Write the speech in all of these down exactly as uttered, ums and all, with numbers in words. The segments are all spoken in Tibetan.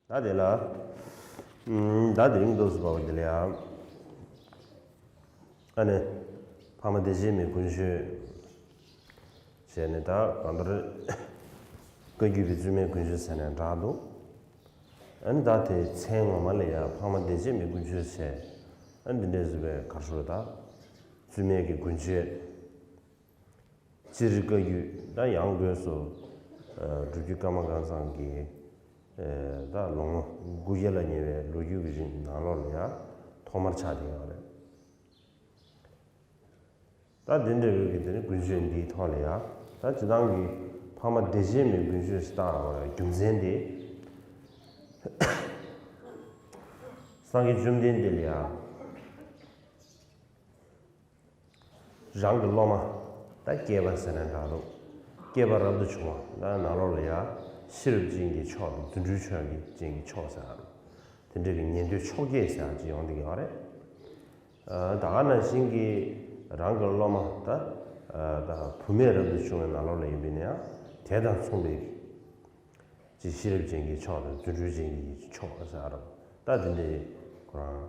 ད་དེ་ལ། ཨམ། ད་དེ་རིང་འདུག་སུ་བ་བ་དེ་ལ་ཡང་། ཨ་ནི། འཕགས་མ་བདེ་གཤེགས་མའི་དཀོན་མཆོག་བྱས་ནས་ད་གང་ལྟར། བཀའ་བརྒྱུད་པའི་བཙུན་མའི་དཀོན་མཆོག་ཟེར་ནས་གྲགས་འདུག་ཨ་ནི་ད་དེ་མཚན་ངོ་མ་ལ་ཡང་འཕགས་མ་བདེ་གཤེགས་མའི་དཀོན་མཆོག་བྱས། ཨ་ནི་འདི་འདྲས་སུ་བའི་གར་ཤོར་ད། བཙུན་མའི་གི་དཀོན་མཆོག་སྤྱིར་བཀའ་བརྒྱུད་ད་ཡང་སྒོས་སུ། ཨ། སྒྲུབ་བརྒྱུད་ཀརྨ་ཀཾ་ཚང་གི། ཨ། ད་ལོ་ངོ་དགུ་བརྒྱ་ལ་ཉེ་བའི་ལོ་རྒྱུས་ཀྱི་རིང་ནང་ལོགས་ལ་ཡང་ཐོག་མར་ཆགས་བསྡད་ཡོད་རེད། ད་འདི་འདྲ་བོད་ཀྱི་དེ་ནི་དཀོན་མཆོག་འདིའི་ཐོག་ལ་ཡང་ད་སྤྱི་བཏང་གི་འཕགས་མ་བདེ་གཤེགས་མའི་དཀོན་མཆོག་ཞེས་བཏགས་པའི་རྒྱུ་མཚན་དེ། སངས་རྒྱས་བཅོམ་ལྡན་འདས་ལ་ཡང་། རང་གི་སློབ་མ་ད་སྐྱེས་པ་ཟེར་ནས་གྲགས་འདུག་སྐྱེས་པ་རབ་ཏུ་བྱུང་བ་ད་ནང་ལོགས་ལ་ཡང་ཤེས་རབ་ཅན་གྱི་མཆོག་དང་རྫུ་འཕྲུལ་མཆོག་གི་ཅན་གྱི་མཆོག་ཟེར་བ་རུ། དེ་འདྲ་གི་ཉན་ཐོས་མཆོག་བརྒྱད་ཟེར་ཡག་ཅིག་ཡོང་བསྡད་ཀྱི་ཡོད་རེད། ཨ། ད་ག་ནང་བཞིན་གྱི་རང་གི་སློབ་མ་ད། ཨ། ད་བུད་མེད་རབ་ཏུ་བྱུང་བའི་ནང་ལོགས་ལ་ཡིན་པས་ན་ཡང་དེ་དང་མཚུངས་པའི་གི། ཅིག་ཤེས་རབ་ཅན་གྱི་མཆོག་དང་རྫུ་འཕྲུལ་ཅན་གྱི་མཆོག་ཟེར་བ་རུ། ད་དེ་འདྲའི་ཁོ་རང་།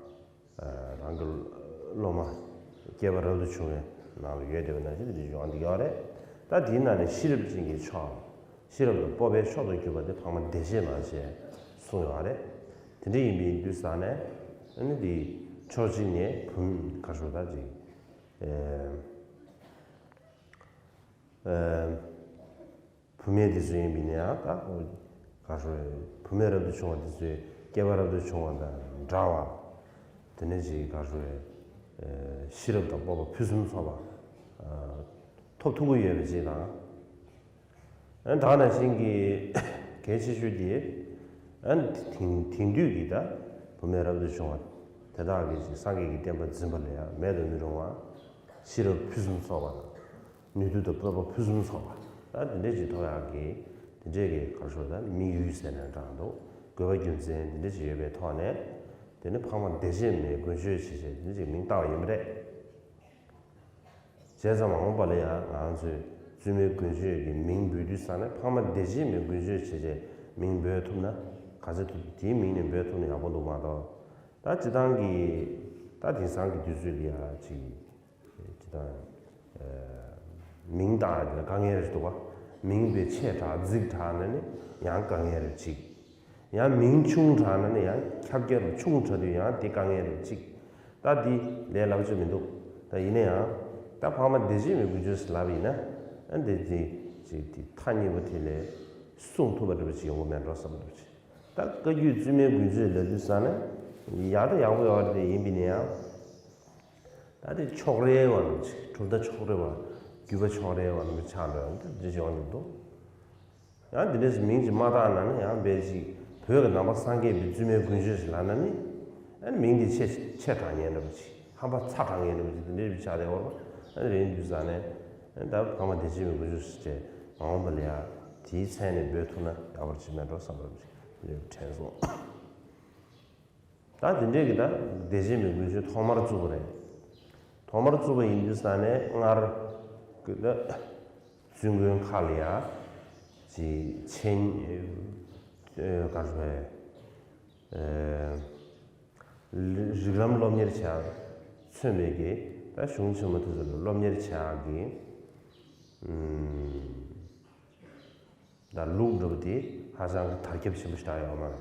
ཨ། རང་གི་སློབ་མ་སྐྱེས་པ་རབ་ཏུ་བྱུང་བའི་ནང་ལ་ཡོད་བསྡད་པ་ནང་བཞིན་དེ་འདྲ་ཡོང་བསྡད་ཡོད་རེད། ད་དེའི་ནང་ནས་ཤེས་རབ་ཅན་གྱི་མཆོག་ཤེས་རབ་ཏུ་སྤོབས་པའི་མཆོག་ཏུ་གྱུར་པ་དེ་འཕགས་མ་བདེ་གཤེགས་མ་ཞེས་གསུངས་ཡོད་རེད། དེ་འདྲ་ཡིན་པའི་དུས་ཙ་ནས་ཨ་ནི་དེ་ཕྱོགས་གཅིག་ནས་བུམ་ག་ཞུ་ད་ཅིག་ཨེ། ཨེ། བུད་མེད་དེ་ཚོ་ཡིན་པས་ན་ཡང་ད་ག་ཞུ་བུད་མེད་རབ་ཏུ་བྱུང་བ་དེ་ཚོས་སྐྱེས་པ་རབ་ཏུ་བྱུང་བ་དང་འདྲ་བ། དེ་ནས་ཅིག་ག་ཞུ་ཤེས་རབ་དང་སྤོབས་པ་ཕུན་སུམ་ཚོགས་པ་ཐོབ་ཐུབ་ཀྱི་ཡོད་པ་ཅིག་དང་། ཨ། ད་ག་ནང་བཞིན་གྱི་གལ་ཆེ་ཤོས་དེ། ཨ། དེང་དེང་དུས་ཀྱི་ད་བུད་མེད་རབ་ཏུ་བྱུང་བ་དེ་དག་གིས་ཅིག་སངས་རྒྱས་ཀྱི་བསྟན་པ་འཛིན་པ་ལ་ཡང་མེད་དུ་མི་རུང་བ། ཤེས་རབ་ཕུན་སུམ་ཚོགས་པ་དང་། ནུས་མཐུ་དང་སྤོབས་པ་ཕུན་སུམ་ཚོགས་པ། ད་དེ་འདྲས་ཅིག་ཐོབ་ཡག་གི་དེ་འདྲས་ཀྱི་ག་ཞུ་ད་དམིགས་ཡུལ་ཟེར་ནས་འདྲ་འདུག་དགོས་པ་རྒྱུ་མཚན་དེ་འདྲས་ཅིག་ཡོད་པའི་ཐོག་ནས། དེ་ནི་འཕགས་མ་བདེ་གཤེགས་མའི་དཀོན་མཆོག་ཞེས་བྱས་དེ་འདྲས་ཅིག་མིང་བཏགས་པ་ཡིན་པ་རེད། བྱས་ཙང་མ་འོངས་པ་ལ་ཡང་ང་ཚོས་བཙུན་མའི་དཀོན་མཆོག་གི་མིང་འབོད་དུས་ཙ་ནས་འཕགས་མ་བདེ་གཤེགས་མའི་དཀོན་མཆོག་ཞེས་བྱས་མིང་འབོད་ཐུབ་ན་ག་ཚོད་ཐུབ་དེའི་མིང་ནས་འབོད་ཐུབ་ན་ཡག་པོ་འདུག་མ་གཏོགས། ད་སྤྱིར་བཏང་གི་ད་དེང་སང་གི་དུས་ཚོད་ལ་ཡང་ཅིག་སྤྱིར་བཏང་། ཨ། མིང་བཏགས་ཡ་དེ་ལ་དཀའ་ངལ་རེ་འདུག་པ། མིང་དཔེ་ཆེ་དྲགས་རྫིག་དྲགས་ན་ནི་ཡང་དཀའ་ངལ་རེ་གཅིག་ཡང་མིང་ཆུང་དྲགས་ན་ནི་ཡང་ཁྱབ་རྒྱ་རུ་ཆུང་དྲགས་དུས་ཡང་དེ་དཀའ་ངལ་རེ་གཅིག་ད་འདི་ལས་སླ་པོ་ཅིག་མི་འདུག་ད་ཡིན་ན་ཡང་། ད་འཕགས་མ་བདེ་གཤེགས་མའི་དཀོན་མཆོག་ཟེར་ལབ་ཡིན་ན། ཨ། འདི་འདི་ཅིག་འདི་མཐའ་གཉིས་པོ་དེ་ལས་གསུང་ཐུབ་པ་འདྲ་པོ་ཅིག་ཡོང་གི་མེད་འགྲོ་བསམ་འདྲ་པོ་ཅིག་ད་བཀའ་བརྒྱུད་བཙུན་མའི་དཀོན་མཆོག་ལབ་དུས་ཙ་ན། ཡག་ད་ཡག་པོ་ཡོད་རེད་དེ་ཡིན་པས་ན་ཡང་། ད་དེ་ཕྱོགས་རེ་བ་ནང་བཞིན་གྲུབ་མཐའ་ཕྱོགས་རེ་བ། བརྒྱུད་པ་ཕྱོགས་རེ་བ་ནང་བཞིན་ཆགས་འགྲོ་ཡང་ད་འདི་ཅིག་ཡོང་གི་འདུག་ཡང་འདི་འདྲས་སུ་མིང་ཅིག་མ་བཏགས་ན་ནི་ཡང་དཔེ་ཅིག་བོད་ཀྱི་ནང་པ་སངས་རྒྱས་པའི་བཙུན་མའི་དཀོན་མཆོག་ཞིག་ལབ་ན་ནི། ཨ་ནི་མིང་འདི་ཆེ་ཆེ་དྲགས་ཉན་འདྲ་པོ་ཅིག་ཧམ་པ་ཚ་དྲགས་ཉན་འདྲ་པོ་ཅིག་འདི་འདྲས་སུ་ཆགས་བསྡད་ཡོད་རེད་པ། ཨ་ནི་རེད་དུས་ཙ་ནས། ཨ་ནི་ད་འཕགས་མ་བདེ་གཤེགས་མའི་དཀོན་མཆོག་ཞེས་བྱས་མ་འོངས་པ་ལ་ཡང་དེའི་མཚན་ནས་འབོད་ཐུབ་ན་ཡག་པོ་ཅིག་མེད་འགྲོ་བསམ་པ་ཅིག་འདི་འདྲས་དྲན་སོང་། ད་དེ་འདྲས་ཀྱི་ད་བདེ་གཤེགས་མའི་དཀོན་མཆོག་ཐོག་མར་བཙུགས་པ་རེད། ཐོག་མར་བཙུགས་པ་ཡིན་དུས་ཙ་ནས་སྔར་གྱི་ད་བཙུན་དགོན་ཁག་ལ་ཡ་ཅིག་མཆན། ཨེ། ག་རེ་ཟེར། ཨེ། རིགས་ལམ་སློབ་གཉེར་བྱ་མཚོན་པའི་གི་ད་གཞུང་ཆེན་མོ་དེ་ཚོ་ལ་སློབ་གཉེར་བྱ་གི། ཨུམ། ད་ལུགས་འདྲ་པོ་དེ་ཧ་ཅང་གི་དར་ཁྱབ་ཆེན་པོ་ཞིག་རག་ཡོད་མ་རེད།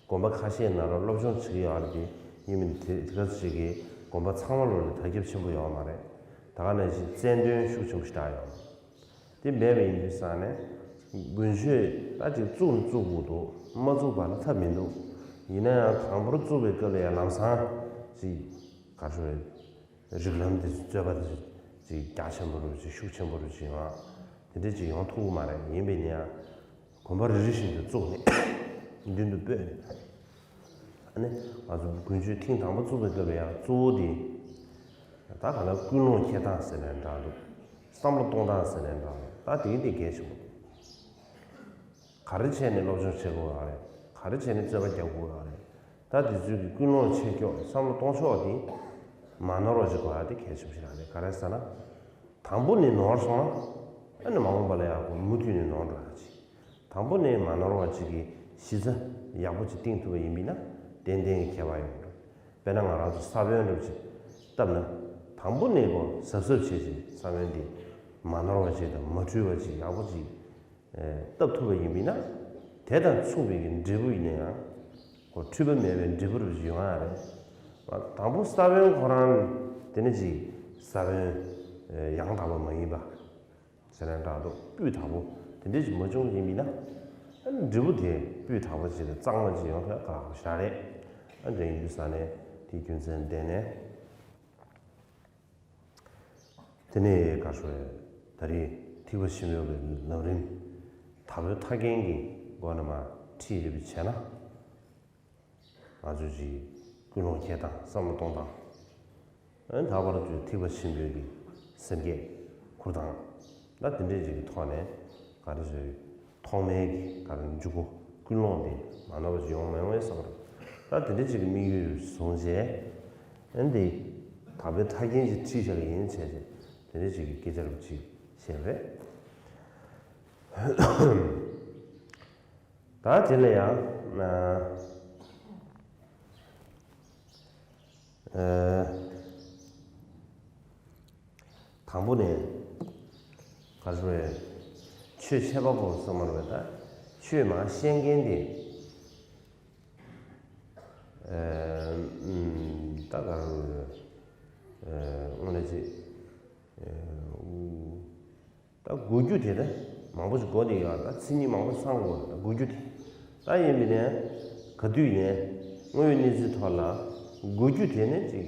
དགོན་པ་ཁ་ཤས་ནང་ལ་སློབ་སྦྱོང་བྱེད་ཀྱི་ཡོད་རེད་དེ། ཡིན་མིན་དེ་དེ་ག་ཚོད་ཅིག་གིས་དགོན་པ་ཚང་མ་ལོག་ལ་དར་ཁྱབ་ཆེན་པོ་ཡོད་མ་རེད། ད་ག་ནང་བཞིན་རྩལ་འདོན་ཤུགས་ཆེན་པོ་ཞིག་རག་ཡོད་མ་རེད། དེ་མེད་པ་ཡིན་དུས་ཙ་ནས་དགོན་ཆོས་ད་ཅིག་བཙུགས་ནི་བཙུགས་དགོས་འདུག་མ་བཙུགས་པ་ལ་ཐབས་མི་འདུག་ཡིན་ན་ཡང་དང་པོར་བཙུགས་པའི་སྐབས་ལ་ཡང་ལམ་སང་ཅིག་ག་རེ་ཟེར། རིགས་ལམ་དེ་རྩོད་པ་དེ་ཅིག་རྒྱ་ཆེན་པོ་རུ་ཅིག་ཤུགས་ཆེན་པོ་རུ་ཅིག་ཡོང་། དེ་འདྲ་ཅིག་ཡོང་ཐུབ་ཀྱི་མ་རེད། ཡིན་པས་ན་ཡང་དགོན་པ་རེ་རེ་བཞིན་དུ་བཙུགས་ནས་མདུན་དུ་སྤོས་ནས། ཨ་ནི་ང་ཚོ་དགུན་ཆོས་ཐེངས་དང་པོ་བཙུགས་པའི་སྐབས་ལ་ཡང་གཙོ་བོ་དེ་ད་ག་ལ་ཀུན་སློང་འཁྱེར་སྟངས་ཟེར་ནའི་འདྲ་འདུག་བསམ་བློ་གཏོང་སྟངས་ཟེར་ནའི་འདྲ་འདུག་ད་དེ་གི་དེ་གལ་ཆེན་པོ་འདུག་ག་རེ་བྱས་ནས་སློབ་སྦྱོང་བྱེད་དགོས་ཡོད་རེད། ག་རེ་བྱས་ནས་རྩོད་པ་རྒྱག་དགོས་ཡོད་རེད། ད་དེ་ཚོའི་གི་ཀུན་སློང་ཆེ་མགྱོགས་བསམ་བློ་གཏོང་ཕྱོགས་དེ་མ་ནོར་བ་ཅིག་དགོས་ཡ་དེ་གལ་ཆེན་པོ་ཞིག་རེད། ག་རེ་ཟེར་ན། དང་པོ་ནས་ནོར་སོང་ན་ཨ་ནི་མ་འོངས་པ་ལ་ཡག་པོ་མུ་མཐུད་ནས་ནོར་འགྲོ་ཡ་ཅིག་དང་པོ་ནས་མ་ནོར་བ་ཅིག་གི་ གཞི་རྩ་ཡག་པོ་ཅིག་བཏིང་ཐུབ་པ་ཡིན་པ་ཡིན་ན་ཏན་ཏན་གྱི་ཁྱད་པར་ཡོང་གི་རེད། དཔེར་ན་ང་རང་ཚོ་ས་བོན་འདྲ་པོ་ཅིག་བཏབ་ན། དང་པོ་ནས་ཀོ་གཟབ་གཟབ་བྱས་ཅིག་ས་བོན་དེ་མ་ནོར་བ་ཅིག་དང་མ་འཁྲུལ་བ་ཅིག་ཡག་པོ་ཅིག་བཏབ་ཐུབ་པ་ཡིན་པ་ཡིན་ན། དེ་དང་མཚུངས་པའི་གི་འབྲས་བུ་ཡིན་ན་ཡང་ཁོ་འཁྲུལ་པ་མེད་པའི་འབྲས་བུ་རུ་ཡོང་ཡ་རེད། དང་པོ་ས་བོན་ཁོ་རང་དེ་ནི་ཅིག་ས་བོན་ཡང་དག་པ་མ་ཡིན་པ། ཟེར་ན་འདྲ་འདུག་སྤུས་དག་པོ་དེ་འདྲ་ཞིག་མ་བྱུང་ཡིན་མིན་ན། འབྲས་བུ་དེ་སྤུས་དག་པོ་ཅིག་དང་གཙང་མ་ཅིག་ཡོང་ཐབས་ཁག་པོ་ཞིག་རེད། འདྲ་ཡིན་དུས་ས་ནས་དེའི་རྒྱུ་མཚན་བསྟན་ནས། དེ་ནས་ག་ཞུ་ད་རེས་ཐེག་པ་ཆེན་པོའི་ལམ་རིམ་དག་པོའི་མཐའ་རྒྱན་གྱི་སྒོ་ནས་མར་ཁྲིད་ཡོད་པ་བྱས་ན། ང་ཚོས་ཀྱི་ཀུན་སློང་འཁྱེར་སྟངས་བསམ་བློ་གཏོང་སྟངས། ཨ་ནི་ལྷག་པར་དུ་ཐེག་པ་ཆེན་པོའི་གི་སེམས་བསྐྱེད་ཁུར་སྟངས། ད་དེ་འདྲས་ཅིག་གི་ཐོག་ནས་ག་རེ་ཟེར། ཐོག་མའི་གི་ག་རེ་འཇུག་སྒོ་ཀུན་སློང་དེ་མ་ནོར་བ་ཞིག་ཡོང་མ་ཡོང་བའི་བསམ་པ་རེད། ད་དེ་འདྲས་ཅིག་གི་དམིགས་ཡུལ་བཟུང་བྱས། ཨ་ནི་དེ་དག་པའི་མཐའ་རྒྱན་ཅིག་ཁྲིད་བཞག་གི་ཡིན་བྱས་ཏེ་དེ་འདྲས་ཅིག་གི་སྐད་ཆ་རུ་ཅིག་བཤད་པ་རེད། ད་དེ་ལ་ཡང་། ཨ། དང་པོ་ནས་ག་རེ་རེད། ཆོས་འཆད་པ་པོ་གསུངས་པ་རེད་པ། ད་ཆོས་མར་བཤད་མཁན་དེ། ཨ། ཨུམ། ད་ག་རེ་རེད། ཨ། དངོས་གནས་ཅིག་ཨ། ད་གོ་རྒྱུ་དེ་ད་མང་པོ་ཞིག་གོ་བསྡད་ཡོད་རེད། ད་མཚན་ཉིད་མང་པོ་ཚང་དགོས་རེད། ད་གོ་རྒྱུ་དེ། ད་ཡིན་པ་ཡིན་ནའི་ག་དུས་ཡིན་ནའི་དངོས་ཡོད་གནས་ཚུལ་ཐོག་ལ་གོ་རྒྱུ་དེ་ནི་ཅིག་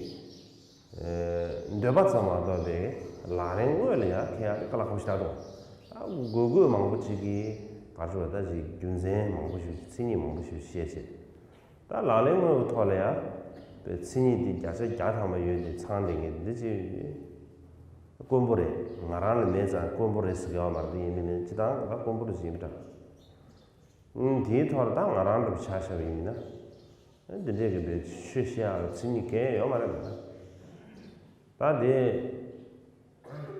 ཨེ། འདོད་པ་ཙམ་མ་གཏོགས་པའི་ལག་ལེན་དངོས་ལ་ཡང་འཁེལ་ཡག་དེ་དཀའ་ལས་ཁག་པོ་ཞིག་ཆགས་འདུག་ད་གོ་དགོས་མང་པོ་ཅིག་གིས་ག་རེ་ཟེར་བ། ད་ཅིག་རྒྱུ་མཚན་མང་པོ་ཞིག་མཚན་ཉིད་མང་པོ་ཞིག་བཤད་བྱས། ད་ལག་ལེན་དངོས་ཀྱི་ཐོག་ལ་ཡང་པའི་མཚན་ཉིད་དེ་བརྒྱ་ཆ་བརྒྱ་ཐམ་པ་ཡོད་དེ་ཚང་བསྡད་མཁན་འདི་ཅི་ཡོད། དཀོན་པོ་རེད། ང་རང་ལ་མེད་ཙང་དཀོན་པོ་རེད་ཟེར་གི་ཡོད་མ་རེད། དེ་ཡིན་མིན་ནི་ཅི་ལྟར་ང་དཀོན་པོ་རེད་ཟེར་ཡིན་པ་འདྲ། ཨུམ། དེའི་ཐོག་ལ་ད་ང་རང་འདྲ་པོ་ཆ་བཞག་པ་ཡིན་ན། འདི་འདྲས་ཀྱི་པའི་ཆོས་བཤད་ཡག་ལ་མཚན་ཉིད་གང་ཡང་ཡོད་མ་རེད་ད། ད་དེ།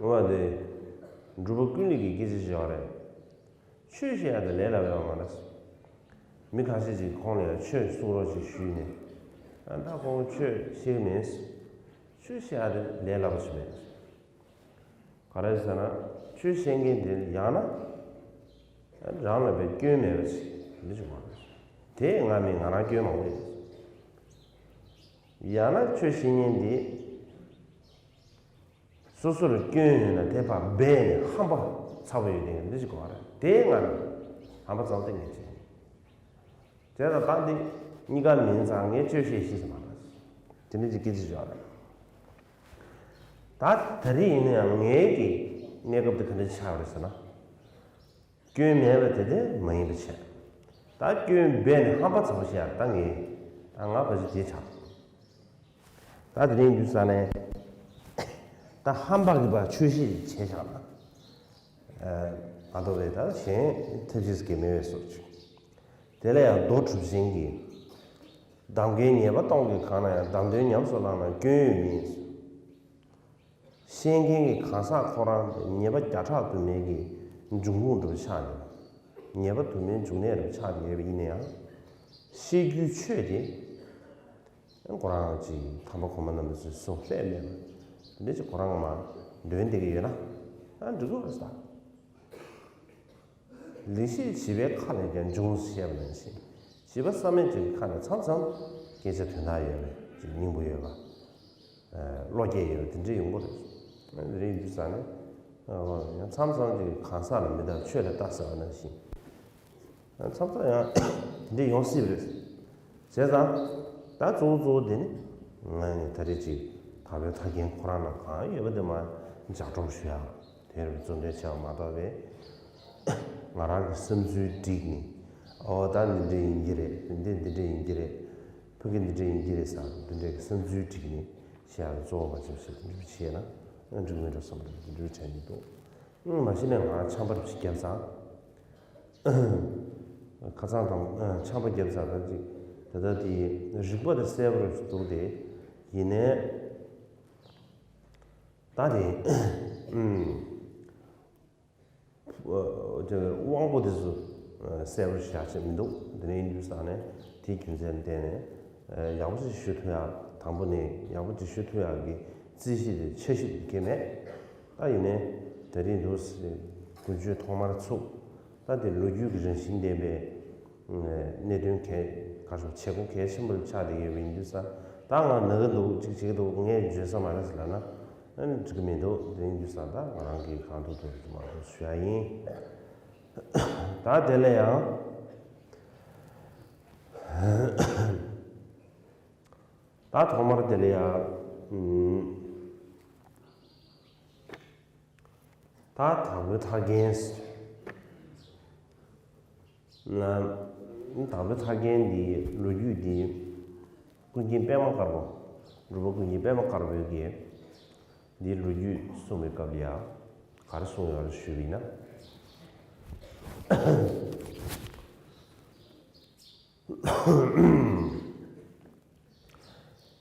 འོ་དེ། འབྲུག་པ་ཀུན་ལེགས་ཀྱི་སྐད་ཆ་ཞིག་ཡོད་རེད། ཆོས་བཤད་ཡག་དེ་ལས་སླ་པོ་ཡོད་མ་རེད། མི་ཁ་ཤས་ཅིག་ཁོང་ལ་ཡང་ཆོས་གསུང་རོགས་ཅིག་ཞུས་ནས། ཨ། ད་ཁོང་ཆོས་ཤེས་ཀྱི་མེད། ཆོས་བཤད་ཡག་དེ་ལས་སླ་པོ་ཞིག་མེད། ག་རེ་ཟེར་ན། ཆོས་བཤད་མཁན་དེ་ཡང་ན་རང་ལ་པའི་སྐྱོན་མེད་པ་ཞིག་འདི་ཞིག་དགོས་རེད། དེ་ང་མིན་ང་རང་སྐྱོན་མང་པོ་ཡོད། ཡང་ན་ཆོས་བཤད་མཁན་དེ། སོ་སོར་སྐྱོན་ཡོད་ན་དེ་ཕར་སྦས་ནས་ཧམ་པ་ཚ་པོ་ཡོད་དེ་འདི་ཞིག་གོ་བ་རེད། དེ་ང་ཧམ་པ་ཙམ་དེ་ངས་བྱས། དེ་ལ་ད་འདི་གཉིས་ཀ་མིན་ཙང་ངས་ཆོས་བཤད་ཤེས་ཀྱི་མ་རེད། དེ་འདྲ་ཅིག་སྐད་ཆ་བརྗོད་རེད། ད་ད་རེས་ཡིན་ན་ཡང་ངའི་གི་གནས་སྐབས་དེ་ག་འདྲ་ཆགས་རེད་ཟེར་ན། སྐྱོན་མེད་པ་དེ་དེ་མ་ཡིན་པ་བྱས། ད་སྐྱོན་སྦས་ནས་ཧམ་པ་ཚ་པོ་བཤད་ཡག་ད་ངས་ད་ང་ཕལ་ཆེར་དེ་ཆགས། ད་དེ་རིང་རྒྱུ་ས་ནས་ད་ཧམ་པ་གི་བ་ཆོས་བཤད་བྱས་བཞག་ན། ཨ། མ་གཏོགས་པའི་ད་གཞན་ཐབས་ཤེས་ཀྱི་མེད་པའི་བཟོ་བཅོས། དེ་ལ་ཡང་རྡོ་གྲུབ་ཆེན་གྱིས། གདམས་ངག་ཉེས་པ་སྟོང་གིས་གང་ན་ཡང་། གདམས་དོན་ཉམས་སུ་བླངས་ན་སྐྱོན་ཡོད་མིན། བཤད་མཁན་གྱི་གང་ཟག་ཁོ་རང་དེ་ཉེས་པ་བརྒྱ་ཕྲག་དུ་མའི་གི་འབྱུང་ཁུངས་འདྲ་པོ་ཆགས་ནས། ཉེས་པ་དུ་མའི་འབྱུང་གནས་འདྲ་པོ་ཆགས་ནས་ཡོད་པ་ཡིན་ན་ཡང་། བཤད་རྒྱུའི་ཆོས་དེ། ཁོ་རང་ཅིག་དམ་པ་གོང་མ་རྣམ་པ་ཚོས་གསུངས་སླད་མེད་པ། དེ་འདྲ་ཅིག་ཁོ་རང་མར་འདོན་བསྡད་ཀྱི་ཡོད་ན། ཨ། འགྲིག་གི་རེད་ཟེར། ལེགས་བཤད་བྱིས་པའི་ཁ་ནས་ཀྱང་འབྱུང་ཞེས་པ་ནང་བཞིན། བྱིས་པ་བསམ་མེད་ཅིག་གི་ཁ་ནས་མཚམས་མཚམས་སྐད་ཆ་དོན་དག་ཡོད་པའི་ཅིག་སྙིང་པོ་ཡོད་པ། ཨ། བློ་སྐྱེད་ཡོད་པ་དེ་འདྲ་ཡོང་གི་རེད། དེ་འདྲ་ཡིན་དུས་ཙང་ནས། ཨ། ཡང་མཚམས་མཚམས་ཅིག་གང་ཟག་ལ་མི་ལྟ་ཆོས་ལ་ལྟ་ཟེར་བ་ནང་བཞིན། མཚམས་མཚམས་ཡང་དེ་འདྲ་ཡོང་སྲིད་པ་རེད། བྱས་ཙང་། ད་གཙོ་བོ་གཙོ་བོ་དེ་ནི། ང་ནི་ད་རེས་ཅིག་དག་པའི་མཐའ་རྒྱན་ཁོ་རང་ནང་གང་ཡོད་པ་དེ་མར་ལྗགས་སྒྲོག་ཞུ་ཡག་དེར་བརྩོན་འགྲུས་བྱས་པ་མ་གཏོགས་པའི། ང་རང་གི་བསམ་ཚུལ་བསྒྲིགས་ནས། ཨོ། ད་འདི་འདྲ་ཡིན་གྱི་རེད། འདི་འདི་འདྲ་ཡིན་གྱི་རེད། ཕ་གི་འདི་འདྲ་ཡིན་གྱི་རེད་ཟེར་འདི་འདྲའི་གི་བསམ་ཚུལ་བསྒྲིགས་ནས་བཤད་ཡག་གཙོ་བོ་བ་ཅིག་བྱས་འདི་འདྲ་བྱས་ན་འགྲིག་མིན་འགྲོ་བསམ་པ་འདི་འདྲ་དྲན་གྱི་འདུག་མ་གཞི་ནས་ང་ཆམ་པ་རེ་ཞིག་བརྒྱབ་ཙང་། ཁ་སང་དང་ཆམ་པ་བརྒྱབ་ཙང་ད་ཅིག་ད་ལྟ་དེ་རིག་པ་དེ་གསལ་པོ་རེ་འདུག་སྟེ། ཡིན་ནའི་ད་དེ་དབང་པོ་དེ་ཚོ་ གསལ་པོ་ཞིག་ཆགས་ཀྱི་མི་འདུག་དེ་ནས་ཡིན་དུས་ཙང་ནས་དེའི་རྒྱུ་མཚན་ལ་བརྟེན་ནས་ཡག་པོ་ཅིག་ཞུ་ཐུབ་ཡག་དང་པོ་ནས་ཡག་པོ་ཅིག་ཞུ་ཐུབ་ཡག་གི་རྩིས་གཞི་དེ་འཆར་གཞི་དེ་གལ་མེད། ད་ཡིན་ནའི་དེ་རིང་འདུག་སེ་ཀུན་སྤྱོད་ཐོག་མར་ཚུགས། ད་དེ་ལོ་རྒྱུས་ཀྱི་རང་བཞིན་ལྡན་པའི་གནད་དོན་གལ་ཁ་ཤོ་བྱེད་སྒོ་གལ་ཆེན་པོ་ཆགས་བསྡད་ཡོད་པ་ཡིན་དུས་ཙང་ད་ང་ན་གི་འདུག་ཅིག་བྱེད་ཀྱི་འདུག་ངས་འཇོན་ས་མ་རེད་ཟེར་ལབ་ན་འགྲིག་གི་མི་འདུག་དེ་ཡིན་དུས་ཙང་ད་ང་རང་གིས་གང་ཐུབ་ཐུབ་མང་ཐུབ་ཞུ་ཡ་ཡིན། ད་དེ་ལ་ཡང་ད་ཐོག་མར་དེ་ལ་ཡང་ད་དྭགས་པོའི་ཐར་རྒྱན། ན། དྭགས་པོའི་ཐར་རྒྱན་འདི་ལོ་རྒྱུས་འདི་ཀུན་མཁྱེན་པདྨ་དཀར་པོ། འབྲུག་པ་ཀུན་མཁྱེན་པདྨ་དཀར་པོའི་གི་འདིའི་ལོ་རྒྱུས་གསུངས་པའི་སྐབས་ལ་ཡང་ག་རེ་གསུངས་ཡོད་རེད་ཞུས་པ་ཡིན་ན།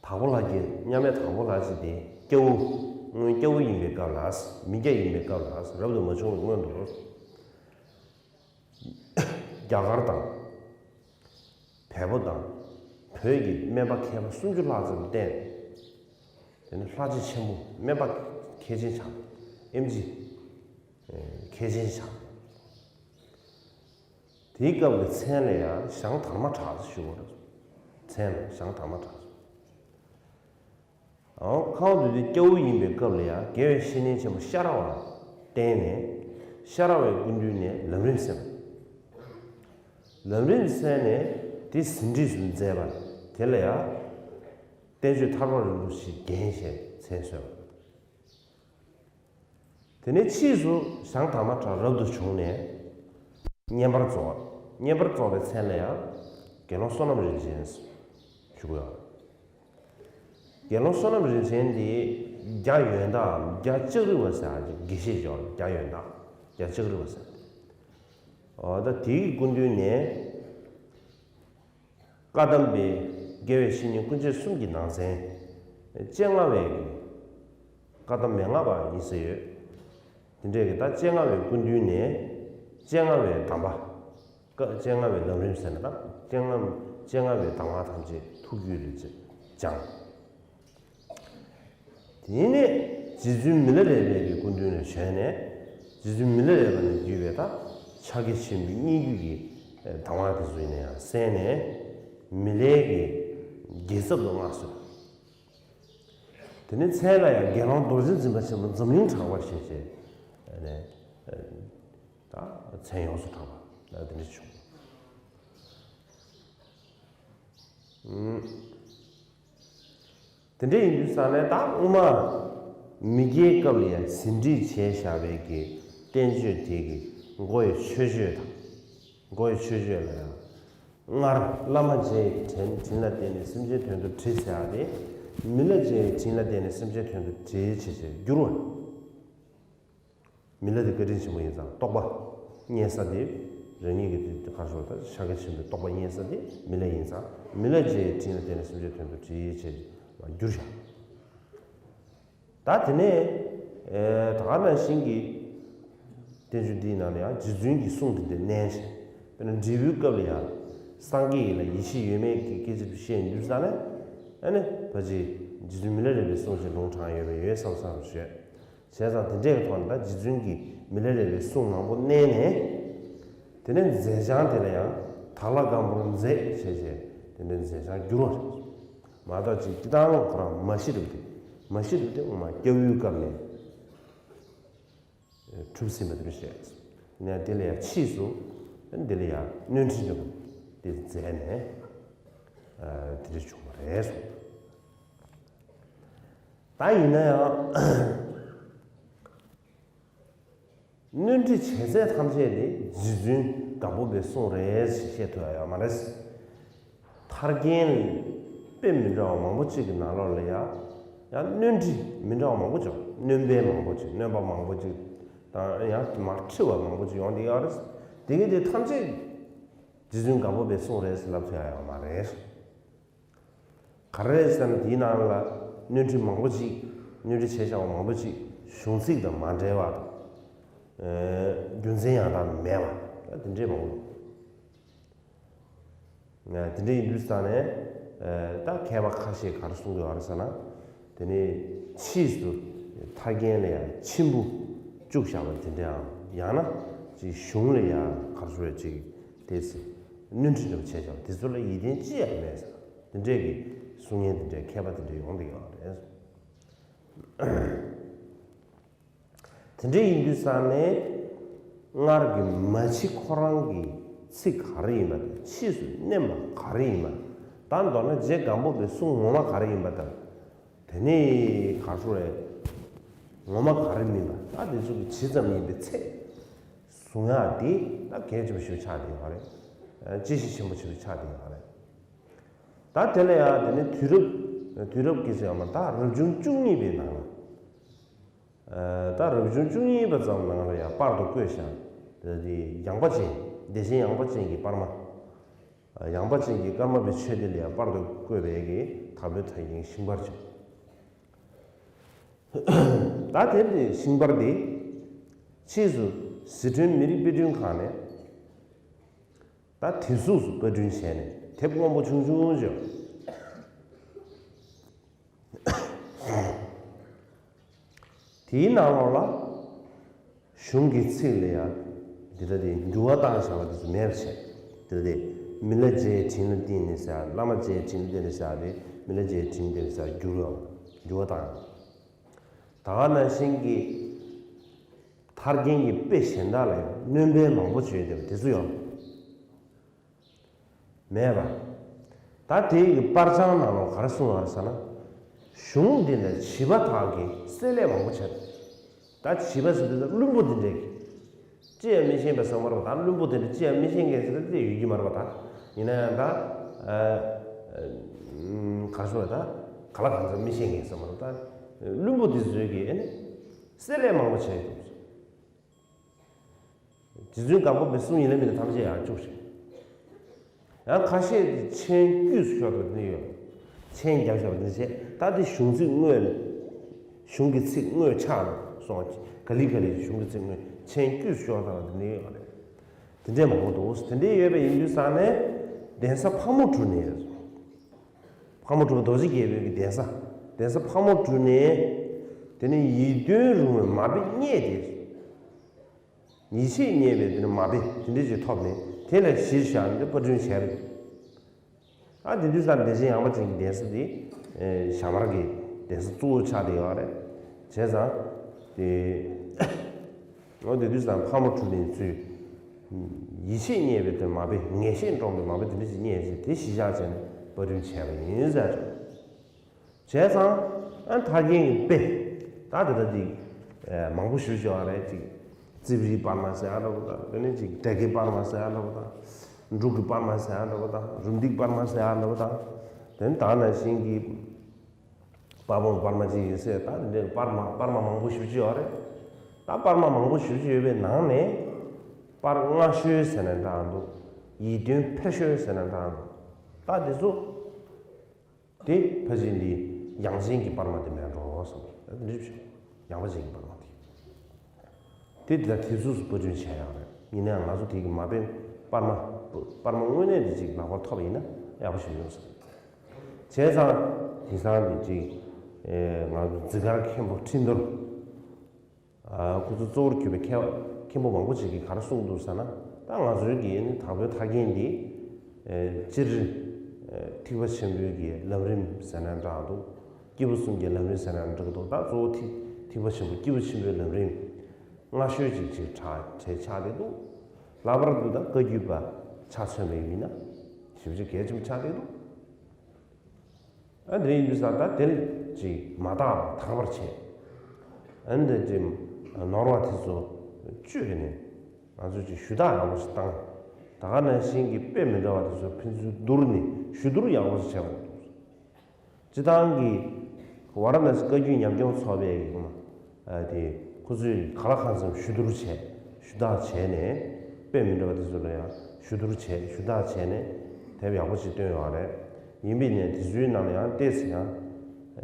དྭགས་པོ་ལྷ་རྒྱལ་མཉམ་མེད་དྭགས་པོ་ལྷ་རྒྱལ་དེ་སྐྱ་བོ། སྔོན་སྐྱ་བོ་ཡིན་པའི་སྐབས་ལ། མི་སྐྱ་ཡིན་པའི་སྐབས་ལ་རབ་ཏུ་མ་བྱུང་བའི་སྔོན་དུ། རྒྱ་གར་དང་། བལ་པོ་དང་། བོད་ཀྱི་སྨན་པ་མཁས་པ་སུམ་ཅུ་ལྷག་ཙམ་བསྟེན། དེ་ནི་ལྷ་རྗེ་ཆེན་པོ་སྨན་པ་མཁས་ཅན་ཆགས། ཨེམ་ཆི་མཁས་ཅན་ཆགས། དེའི་སྐབས་ཀྱི་མཚན་ལ་ཡང་ཞང་དར་མ་གྲགས་ཞུ་བ་རེད། མཚན་ལ་ཞང་དར་མ་གྲགས། ཨོ། ཁམས་བདུད་འདི་སྐྱ་བོ་ཡིན་པའི་སྐབས་ལ་ཡང་རྒྱལ་བའི་བཤེས་གཉེན་ཆེན་པོ་ཤ་ར་བ་བསྟེན་ནས། ཤ་ར་བའི་སྐུ་མདུན་ནས་ལམ་རིམ་གསན། ལམ་རིམ་གསན་ནས་དེ་ཟིན་བྲིས་སུ་མཛད་པ། དེ་ལ་ཡང་བསྟན་བཅོས་ཐར་པ་རིན་པོ་ཆེའི་རྒྱན་ཞེས་མཚན་གསོལ་བ། དེ་ནས་ཕྱིས་སུ་ཞང་དར་མ་གྲགས་རབ་ཏུ་བྱུང་ནས་བསྙེན་པར་རྫོགས། བསྙེན་པར་རྫོགས་པའི་མཚན་ལ་ཡང་དགེ་སློང་བསོད་ནམས་རིན་ཆེན་ཞུ་དགོས། དགེ་སློང་བསོད་ནམས་རིན་ཆེན་དེ་རྒྱ་ཡོན་བདག་རྒྱ་ལྕགས་རི་བ་ཟེར་ཡག་ཅིག་དགེ་བཤེས་ཡོད་རེད། རྒྱ་ཡོན་བདག་རྒྱ་ལྕགས་རི་བ་ཟེར། འོ་ད་དེའི་སྐུ་མདུན་ནས། བཀའ་གདམས་པའི་དགེ་བའི་བཤེས་གཉེན་ཀུན་མཁྱེན་གསུམ་གྱི་ནང་ཚན། སྤྱན་སྔ་བའི་བཀའ་གདམས་མན་ངག་པ་ཡིན་ཟེར་ཡོད། དེ་འདྲས་ཀྱི་ད་སྤྱན་སྔ་བའི་སྐུ་མདུན་ནས་སྤྱན་སྔ་བའི་གདམས་པ། སྤྱན་སྔ་བའི་ལམ་རིམ་ཟེར་ན་ད་སྤྱན་སྔ་སྤྱན་སྔ་བའི་གདམས་ངག་ཐམས་ཅད་ཐུགས་རྒྱུད་ལ་སྦྱངས། དེ་ནས་རྗེ་བཙུན་མི་ལ་རས་པའི་གི་སྐུ་མདུན་ལ་བྱོན་ནས། རྗེ་བཙུན་མི་ལ་རས་པ་ནས་བརྒྱུད་པའི་ད་ཕྱག་རྒྱ་ཆེན་པོའི་སྙན་བརྒྱུད་ཀྱི་གདམས་ངག་དེ་ཚོ་ཡིན་ན་ཡང་གསན་ནས། མི་ལའི་གི་རྒྱལ་ཚབ་ཏུ་མངའ་གསོལ། དེ་ནས་མཚན་ལ་ཡང་དགེ་སློང་རྡོ་རྗེ་འཛིན་པ་ཆེན་པོ་འཛམ་གླིང་གྲགས་པ་ཞེས་བྱས་ནས་ད་མཚན་ཡོངས་སུ་གྲགས་པ་ལ་དེ་འདྲ་བྱུང་། དེ་འདྲ་ཡིན་དུས་ཙང་ནས་ད་སྔོན་མ་མི་སྐྱའི་སྐབས་ལ་ཡང་ཟིན་བྲིས་བྱས་བཞག་པའི་གི་བསྟན་བཅོས་དེ་གི་མགོ་ཡི་མཆོད་བརྗོད་དང་། མགོ་ཡི་མཆོད་བརྗོད་ལ་ཡང་། སྔར་བླ་མ་རྗེ་ཡི་དྲིན་དྲིན་ལ་བརྟེན་ནས་སེམས་ཅན་དོན་དུ་བྲིས་ཟེར་ཡག་དེ། མི་ལ་རྗེ་ཡི་དྲིན་ལ་བརྟེན་ནས་སེམས་ཅན་དོན་དུ་བྲིས་བྱས་བྱས་བསྒྱུར་བ། མི་ལ་དེ་བཀའ་དྲིན་ཆེན་པོ་ཡིན་ཙང་རྟོགས་པ་རྙེད་ས་དེ། རང་ཉིད་ཀྱི་དེ་ག་རེ་ཞུ་དགོས་རེད། ད་ཤཱཀྱ་ཆེན་པོའི་རྟོགས་པ་རྙེད་ས་དེ་མི་ལ་ཡིན་ཙང་། མི་ལ་རྗེ་ཡི་དྲིན་ལ་བརྟེན་ནས་སེམས་ཅན་དོན་དུ་བྲིས་བྱས་བསྒྱུར་བཞག། ད་དེ་ནས་ད་ག་ནང་བཞིན་གྱི་བསྟན་བཅོས་འདིའི་ནང་ལ་ཡང་རྗེ་བཙུན་གྱི་གསུང་དེ་འདིར་བསྣན་བྱས། དཔེར་ན་འབྲས་བུའི་སྐབས་ལ་ཡང་སངས་རྒྱས་ཡིན་ལ་ཡེ་ཤེས་ཡོད་མེད་ཀྱི་སྐད་ཆ་དེ་བཤད་ཡོང་དུས་ཙང་ནས། ཨ་ནི་ཕལ་ཆེར་རྗེ་བཙུན་མི་ལ་རས་པའི་གསུང་ཞིག་ལུང་དྲངས་ཡོད་པ་ཡོད་བསམ་བསམ་ཞུས། བྱས་ཙང་དེ་འདྲའི་ཐོག་ནས་ད་རྗེ་བཙུན་གྱིས་མི་ལ་རས་པའི་གསུང་མང་པོ་བསྣན་ནས། དེ་ནས་མཛད་བྱང་དེ་ལ་ཡང་དྭགས་ལྷ་སྒམ་པོར་མཛད་བྱས་བྱས་དེ་འདྲའི་མཛད་བྱང་བསྒྱུར་བ་རེད། མ་གཏོགས་ཅིག་སྤྱིར་བཏང་ཁོ་རང་མ་ཤི་རབས་དེ། མ་ཤི་རབས་དེ་སྔོན་མ་སྐྱ་བོའི་སྐབས་ནས་གྲུབ་ཟིན་པ་དེ་འདྲ་བཤད། ནས་དེ་ལ་ཡང་ཕྱིས་སུ་དེ་ལ་ཡང་སྣོན་འཕྲི་འདྲ་པོ་དེ་མཛད་ནས་དེ་འདྲ་བྱུང་བ་རེད་གསུངས། ད་ཡིན་ན་ཡང་། སྣོན་འཕྲི་བྱེད་ཚད་ཐམས་ཅད་ནི་རྗེ་བཙུན་སྒམ་པོ་པའི་གསུང་རེད་ཅེས་བཤད་ཐུབ་ཡ་ཡོད་མ་རེད། ཐར་རྒྱན་དཔེ་མི་འདྲ་བ་མང་པོ་གཅིག་གི་ནང་ལོགས་ལ་ཡ། ཡང་སྣོན་འཕྲི་མི་འདྲ་བ་མང་པོ་བྱུང་། སྣོན་པ་མང་པོ་གཅིག། སྣོན་པ་མང་པོ་གཅིག་དང་ཡང་མར་འཕྲི་བ་མང་པོ་གཅིག་ཡོང་བསྡད་ཡོད་རེད། དེ་གི་དེ་ཐམས་ཅད་རྗེ་བཙུན་སྒམ་པོ་པའི་གསུང་རེད་ཟེར་ལབ་ཐུབ་ཡ་ཡོད་མ་རེད། ག་རེ་རེད་ཟེར་ན་དེའི་ནང་ལ་སྣོན་འཕྲི་མང་པོ་ཅིག་སྣོན་འཕྲི་བྱས་བཞག་པ་མང་པོ་ཅིག་གཞུང་ཚིག་དང་མ་འབྲེལ་བ་དང་། རྒྱུ་མཚན་ཡང་དག་མེད་པ་དེ་འདྲས་མང་པོ་ དེ་འདྲ་ཡིན་དུས་ཙང་ནས་ད་མཁས་པ་ཁ་ཤས་ག་རེ་གསུང་གི་ཡོད་རེད་ཟེར་ན། དེ་ནས་ཕྱིས་སུ་ཐར་རྒྱན་ལ་ཡང་མཆིམས་ཕུ་བཅུག་བཞག་པ་དེ་འདྲའམ། ཡང་ན་ཅིག་གཞུང་ལ་ཡང་ག་རེ་ཟེར་ཅིག་དེ་ཚེ་སྣོན་འཕྲི་འདྲ་བྱས་བཞག་པ་དེ་ཚོ་ལ་ཡིད་བརྟན་ཅི་ཡང་མེད་ཟེར། དེ་འདྲས་ཀྱི་གསུང་ངན་དེ་འདྲས་མཁས་པ་དེ་འདྲས་ཡོང་གི་ཡོད་རེད། དེ་འདྲ་ཡིན་དུས་ཙང་ནས་སྔར་གྱི་མ་ཕྱི་ཁོ་རང་གི་ཚིག་ག་རེ་ཡིན་པ་དང་ཕྱིས་སུ་བསྣན་པ་ག་རེ་ཡིན་པ་དང་། མདོར་ན་རྗེ་སྒམ་པོ་པའི་གསུང་ངོ་མ་ག་རེ་ཡིན་པ་དང་། དེ་ནས་ག་རེ་ཟེར། ངོ་མ་ག་རེ་མིན་པ་ད་དེ་ཚོ་གི་ཇི་ཙམ་ཡིན་པའི་ཚད་གཟུང་ཡག་དེ་ད་གལ་ཆེན་པོ་ཞིག་ཆགས་བསྡད་ཡོད་རེད། དཔྱད་གཞི་ཆེན་པོ་ཞིག་ཆགས་བསྡད་ཡོད་རེད། ད་དེ་ལ་ཡང་དེ་ནས་དུས་རབས་དུས་རབས་ཀྱི་ཟེར་ཡོད་མ་ད་རབ་བྱུང་བཅུ་གཉིས་པའི་ནང་ལ། ད་རབ་བྱུང་བཅུ་གཉིས་པ་ཙམ་ནང་ལ་ཡང་པར་དུ་བརྐོས་ཤག་དེ་ཡངས་པ་ཅན། བདེ་ཆེན་ཡངས་པ་ཅན་གྱི་པར་མ། ཡངས་པ་ཅན་གྱི་ཀརྨ་པའི་ཆོས་སྡེ་ལ་ཡང་པར་དུ་བརྐོས་པའི་གི་དྭགས་པོའི་ཐར་རྒྱན་ཤིང་པར་བྱུང་། ད་དེ་ནས་ཤིང་པར་དེ་ཕྱིས་སུ་ཟི་ཁྲོན་མི་རིགས་དཔེ་སྐྲུན་ཁང་ནས་ད་དེབ་གཟུགས་སུ་པར་སྐྲུན་བྱས་ནས་དེབ་སྔོན་པོ་ཆུང་ཆུང་བྱས། དེའི་ནང་ལོགས་ལ་གཞུང་གི་ཚིག་ལ་ཡང་འདི་ལྟ་སྟེ་འགྱུར་བ་བཏང་བཞག་པ་དེ་ཚོ་མེད་པ་བྱས། དེ་ལྟ་སྟེ་མི་ལ་རྗེའི་དྲིན་ལ་བརྟེན་ནས་ཟེར། བླ་མ་རྗེའི་དྲིན་ལ་བརྟེན་ནས་ཟེར་ཏེ་མི་ལ་རྗེའི་དྲིན་ལ་བརྟེན་ནས་ཟེར་འགྱུར་བ་འགྱུར་བ་བཏང་། ད་ག་ནང་བཞིན་གྱི་ཐར་རྒྱན་གྱི་དཔེ་གཞན་དག་ལ་ཡང་སྣོན་པ་མང་པོ་བྱས་ཏེ་དེ་ཚོ་ཡང་། མེད་པ། ད་དེ་ཡི་པར་བྱང་ནང་ལ་ག་རེ་གསུངས་པ་རེད་ཟེར་ན། གཞུང་འདི་ལ་བྱིས་པ་དག་གིས་བསྲེ་བསླད་མང་པོ་བྱས། ད་བྱིས་པ་ཟེར་དུས་ད་བླུན་པོ་འདི་འདྲས་ཀྱིས། ཅི་ཡང་མི་ཤེས་པའི་བསམ་པ་རེད་པ། ད་བླུན་པོ་དེ་འདྲ་ཅི་ཡང་མི་ཤེས་མཁན་ཟེར་ན་དེ་ཡོད་ཀྱི་མ་རེད་པ། ད་ཡིན་ན་ཡང་ད་ཨ་ཨ་ག་རེ་ཟེར་ད་ག་ལ་གང་འཚམ་མི་ཤེས་མཁན་ཟེར་མ་རེད། ད་བླུན་པོ་འདི་ཚོས་ཀྱིས་ཨ་ནི་བསྲེ་བསླད་མང་པོ་བྱས་འདུག་རྗེ་བཙུན་སྒམ་པོ་པའི་གསུང་ཡིན་ལ་མིན་ལ་ཐམས་ཅད་ཡང་བཅུག་ཤིང་། ཡང་ཁ་ཤས་ཀྱིས་མཆན་དཀྱུས་སུ་ཤོར་བ་འདི་ཡོད། མཆན་རྒྱབ་བཞག་པ་འདི་བྱས། ད་དེ་གཞུང་ཚིག་དངོས་ལ། གཞུང་གི་ཚིག་དངོས་ཆགས་ལ་སོང་། ག་ལེ་ག་ལེ་གཞུང་གི་ཚིག་དངོས་མཆན་དཀྱུས་སུ་ཤོར་བ་འདི་ནས་ཡོད་རེད། དེ་འདྲས་མང་པོ་འདུག་དེ་འདྲས་ཡོད་པ་ཡིན་དུས་ཙང་ནས་གདན་ས་ཕག་མོ་གྲུ་ནས། ཕག་མོ་གྲུ་པ་རྡོ་རྗེ་རྒྱལ་པོའི་གི་གདན་ས། གདན་ས་ཕག་མོ་གྲུ་ནས། དེ་ནས་ཡིད་རྟོན་རུང་བའི་མ་དཔེ་རྙེད་དེ། ཡིད་ཆེས་རྙེད་པའི་དེ་ནས་མ་དཔེ་དེ་འདྲ་ཞིག་ཐོབ་ནས་དེ་ལ་གཞིར་བཞག་ནས་པར་སྐྲུན་བྱས་རེད། ཨ་དེ་དུས་ཙམ་བདེ་ཆེན་ཡངས་པ་ཅན་གྱི་གདན་ས་དེ་ཨེ་ཞྭ་དམར་གྱི་གདན་ས་གཙོ་བོ་ཆགས་བསྡད་ཡོད་རེད། བྱས་ཙང་དེ་འོ་དེ་དུས་ཙམ་ཕག་མོ་གྲུ་ནས་ཚུར་ཡིད་ཆེས་རྙེད་པའི་དེ་མ་དཔེ་ངེས་ཤེས་འདྲོངས་པའི་མ་དཔེ་དེ་འདྲ་ཞིག་རྙེད་བྱས་དེ་གཞིར་བཞག་བྱས་ནས་པར་སྐྲུན་བྱས་པ་ཡིན་ཟེར། བྱས་ཙང་ཨ་ཐར་རྒྱན་གྱི་དཔེ་ད་དེ་ལྟ་ཅིག་ཨེ་མང་པོ་ཞེ་པོ་ཅིག་ཡོད་རེད། ཅིག་རྩིབས་རིའི་པར་མ་ཟེར་ཡ་འདྲ་པོ་དང་། དེ་ནས་ཅིག་སྒྲ་སྐད་པར་མ་ཟེར་ཡ་འདྲ་པོ་དང་། འབྲུག་གི་པར་མ་ཟེར་ཡ་འདྲ་པོ་དང་། རུམ་བཏེག་པར་མ་ཟེར་ཡ་འདྲ་པོ་དང་། དེ་ནས་ད་ནང་བཞིན་གྱི་དཔལ་སྤུངས་པར་མ་ཅིག་ཡིན་ཟེར། ད་དེ་འདྲའི་པར་མ་པར་མ་མང་པོ་ཞེ་པོ་ཅིག་ཡོད་རེད། ད་པར་མ་མང་པོ་ཞེ་པོ་ཅིག་ཡོད་པའི་ནང་ནས་པར་སྔ་ཤོས་ཟེར་ན་འདྲ་འདུག་ཡིད་རྟོན་ཕེབས་ཤོས་ཟེར་ན་འདྲ་འདུག་ད་དེ་ཚོ། དེ་ཕལ་ཆེར་འདི་ཡངས་ཅན་གྱི་པར་མ་དེ་མིན་འགྲོ་བསམ། ཨ་འདི་འདྲ་ཞིག་ཡངས་པ་ཅན་གྱི་པར་མ་དེ། དེ་འདི་ལ་དེབ་གཟུགས་སུ་པར་སྐྲུན་བྱས་ཡག་རེད། ཡིན་ནའང་ང་ཚོ་དེ་གི་མ་དཔེ་པར་མ་པར་མ་དངོས་གནས་དེ་ཅིག་ལག་པར་ཐོབ་པ་ཡིན་ན་ཡག་པོ་ཞིག་ཡོང་བསམ། བྱས་ཙང་དེང་སང་འདི་ཅིག་ཨེ་ང་ཚོ་འཛི་སྒར་མཁན་པོ་ཁྲིན་ཏུར། ཁོ་ཚོ་གཙོ་བོར་གྱུར་པའི་མཁས་མཁན་པོ་མང་པོ་ཅིག་གིས་ག་རེ་གསུངས་འདུག་ཟེར་ན། ད་ང་ཚོའི་གི་ནི་དྭགས་པོའི་ཐར་རྒྱན་འདི་སྤྱིར་ཐེག་པ་ཆེན་པོའི་གི་ལམ་རིམ་ཟེར་ན་འདྲ་འདུག་སྐྱེས་བུ་གསུམ་གྱི་ལམ་རིམ་ཟེར་ན་འགྲིག་འདུག་ད་གཙོ་བོ་ཐེག་ཐེག་པ་ཆེན་པོ་སྐྱེས་བུ་ཆེན་པོའི་ལམ་རིམ་སྔ་ཤོས་ཅིག་ཅིག་གྲ་གྲས་ཆགས་བསྡད་འདུག་ལྷག་པར་དུ་ད་བཀའ་བརྒྱུད་པ་ཆ་མཚོན་པ་ཡིན་ན་ཞེ་པོ་ཅིག་གལ་ཆེན་པོ་ཆགས་བསྡད་འདུག་ཨ་འདི་ཡིན་དུས་ཙང་ད་དེ་ལ་ཅིག་མ་དག་པ་དག་པར་བྱས། ཨ་འདི་ཅིག་ནོར་བ་དེ་ཚོ་བཅོས་ནས་ང་ཚོས་ཅིག་ཞུ་དག་ཡག་པོ་ཞིག་བཏང་། ད་ག་ནང་བཞིན་གྱི་དཔེ་མི་འདྲ་བ་དེ་ཚོ་ཕན་ཚུན་བསྡུར་ནས་ཞུ་བསྡུར་ཡག་པོ་ཞིག་བྱས་པ་འདུག་སྤྱི་བཏང་གི་ཝཱ་ར་ཎ་སི་བཀའ་བརྒྱུད་ཉམས་མྱོང་ཚོགས་པའི་ཨ་དེ་ཁོ་ཚོས་གང་ལ་གང་འཚམ་ཞུ་བསྡུར་བྱས། ཞུ་དག་བྱས་ནས་དཔེ་མི་འདྲ་བ་དེ་ཚོ་ལ་ཡང་ཞུ་བསྡུར་བྱས་ཞུ་དག་བྱས་ནས་དེབ་ཡག་པོ་ཅིག་བཏོན་ཡོད་རེད། ཡིན་པས་ནས་དེ་ཚོའི་ནང་ལ་ཡང་ཏོག་ཙམ་ཡང་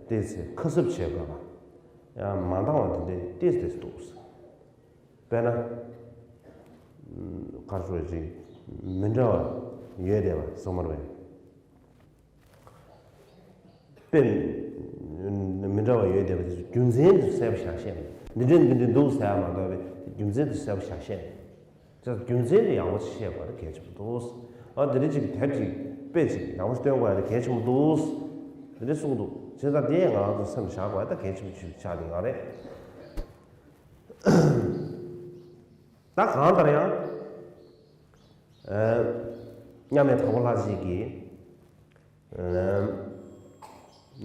ཏོག་ཙམ་ཁ་གསབ་བྱེད་དགོས་པ་ཡང་མ་འདང་བ་དེ་འདྲས་ཏོག་ཙམ་ཏོག་ཙམ་འདུག་དཔེར་ན། ག་རེ་ཟེར་ཅིག་མི་འདྲ་བ། ཡོད་བསྡད་པ་སོང་མ་རེད་པས། དཔེ་མི་འདྲ་བ་ཡོད་བསྡད་པ་དེ་ཚོ་རྒྱུ་མཚན་དེ་ཚོ་གསལ་པོ་ཞིག་བཤད་མེད། འདི་འདྲ་འདི་འདྲ་འདུག་ཟེར་ཡ་མ་གཏོགས་པའི་རྒྱུ་མཚན་དེ་ཚོ་གསལ་པོ་ཞིག་བཤད་མེད། ཅེས་རྒྱུ་མཚན་དེ་ཡག་པོ་ཞིག་བཤད་དགོས་ན་གལ་ཆེན་པོ་འདུག་ཨ་འདི་འདྲ་ཅིག་དེབ་ཅིག་དཔེ་ཅིག་ཡག་པོ་སྟོན་དགོས་ཡ་དེ་གལ་ཆེན་པོ་འདུག་འདི་འདྲ་གསུངས་འདུག་བྱས་ཙང་དེ་ང་ཚོ་སེམས་བཞག་དགོས་ཡ་ད་གལ་ཆེན་པོ་ཞིག་ཆགས་བསྡད་ཡོད་རེད། ད་གང་ལྟར་ཡང་། ཨ། མཉམ་མེད་དྭགས་པོ་ལྷ་རྗེ་གིས། ཨ།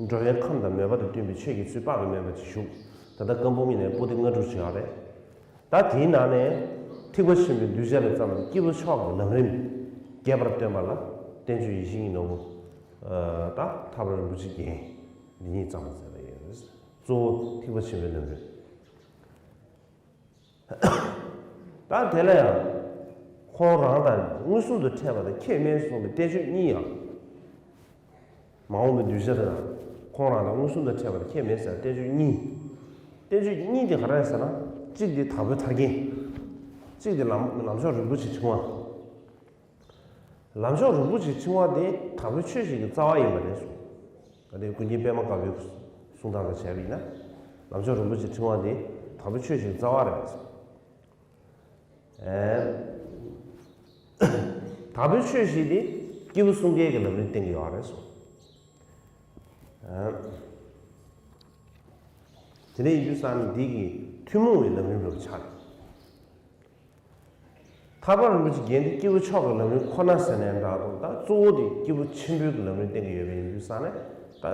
འགྲོ་བའི་ཁམས་དང་མོས་པ་དང་བསྟུན་པའི་ཆོས་ཀྱི་ཚུལ་དཔག་ཏུ་མེད་པ་ཅིག་བཞུགས། ད་ལྟ་ཀམ་པོ་མི་ནས་པོ་ཏི་ལྔ་དྲུག་བྱས་པ་རེད། ད་དེའི་ནང་ནས་ཐེག་པ་ཆེན་པོའི་གདུལ་བྱ་ལ་བརྩམས་པའི་སྐྱེས་བུ་མཆོག་གི་ལམ་རིམ་རྒྱས་པར་སྟོན་པ་ལ་བསྟན་བཅོས་ཡིད་བཞིན་གྱི་ནོར་བུ། ཨ། ད་ཐར་པ་རིན་པོ་ཆེའི་རྒྱན་འདི་ཉིད་བརྩམས་པ་མཛད་པ་ཡིན། གཙོ་བོ་ཐེག་པ་ཆེན་པོའི་ལམ་རིམ། ད་དེ་ལ་ཡང་ཁོང་རང་དང་མངོན་སུམ་དུ་འཕྲད་པ་དང་ཁྱད་མེད་གསུངས་པའི་བསྟན་བཅོས་གཉིས་ཡང་། མ་འོངས་པའི་གདུལ་བྱ་དང་ཁོང་རང་དང་མངོན་སུམ་དུ་འཕྲད་པ་དང་ཁྱད་མེད་ཟེར་བསྟན་བཅོས་གཉིས། བསྟན་བཅོས་གཉིས་དེ་ག་རེ་ཟེར་ན། གཅིག་དེ་དྭགས་པོའི་ཐར་རྒྱན། གཅིག་དེ་ལམ་ལམ་མཆོག་རིན་པོ་ཆེའི་ཕྲེང་བ། ལམ་མཆོག་རིན་པོ་ཆེའི་ཕྲེང་བ་དེ་དྭགས་པོའི་ཆོས་བཞིན་གྱི་རྩ་བ་ཡིན་པ་རེད་གསུངས། ད་དེ་ཀུན་མཁྱེན་པདྨ་དཀར་པོའི་གསུང་སྟངས་དང་བྱས་པ་ཡིན་ན། ལམ་མཆོག་རིན་པོ་ཆེའི་ཕྲེང་བ་དེ་དྭགས་པོའི་ཆོས་བཞིན་གྱི་རྩ་བ་རེད་གསུངས། ཨེ། དྭགས་པོའི་ཆོས་བཞིན་དེ་སྐྱེས་བུ་གསུམ་ཀའི་གི་ལམ་རིམ་བསྟན་གྱི་ཡོད་རེད་གསུངས། ཨེ། དེ་འདྲ་ཡིན་དུས་ཙང་ནི་འདི་གི་ཐུན་མོང་བའི་ལམ་རིམ་རེད་པ་ཆགས་རེད། ཐར་པ་རིན་པོ་ཆེའི་རྒྱན་དེ་སྐྱེས་བུ་མཆོག་གི་ལམ་རིམ་ཁོ་ན་ཟེར་ནའི་འདྲ་འདུག་ད་གཙོ་བོ་དེ་སྐྱེས་བུ་ཆེན་པོའི་གི་ལམ་རིམ་བསྟན་གྱི་ཡོད་པ་ཡིན་དུས་ཙང་ནས་ད་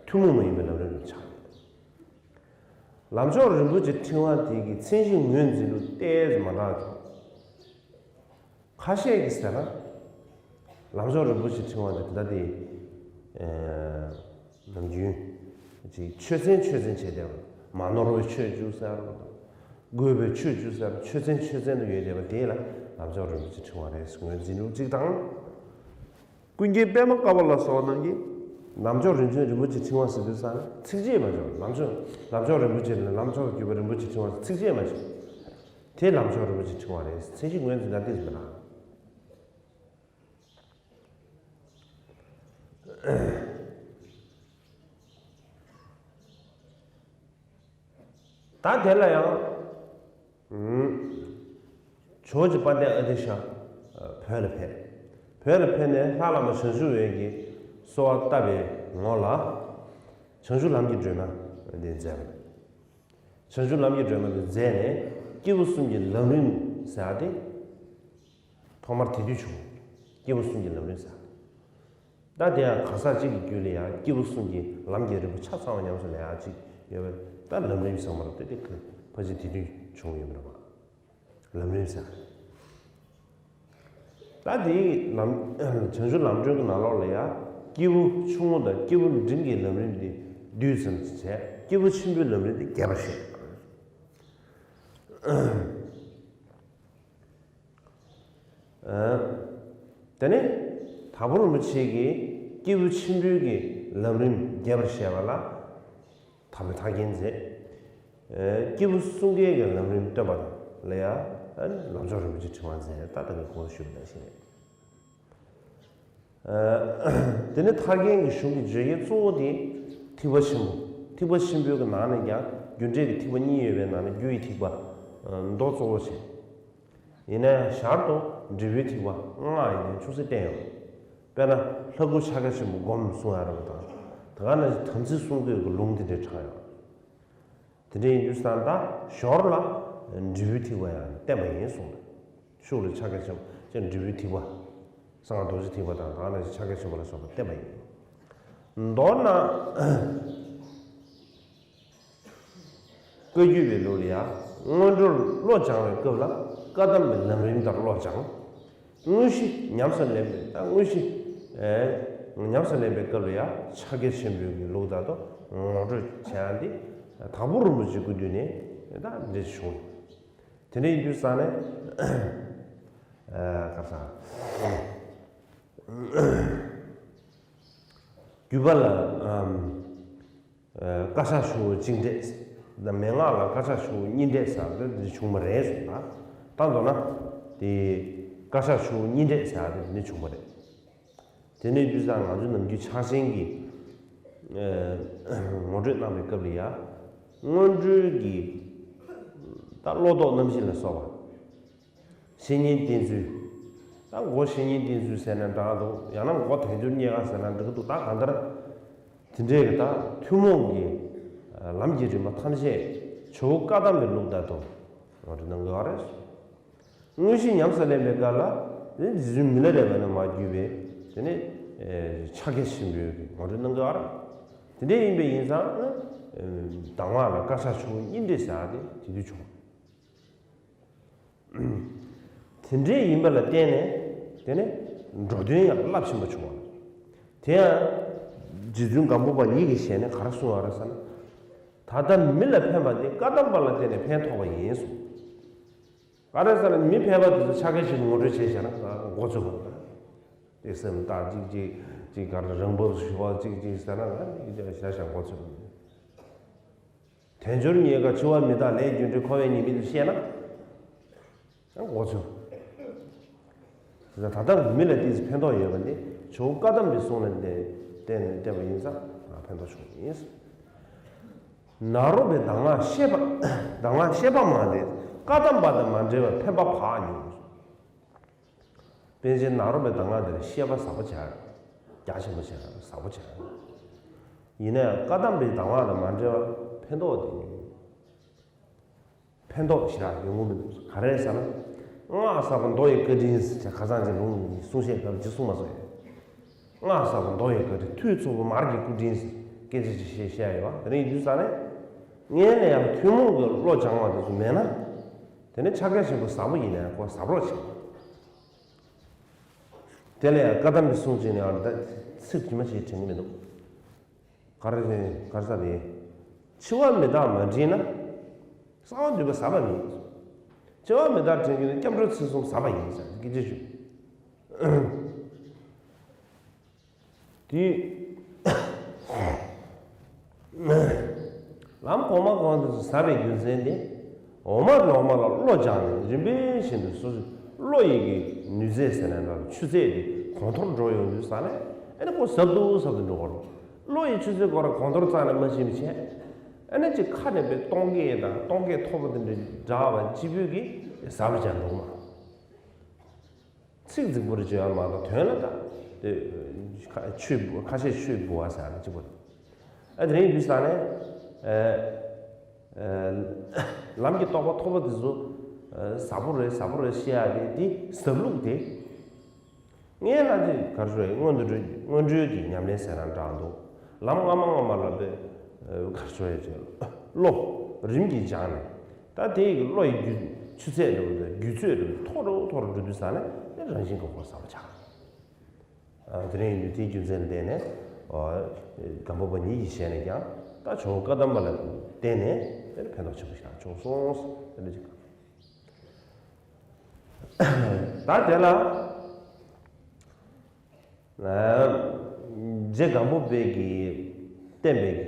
ཐུན་མོང་མ་ཡིན་པའི་ལམ་རིམ་རེད་ཆགས་ཡོད། ལམ་མཆོག་རིན་པོ་ཆེའི་ཕྲེང་བ་དེ་གི་མཚན་གཞི་ངོས་འཛིན་ལུགས་ཏོག་ཙམ་མ་འདྲ་བ་འདུག་ཁ་ཤས་ཀྱིས་ཟེར་ན། ལམ་མཆོག་རིན་པོ་ཆེའི་ཕྲེང་བ་དེ་ད་དེ། ཨེ། ནམ་རྒྱུན། ཅིག་ཆོས་ཚན་ཆོས་ཚན་བྱས་ཏེ། མ་ནོར་བའི་ཆོས་བཅུ་ཟེར། དགོས་པའི་ཆོས་བཅུ་ཟེར། ཆོས་ཚན་ཆོས་ཚན་དུ་ཡོད་བསྡད་པ་དེ་ལ་ལམ་མཆོག་རིན་པོ་ཆེའི་ཕྲེང་བ་རེད་ཟེར་ངོས་འཛིན་ལུགས་གཅིག་དང་། ཀུན་མཁྱེན་པདྨ་དཀར་པོ་ལ་སོགས་པ་རྣམས་ཀྱིས་ལམ་མཆོག་རིན་ཆེན་རིན་པོ་ཆེའི་ཕྲེང་བ་ཟེར་དུས་ཙང་ཚིགས་བཅད་མ་བྱུང་། ལམ་མཆོག་ལམ་མཆོག་རིན་པོ་ཆེ་ལ་ལམ་མཆོག་ཏུ་གྱུར་པ་རིན་པོ་ཆེའི་ཕྲེང་བ་ཚིགས་བཅད་མ་བྱུང་། དེ་ལམ་མཆོག་རིན་པོ་ཆེའི་ཕྲེང་བ་རེད། མཚན་གཞི་ངོས་འཛིན་ན་ཏོག་ཙམ་མི་འདྲ། ད་དེ་ལ་ཡང་། ཇོ་བོ་རྗེ་དཔལ་ལྡན་ཨ་ཏི་ཤ་བོད་ལ་ཕེབས། བོད་ལ་ཕེབས་ནས་ལྷ་བླ་མ་བྱང་ཆུབ་འོད་ཀྱིས་གསོལ་བ་བཏབ་པའི་ངོ་ལ། བྱང་ཆུབ་ལམ་གྱི་སྒྲོན་མ་དེ་མཛད་པ་རེད། བྱང་ཆུབ་ལམ་གྱི་སྒྲོན་མ་དེ་མཛད་ནས་སྐྱེས་བུ་གསུམ་གྱི་ལམ་རིམ་ཟེར་བ་དེ། ཐོག་མར་དེ་དུས་བྱུང་། སྐྱེས་བུ་གསུམ་གྱི་ལམ་རིམ་ཟེར། ད་དེ་ཡང་གང་ཟག་གཅིག་གི་རྒྱུད་ལ་ཡང་སྐྱེས་བུ་གསུམ་གྱི་ལམ་གྱི་རིམ་པ་ཆ་ཚང་བ་ཉམས་སུ་ལེན་ཡག་ཅིག་ཡོད་པས། ད་ལམ་རིམ་ཟེར་མ་རེད་དེ། དེ་ཁོས་ཕལ་ཆེར་དེ་དུས་བྱུང་ཡོད་པ་རེད་པ། ལམ་རིམ་ཟེར། ད་དེའི་ལམ་བྱང་ཆུབ་ལམ་སྒྲོན་གྱི་ནང་ལོགས་ལ་ཡང་སྐྱེས་བུ་ཆུང་ངུ་དང་སྐྱེས་བུ་འབྲིང་གི་ལམ་རིམ་དེ་བསྡུས་ཙམ་ཞིག་བྱས། སྐྱེས་བུ་ཆེན་པོའི་ལམ་རིམ་དེ་རྒྱས་པར་བཤད། དེ་ནས་དྭགས་པོ་རིན་པོ་ཆེ་གིས་སྐྱེས་བུ་ཆེན་པོའི་གི་ལམ་རིམ་རྒྱས་པར་བཤད་པ་ལ་དྭགས་པོའི་ཐར་རྒྱན་མཛད། སྐྱེས་བུ་གསུམ་ཀའི་གི་ལམ་རིམ་སྟོན་པ་ལ་ཡང་ལམ་མཆོག་རིན་པོ་ཆེའི་ཕྲེང་བ་མཛད། ད་ལྟ་གི་གོང་དུ་ཞུས་པ་ནང་བཞིན་རེད། དེ་ནས་ཐར་རྒྱན་གྱི་གཞུང་གི་བརྗོད་བྱའི་གཙོ་བོ་དེ་ཐེག་པ་ཆེན་པོ། ཐེག་པ་ཆེན་པོའི་གི་ནང་ནས་ཀྱང་རྒྱུ་འབྲས་ཀྱི་ཐེག་པ་གཉིས་ཡོད་པའི་ནང་ནས་རྒྱུ་ཡི་ཐེག་པ་མདོ་གཙོ་བོ་བྱས། ཡིན་ན་ཡང་ཞར་དུ་འབྲས་བུའི་ཐེག་པ་ལྔ་ཡིན་ནའི་ཅུང་ཟད་བསྟན་ཡོད། དཔེར་ན་ལྷ་སྐུ་ཕྱག་རྒྱ་ཆེན་པོ་སྒོམ་གསུང་ཡ་རེད་པ་དང་། དེ་ག་ནང་བཞིན་དམ་ཚིག་བསྲུང་དགོས་ཀྱི་ལུང་དེ་འདྲ་དྲངས་ཡོད། དེ་འདྲ་ཡིན་དུས་ཙང་ད་ཞོར་ལ་འབྲས་བུའི་ཐེག་པ་ཡང་བསྟན་པ་ཡིན་གསུངས་འདུག་ཤུགས་ལ་ཕྱག་རྒྱ་ཆེན་པོ་ཅན་འབྲས་བུའི་ཐེག་པ། གསང་སྔགས་རྡོ་རྗེ་ཐེག་པ་དང་། དེ་ག་ནང་བཞིན་ཕྱག་རྒྱ་ཆེན་པོ་ལ་སོགས་པ་བསྟན་པ་ཡིན། མདོར་ན། བཀའ་བརྒྱུད་པའི་ལུགས་ལ་ཡང་སྔོན་འགྲོར་བློ་སྦྱང་བའི་སྐབས་ལ་བཀའ་གདམས་པའི་ལམ་རིམ་ལྟར་བློ་སྦྱང་། དངོས་གཞི་ཉམས་སུ་ལེན་པའི། ད་དངོས་གཞི་ཨེ་ཉམས་སུ་ལེན་པའི་སྐབས་ལ་ཡང་ཕྱག་རྒྱ་ཆེན་པོའི་གི་ལུགས་ལྟར་དུ་ངོ་སྤྲོད་བྱ་ཡ་འདི་དྭགས་པོ་རིན་པོ་ཆེའི་སྐུ་དུས་ནས་ད་འདི་བྱུང་། དེ་འདྲ་ཡིན་དུས་ཙང་ནས་ཨ་ག་རེ་ཟེར། བརྒྱུད་པ་ལ་ཨམ། བཀའ་ཕྱག་ཆུ་བོ་གཅིག་འདྲེས། མན་ངག་ལ་བཀའ་ཕྱག་ཆུ་བོ་གཉིས་འདྲེས་ཟེར་བ་དེ་འདི་བྱུང་བ་རེད་གསུངས་ད། ད་མདོར་ན། དེ་བཀའ་ཕྱག་ཆུ་བོ་གཉིས་འདྲེས་ཟེར་བ་དེ་འདི་ནི་བྱུང་བ་རེད། དེ་ནས་རྒྱུ་ས་ང་ཚོ་ནམ་རྒྱུན་ཕྱག་ཆེན་གྱི་ངོ་སྤྲོད་གནང་བའི་སྐབས་ལ་ཡ། སྔོན་འགྲོའི་གི་ད་བློ་ལྡོག་རྣམ་བཞི་ལ་སོགས་པ། བཤེས་གཉེན་བསྟེན་ཚུལ། ད་མགོ་བཤེས་གཉེན་བསྟེན་ཚུལ་ཟེར་ན་འདྲ་འདུག་ཡང་ན་མགོ་དལ་འབྱོར་རྙེད་དཀའ་ཟེར་ན་འགྲིག་འདུག་ད་གང་ལྟར། དེ་འདྲའི་གི་ད་ཐུན་མོང་གི་ལམ་གྱི་རིམ་པ་ཐམས་ཅད་ཇོ་བོ་བཀའ་གདམས་པའི་ལུགས་ལྟར་དུ་ངོ་སྤྲོད་གནང་དགོས་པ་རེད། དངོས་གཞི་ཉམས་སུ་ལེན་པའི་སྐབས་ལ་དེ་རྗེ་བཙུན་མི་ལ་རས་པ་ནས་མར་བརྒྱུད་པའི་དེ་ནས་ཕྱག་རྒྱ་ཆེན་པོའི་གི་ངོ་སྤྲོད་གནང་དགོས་པ་རེད། དེ་འདྲ་ཡིན་པ་ཡིན་ཙང་། གདམས་ངག་ལ་དཀར་ཆག་ཆུ་བོ་གཉིས་འདྲེས་ཟེར་བ་དེ་དེ་དུས་བྱུང་། དེ་འདྲའི་ཡིན་པ་ལ་བརྟེན་ནས་དེ་ནས་འགྲོ་དོན་ཡང་རླབས་ཆེན་པོ་བྱུང་བ། དེ་ཡང་རྗེ་བཙུན་སྒམ་པོ་པ་ཉིད་ཀྱི་ཞལ་ནས་ག་རེ་གསུངས་པ་རེད་ཟེར་ན། ད་ལྟ་མི་ལ་ཕན་པ་དེ་བཀའ་གདམས་པ་ལ་བརྟེན་ནས་ཕན་ཐོགས་པ་ཡིན་གསུངས། ག་རེ་ཟེར་ན་མི་ཕལ་པ་དེ་ཚོ་ཕྱག་འཁྱེར་ཞིག་ངོ་སྤྲོད་བྱས་བཞག་ན་མགོ་ཚོས་པ། དེ་སེམས་ཐག་ཅིག་ཅིག་ཅིག་ག་རེ་རང་བབས་ཞུ་བ་ཅིག་ཅིག་ཟེར་ན་ང་ཅིག་བྱ་བཞག་མགོ་ཚོས་པ། དལ་འབྱོར་རྙེད་དཀའ་འཆི་བ་མི་རྟག་ལས་རྒྱུ་འབྲས་འཁོར་བའི་ཉེས་དམིགས་དེ་ཤེས་ན། ཡང་མགོ་ཚོས། དེ་ད་ལྟ་མི་ལ་ཏོག་ཙམ་ཕན་ཐོགས་ཡོད་པ་ནི་ཇོ་བོ་བཀའ་གདམས་པའི་གསུང་ལ་བརྟེན་ནས་བསྟན་པ་ཡིན་ཙང་ཕན་ཐོགས་བྱུང་བ་ཡིན། ནཱ་རོ་པའི་གདམས་ངག་བཤད་པ། གདམས་ངག་བཤད་པ་མང་སྟེ་བཀའ་གདམས་པ་དང་མ་འབྲེལ་བར་ཕན་པ་བག་ཉུང་། པཎ་ཆེན་ནཱ་རོ་པའི་གདམས་ངག་འདི་ལ་བཤད་པ་ཟབ་པོ་བྱས། རྒྱ་ཆེན་པོ་བྱས་ཟབ་པོ་བྱས། ཡིན་ན་ཡང་བཀའ་གདམས་པའི་གདམས་ངག་དང་མ་འབྲེལ་བར་ཕན་ཐོགས་དེ་ཉུང་། ཕན་ཐོགས་ཞེ་དྲག་ཡོང་གི་མི་འདུག་ག་རེ་ཟེར་ན། སྔགས་ཟབ་པོ་མདོ་ཡི་བཀའ་དྲིན་ཟེར་ཁ་སང་ཅིག་ལུང་གི་གསུང་བཤད་སྐབས་ཅིག་གསུངས་པ་སོགས་ཡོད། སྔགས་ཟབ་པོ་མདོ་ཡི་བཀའ་དྲིན་ཐུགས་ཚོགས་པ་མར་གྱི་སྐུ་དྲིན་ཟེར་སྐད་ཆ་ཅིག་བཤད་བཤད་ཡོད་པ་དེ་རིང་ཡིན་དུས་ཙང་ནས། སྔོན་ལ་ཡང་ཐུན་མོང་གི་བློ་སྦྱང་བ་དེ་ཚོ་མེད་ན། དེ་ནི་ཕྱག་རྒྱ་ཆེན་པོ་ཟབ་པོ་ཡིན་ན་ཡང་ཁོ་ཟབ་རོགས་བྱེད། དེ་ལ་ཡང་བཀའ་གདམས་ཀྱི་གསུང་ཅིག་ནས་ཡང་ད་ཚིག་དྲི་མ་ཞིག་དྲན་གྱི་མི་འདུག་ག་རེ་རེད་ག་རེ་ཟེར་རེད། འཆི་བ་མི་རྟག་མ་དྲན་ན། གསང་བ་འདུས་པ་ཟབ་པ་མེད། འཆི་བ་མི་རྟག་དྲན་གྱི་ནི་སྐྱབས་འགྲོ་ཚུལ་གསུམ་ཟབ་པ་ཡིན་ཟེར་སྐད་ཆ་ཞུ། དེ། ལམ་གོང་མ་གོང་དུ་ཟབ་པའི་རྒྱུ་མཚན་དེ། འོག་མ་གི་འོག་མ་ལ་བློ་སྦྱངས་ནས་རིམ་པས་བཞིན་དུ་སོ་སོའི་བློ་ཡི་གི་ནུས་ཚད་ཟེར་ན་འདྲ་ཆུ་ཚད་དེ་གོང་མཐོར་འགྲོ་ཡོང་དུས་ཙ་ནས་ཨ་ནི་ཁོ་ཟབ་ཏུ་ཟབ་ཏུ་འགྲོ་གི་རེད། བློ་ཡི་ཆུ་ཚད་ཁོ་རང་གོང་མཐོར་རྩ་ནས་མ་ཕྱིན་པ་བྱས། ཨ་ནི་ཅིག་ཁ་ནས་པའི་སྟོང་སྐད་དང་སྟོང་སྐད་མཐོ་པོ་དེ་འདྲ་འདྲ་བ་སྤྱི་བོས་ཀྱིས་ཟབ་སྦྱངས་འདུག་མ། ཚིག་རྫིག་པོ་རེ་བརྗོད་ཡ་མ་གཏོགས་དོན་ལ་ད། དེ། ཁ་ཆོས་ཁ་ཤས་ཆོས་འབུལ་བ་ཟེར་ན་གཅིག་པ་རེད། ཨ་དེ་རིང་འདུས་ས་ནས། ཨ། ཨ། ལམ་གྱི་རྟོགས་པ་མཐོ་པོ་དེ་ཚོ། ཨ། ཟབ་པོ་རེད་ཟབ་པོ་རེད་བཤད་ཡ་དེ་དེ་ཟབ་ལུགས་དེ། ངས་ལ་དེ་གར་ཞོག་སྔོན་དུ་འགྲོ་སྔོན་འགྲོའི་གི་ཉམས་ལེན་ཟེར་ན་འདྲ་འདུག་ལམ་སྔ་མ་སྔ་མ་ལ་དེ། གར་ཞོག་ཡ་ཅིག་བློ། རིམ་གྱིས་སྦྱངས་ནས། ད་དེ་ཡི་བློ་ཡི་རྒྱུ་ཆུ་ཚད་འདྲ་བོ་དང་རྒྱུད་ཚོད་འདྲ་བོ་མཐོ་རུ་མཐོ་རུ་འགྲོ་དུས་ཙ་ནས་དེ་རང་བཞིན་གྱི་ཁོ་ཟབ་པོ་ཆགས། ཨ། དེ་རིང་ཡུལ་དེའི་རྒྱུ་མཚན་ལ་བརྟེན་ནས། ཨ། སྒམ་པོ་པ་ཉིད་ཀྱི་ཞལ་ནས་ཀྱང་ད་ཇོ་བོ་བཀའ་གདམས་པ་ལ་བརྟེན་ནས་དེར་ཕན་ཐོགས་ཆེན་པོ་ཞིག་བྱུང་སོང་། དེ་འདྲ་ཅིག་ད་དེ་ལ། རྗེ་སྒམ་པོ་པའི་གི་བསྟན་པའི་གི་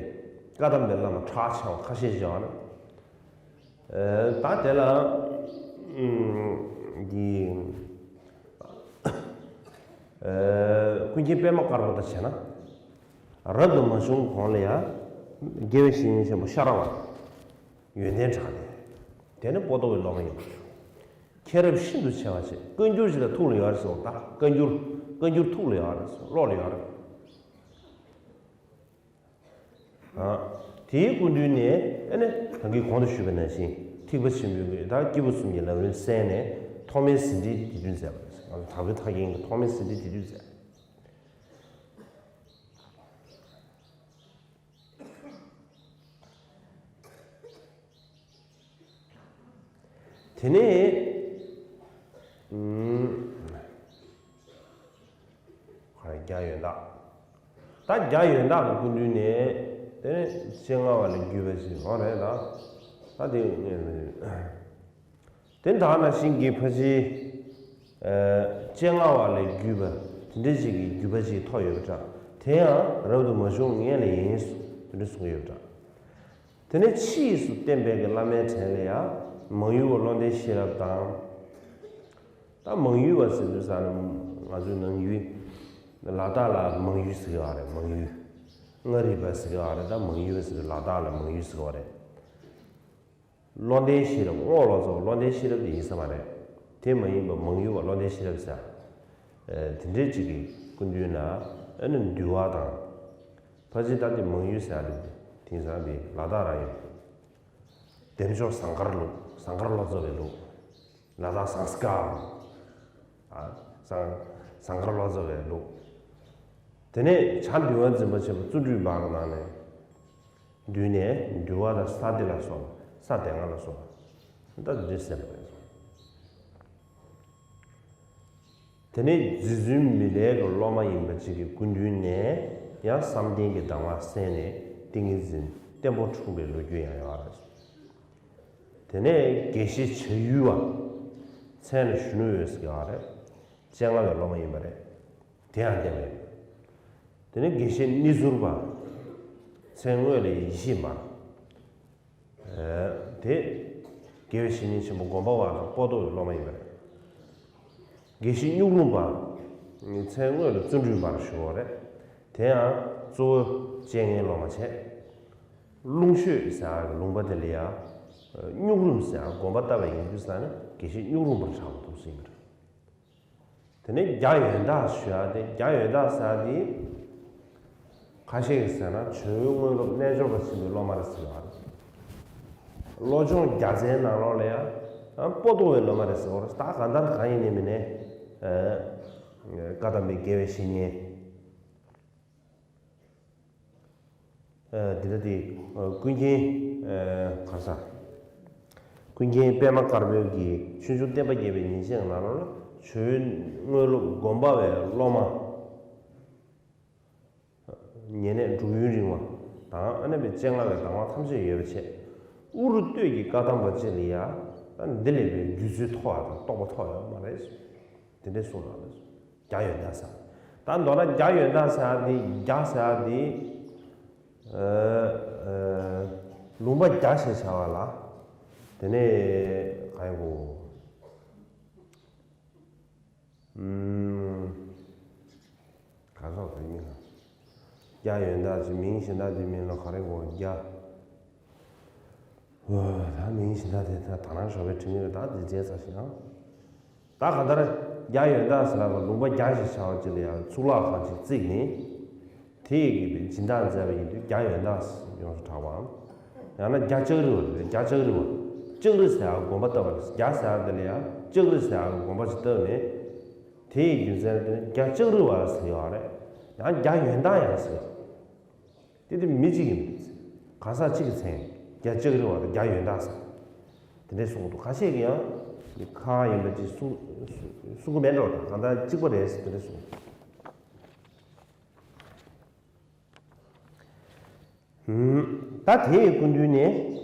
བཀའ་གདམས་པའི་བླ་མ་གྲགས་ཆེ་བ་ཁ་ཤས་བཞག་ན། ད་དེ་ལ་གི་ཀུན་མཁྱེན་པདྨ་དཀར་པོ་དང་བྱས་ན། རབ་ཏུ་མ་བྱུང་གོང་ལ་ཡང་དགེ་བའི་བཤེས་གཉེན་ཆེན་པོ་ཤ་ར་བ། ཡོན་ཏན་གྲགས་ཏེ། དེ་ནི་པོ་ཏོ་བའི་སློབ་མ་ཡིན་པ། མཁྱེན་རབ་ཤིན་ཏུ་ཆེ་བ་ཞིག་བཀའ་འགྱུར་ཞིག་ལ་ཐུགས་ལ་ཡོད་རེད་ཟེར་བ་ད་བཀའ་འགྱུར། བཀའ་འགྱུར་ཐུགས་ལ་ཡོད་རེད་ཟེར་བློ་ལ་ཡོད་རེད། ཨ། དེའི་སྐུ་མདུན་ནས་ཨ་ནི་ད་གིན་གོང་དུ་ཞུས་པ་ནང་བཞིན་ཐེག་པ་ཆེན་པོའི་ད་སྐྱེས་བུ་གསུམ་གྱི་ལམ་རིམ་གསན་ནས་ཐོག་མའི་ཟིན་བྲིས་དེ་དུས་མཛད་པ་རེད། ང་ཚོ་དྭགས་པོའི་ཐར་རྒྱན་གྱི་ཐོག་མའི་ཟིན་བྲིས་དེ་དུས་མཛད། དེ་ནས་ཨུམ། ཁོ་རང་རྒྱ་ཡོན་བདག་ད་རྒྱ་ཡོན་བདག་གི་སྐུ་མདུན་ནས་དེ་ནས་སྤྱན་སྔ་བ་ལས་བརྒྱུད་པ་ཞིག་འོང་རེད་ད། ད་དེ་ངས་མི། དེ་དག་ནང་བཞིན་གྱི་ཕལ་ཆེར། ཨ། སྤྱན་སྔ་བ་ལས་བརྒྱུད་པ་དེ་འདྲ་ཅིག་གི་བརྒྱུད་པ་ཅིག་ཐོབ་ཡོད་པ་འདྲ། དེ་ཡང་རབ་ཏུ་མ་བྱུང་སྔོན་ལ་ཡིན་དེ་འདྲ་གསུངས་ཡོད་པ་འདྲ། དེ་ནས་ཕྱིས་སུ་བསྟན་པའི་གི་བླ་མའི་གྲས་ལ་ཡང་མང་ཡུལ་བ་བློ་ལྡན་ཤེས་རབ་དང་། ད་མང་ཡུལ་བ་ཟེར་དུས་ཙ་ན་ང་ཚོའི་ནང་ཡུལ། ལ་དྭགས་ལ་མང་ཡུལ་ཟེར་གྱི་ཡོད་རེད། མང་ཡུལ། མངའ་རིས་པ་ཟེར་གྱི་ཡོད་རེད། ད་མང་ཡུལ་པ་ཟེར་གྱི། ལ་དྭགས་ལ་མང་ཡུལ་ཟེར་གྱི་ཡོད་རེད། བློ་ལྡན་ཤེས་རབ། རྔོག་ལོ་ཙཱ་བ་བློ་ལྡན་ཤེས་རབ་དེ་ཡིན་ས་མ་རེད། དེ་མ་ཡིན་པ་མང་ཡུལ་པ་བློ་ལྡན་ཤེས་རབ་ཟེར། ཨ། དེ་འདྲའི་ཅིག་གི་སྐུ་མདུན་ལ། ཨ་ནི་འདུལ་བ་དང་། ཕལ་ཆེར་ད་དེ་མང་ཡུལ་ཟེར་ཡ་དེ་དེང་སང་དེ་ལ་དྭགས་རང་ཡིན། བདེ་མཆོག་ཟངས་དཀར་ལུགས། ཟངས་དཀར་ལོ་ཙཱ་བའི་ལུགས། ལ་དྭགས་ཟངས་དཀར། ཨ། ཟངས། ཟངས་དཀར་ལོ་ཙཱ་བའི་ལུགས། དེ་ནས་བྱ་འདུལ་བ་འཛིན་པ་ཆེན་པོ་བརྩོན་འགྲུས་འབར་གྱི་ནང་ནས་བསྡུས་ནས་འདུལ་བ་དང་ས་སྡེ་ལ་སོགས་པ། ས་སྡེ་ལྔ་ལ་སོགས་པ། ད་འདི་ཟེར་བ་རེད། དེ་ནས་རྗེ་བཙུན་མི་ལའི་གི་སློབ་མ་ཡིན་པ་ཅིག་གི་སྐུ་མདུན་ནས་ཡང་བསམ་གཏན་གྱི་གདམས་ངག་གསན་ནས་ཏིང་ངེ་འཛིན་བརྟན་པོ་འཁྲུངས་པའི་ལོ་རྒྱུས་ཡང་ཡོད་རེད། དེ་ནས་དགེ་བཤེས་བྱ་ཡུལ་བ། མཚན་ལ་གཞོན་ནུ་འོད་ཟེར་ཡོད་རེད། སྤྱན་སྔ་བའི་སློབ་མ་ཡིན་པ་རེད། དེ་ཡང་བསྟན་པ་ཡིན། དེ་ནས་དགེ་བཤེས་རྣལ་འབྱོར་པ། མཚན་དངོས་ལ་ཡེ་ཤེས་མར། ཨ། དེ་དགེ་བའི་བཤེས་གཉེན་ཆེན་པོ་སྒོམ་པ་བ་དང་པོ་ཏོ་བའི་སློབ་མ་ཡིན་པ་རེད། དགེ་བཤེས་གཉུག་རུམ་པ། མཚན་དངོས་ལ་བརྩོན་འགྲུས་མར་ཞུ་བ་རེད། དེ་ཡང་གཙོ་བོ་སྤྱན་སྔའི་སློབ་མ་བྱས། ལུང་ཤོད་ཟེར་ཡག་གི་ལུང་པ་དེ་ལ་ཡ། གཉུག་རུམ་ཟེར་ཡག་དགོན་པ་བཏབ་པ་ཡིན་དུས་ཙ་ན་དགེ་བཤེས་གཉུག་རུམ་པར་གྲགས་པ་འདུག་ཟེར་གྱི་རེད། དེ་ནས་རྒྱ་ཡོན་བདག་ཞུ་ཡག་དེ། རྒྱ་ཡོན་བདག་ཟེར་ཡག་དེ་ཁ་ཤས་ཀྱིས་ཟེར་ན་བྱོན་ཡུལ་དངོས་སློབ་རྣལ་འབྱོར་པ་ཆེན་པོའི་སློབ་མ་རེད་ཟེར་བ་རེད། བློ་སྦྱོང་རྒྱ་མཚན་ནང་ལོགས་ལ་ཡང་པོ་ཏོ་བའི་སློབ་མ་རེད་ཟེར་བ་རེད། ད་གང་ལྟར་གང་ཡིན་ནའི་མིན་ནའི། ཨ། བཀའ་གདམས་པའི་དགེ་བའི་བཤེས་གཉེན། ཨ། འདི་ལྟ་སྟེ། ཨ། ཀུན་མཁྱེན། ཨ། ག་རེ་ཟ། ཀུན་མཁྱེན་པདྨ་དཀར་པོའི་གི་ཆོས་འབྱུང་བསྟན་པ་རྒྱས་པའི་ཉིན་བྱེད་ནང་ལོགས་ལ་བྱོན་ཡུལ་དངོས་སློབ་དགོན་པ་བའི་སློབ་མ། ཉེ་གནས་འབྲུག་ཡུན་རིང་བ་དང་། ཨ་ནི་སྤྱན་སྔ་བའི་གདམས་ངག་ཐམས་ཅད་ཡོད་པ་བྱས། དབུ་རུ་སྟོད་ཀྱི་བཀའ་གདམས་པ་ཅིག་ལ་ཡ། ད་འདི་ལས་པའི་རྒྱུད་ཚོད་མཐོ་བ་དང་རྟོགས་པ་མཐོ་བ་ཡོད་མ་རེད། དེ་འདྲའི་གསུངས་གནང་བ་རེད། རྒྱ་ཡོན་བདག་ཟེར། ད་མདོར་ན་རྒྱ་ཡོན་བདག་ཟེར་ཡག་དེ། རྒྱ་ཟེར་ཡག་དེ། ཨ། ཨ། ལུང་པ་རྒྱ་ཞེས་བྱ་བ་ལ། དེ་ནས་ག་ཡིན་གོ། ཨུམ། ག་རེ་ཟེར་དགོས་རེད་མིང་ལ། རྒྱ་ཡོན་བདག་ཅེས་མིང་གཞན་དག་དེའི་མིང་ལ་ག་རེ་གོ། རྒྱ། ཨོ། ད་མིང་གཞན་དག་དེ་ད་དེ་རང་ཞོགས་པའི་དྲི་ངན་རེད། ད་དེ་བརྗེད་ཚར་ཤག་ཨང་། ད་གང་ལྟར་རྒྱ་ཡོན་བདག་ཟེར་ལབ་པ་ལུང་པ་རྒྱ་ཞེས་བྱ་བ་ཅིག་ལ་ཡང་གཙུག་ལག་ཁང་ཅིག་བརྩིགས་ནས། དེ་ཡི་གི་སྦྱིན་བདག་མཛད་པ་ཡིན་དུས་རྒྱ་ཡོན་བདག་ཡོངས་སུ་གྲགས་པའམ། ཡང་ན་རྒྱ་ལྕགས་རི་བ་རེད། རྒྱ་ལྕགས་རི་བ། ལྕགས་རི་ཟེར་ཡག་དགོན་པ་བཏབ་པ་རེད། རྒྱ་ཟེར་ཡག་དེ་ལ་ཡང་ལྕགས་རི་ཟེར་ཡག་དགོན་པ་ཅིག་བཏབ་ནས། དེ་ཡི་རྒྱུ་མཚན་དེ་ནི་རྒྱ་ལྕགས་རི་བ་ཟེར་ཡོད་རེད། ཡང་རྒྱ་ཡོན་བདག་ཡང་ཟེར་ཡོད། དེ་དེ་མི་གཅིག་ཡིན། གང་ཟག་གཅིག་གི་མཚན། རྒྱ་ལྕགས་རི་བ་དང་རྒྱ་ཡོན་བདག་ཟེར། དེ་འདྲས་གསུངས་འདུག་ཁ་ཤས་ཀྱིས་ཡང་འདི་ཁ་ཡིན་པ་ཅིག་གསུང་གསུང་གི་མེད་འགྲོ་དང་། གང་ལྟར་གཅིག་པ་རེད་ཟེར་དེ་འདྲས་གསུངས། ཧུམ། ད་དེའི་སྐུ་མདུན་ནས།